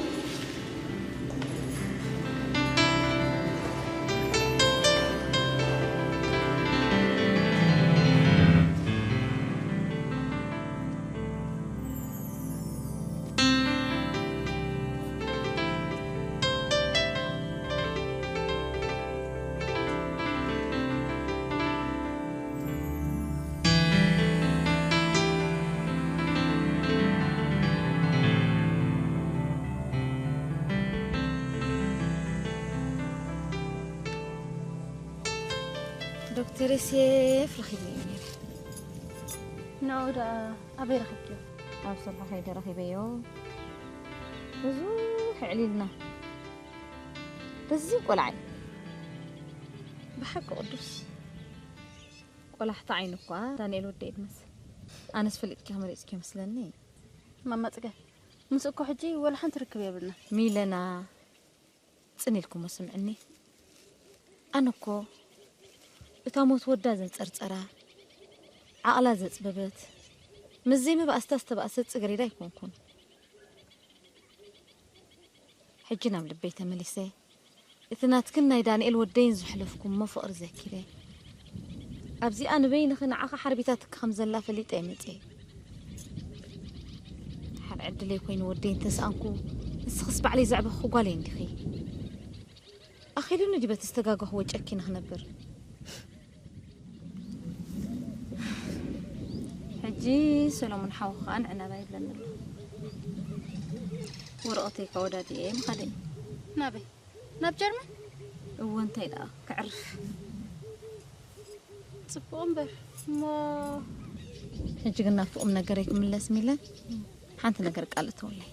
ዶክተር ዮሴፍ ረኺበዮ ነይረ። ንዑ ደኣ ኣበይ ረኺብክዮ? ኣብ ስርሑ ከይደ ረኺበዮ። ብዙሕ ኣዕሊልና። በዚ ቆልዓ እዩ። ብሓቂ ቅዱስ። ቆላሕቲ ዓይኑ እኳ ዳንኤል ወደይ ትመስል። ኣነስ ፈሊጥኪ ከመሪጽኪ መስለኒ። ማማ ጽገ፣ ምስ እኮ ሕጂ ወላ ሓንቲ ርክብ የብልና። ሚለና፣ ጽን ኢልኩሞ ስምዕኒ። ኣነ እኮ እታ ሞት ወዳ ዘንጸርጸራ፣ ዓቕላ ዘጽበበት፣ ምስ ዘይምብኣስታ ዝተባእሰት ጽገሬዳ ኣይኮንኩን። ሕጂ ናብ ልበይ ተመሊሰ፣ እቲ ናትክን ናይ ዳንኤል ወደይን ዘሕለፍኩሞ ፍቕሪ ዘኪረ። ኣብዚኣ ንበይንኺ ንዓኺ ሓርቢታትኪ ከም ዘላ ፈሊጠ እየ መጺኤ። ሓር ዕድለይ ኮይኑ ወደይ እንተሰኣንኩ፣ ንስኽስ ባዕለይ ዘዕበኽኺ ጓለይ እንዲኺ። ኣኺሉኒ ድዩ በቲ ዝተጋገኽዎ ጨኪነ ክነብር? ሕጂ ሰሎሞን ሓውኺ ከኣ ንዕናባ ይብለኒ ኣሎ። ወረቐተይ ከወዳድየ ምኻደ እዩ። ናበይ? ናብ ጀርመን? እወ፣ እንታይ ደኣ፣ ከዕርፍ። ጽቡቕ እምበር፣ እሞ ሕጂ ግን ናብቲ ቁም ነገረይ ክምለስ ሚለ፣ ሓንቲ ነገር ቃል እተወለይ።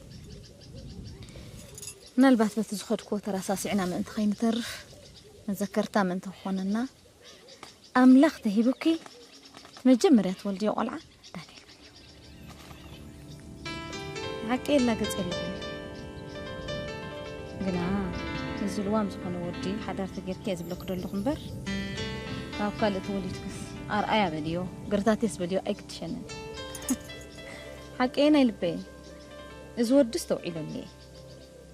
ምናልባት በቲ ዝኸድክዎ ተረሳሲዕና ምእንቲ ከይንተርፍ፣ መዘከርታ ምእንቲ ክኾነና፣ ኣምላኽ ተሂቡኪ፣ እቲ መጀመርያ ትወልድዮ ቆልዓ ዳንኤል እዩ። ሓቂ የላግጽ የለኹን። ግና እዚ ልዋም ዝኾነ ወዲ ሓዳር ተጌርኪ እየ ዝብለኪ ዘለኹ እምበር፣ ካብ ካልእ ተወሊድክስ ኣርኣያ በልዮ፣ ግርታቴስ በልዮ ኣይግድሸንን። ሓቂ ናይ ልበይ። እዚ ወዲ ኣስተውዒለሉ እየ።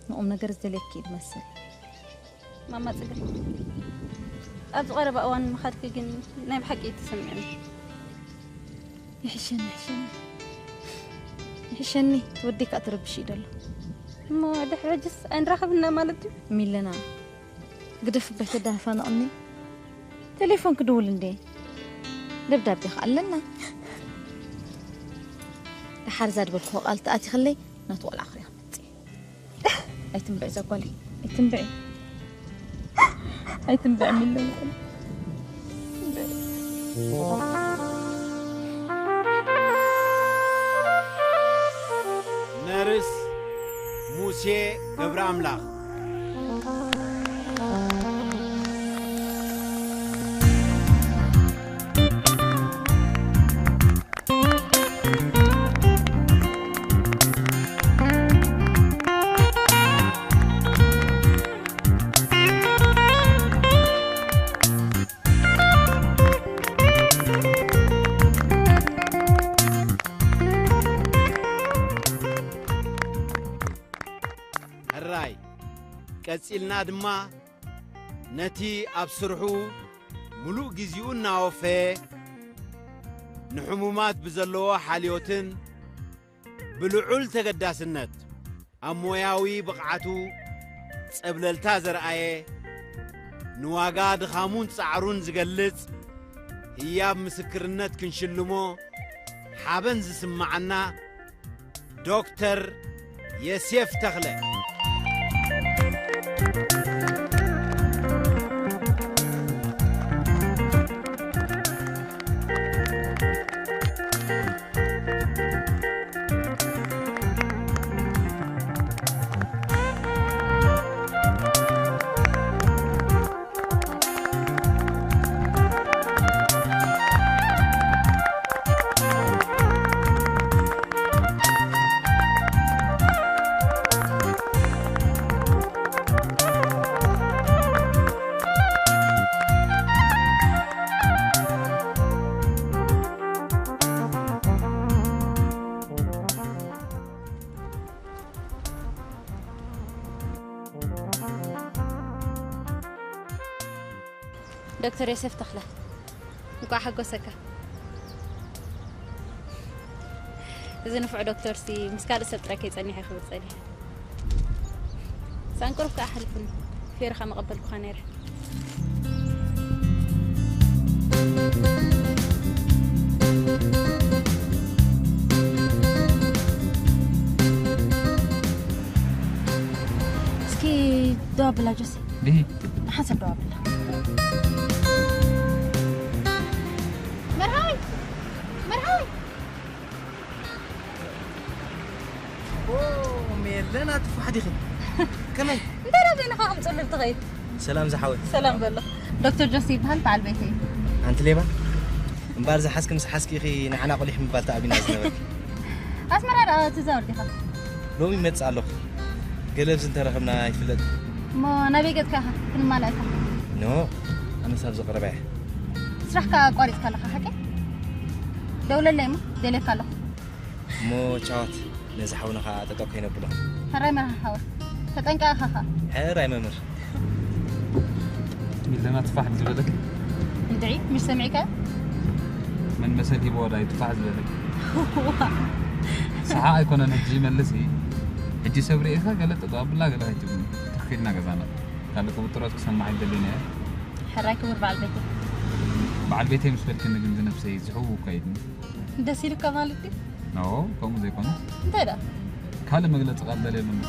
ንቑም ነገር ዝደልየኪ እዩ ዝመስል። ማማ ጽገ፣ ኣብዚ ቀረባ እዋን ምኻድኪ ግን ናይ ብሓቂ እዩ ተሰሚዑኒ። ይሕሸኒ፣ ይሕሸኒ። ይሕሸኒ፣ ወዲ ከኣ ተረቢሹ እዩ ዘሎ። እሞ ድሕሪ ሕጅስ ኣይንራኸብና ማለት እዩ? ሚለና፣ ግደፊ እባ ኣይተደናፋንቕኒ። ቴሌፎን ክድውል እንዴ? ደብዳቤ ከኣ ኣለና። ደሓር እዛ ዝበልክዎ ቃል ተኣቲኽለይ፣ ናቱ ቆልዓ ክሪኣ ክመጽእ እየ። ኣይትንብዒ እዛ ጓለይ፣ ኣይትንብዒ። ኣይትንብዒ ሚለና። ነርስ ሙሴ ገብረኣምላኽ። ሕራይ። ቀጺልና ድማ ነቲ ኣብ ስርሑ ምሉእ ግዜኡ እናወፈየ ንሕሙማት ብዘለዎ ሓልዮትን ብልዑል ተገዳስነት ኣብ ሞያዊ ብቕዓቱ ጸብለልታ ዘርኣየ፣ ንዋጋ ድኻሙን ጻዕሩን ዝገልጽ ህያብ ምስክርነት ክንሽልሞ ሓበን ዝስምዓና ዶክተር የሴፍ ተኽለ። ዶክተር ዮሴፍ ተኽለ፣ እንኳዕ ሓጎሰካ። እዚ ንፉዕ ዶክተርሲ ምስ ካልእ ሰብ ጥራይ ከይጸኒሐ ክብል ጸኒሐ። ሳንቅሩፍ ከኣ ሓሊፉኒ። ፌርኻ መቐበልኩኻ ነይረ። እስኪ ደው ኣብላ ጆሲ። ድሂ? ሓንሳብ ደው ኣብላ። መርሃዊ! መርሃዊ! ኦ፣ ሜለና ትፋሕ ዲኺ? ከመይ? እንታይ ደኣ በይንኻ ከም ጽሉል ትኸይድ? ሰላም ዝሓወይ። ሰላም በሎ። ዶክተር ጆሲ ይበሃል፣ በዓል ቤተይ እዩ። ኣንቲ ሌባ፣ እምበኣር ዝሓዝኪ ምስ ሓዝኪ ኢኺ ንዓና ቆሊሕ ምባል ተኣቢና ዝነበርኪ። ኣስመራ ደኣ ትዛወር ዲኻ? ሎሚ ይመጽእ ኣለኹ። ገለ ኣብዚ እንተረኸብና ይፍለጥ። እሞ ናበይ ገጽካ ኢኻ ክንማላእ ኢኻ? ኖ፣ ኣነስ ኣብዚ ቀረባ እየ። ስራሕካ ኣቋሪጽካ ኣለኻ ሓቀይ? ደውለለይ እሞ፣ ደልየካ ኣለኹ። እሞ ቻዋት፣ ነዚ ሓውና ኸዓ ጠጠው ከይነብሎ። ሕራይ መርሃ ሓወይ። ተጠንቀቕ ኢኻ ኸዓ። ሕራይ መምህር። ሚለና ትፋሕ ዝበለኪ? እንድዒ፣ ምሽ ሰሚዕካዮ? መን መሰል ሂብዎ ዳዩ ትፋሕ ዝበለኪ? ሰሓቕ ኣይኮነን ሕጂ መልሲ። ሕጂ ሰብ ርኢኻ ገለ ጠጠው ኣብላ ገለ ኣይትብልኒ። ትኽ ኢልና ገዛና። ካልእ ቅብጥሮት ክሰማዕ ኣይደልን እየ። ሕራይ ክቡር በዓል ቤተይ። በዓል ቤተይ ምስ በልክኒ ግን ዝነብሰይ ዝሕው እኳ ኢልኒ። ደስ ኢሉካ ማለት ድዩ? ኖ፣ ከምኡ ዘይኮነ። እንታይ ደኣ? ካልእ መግለጺ ቃል ደልየሉኒ።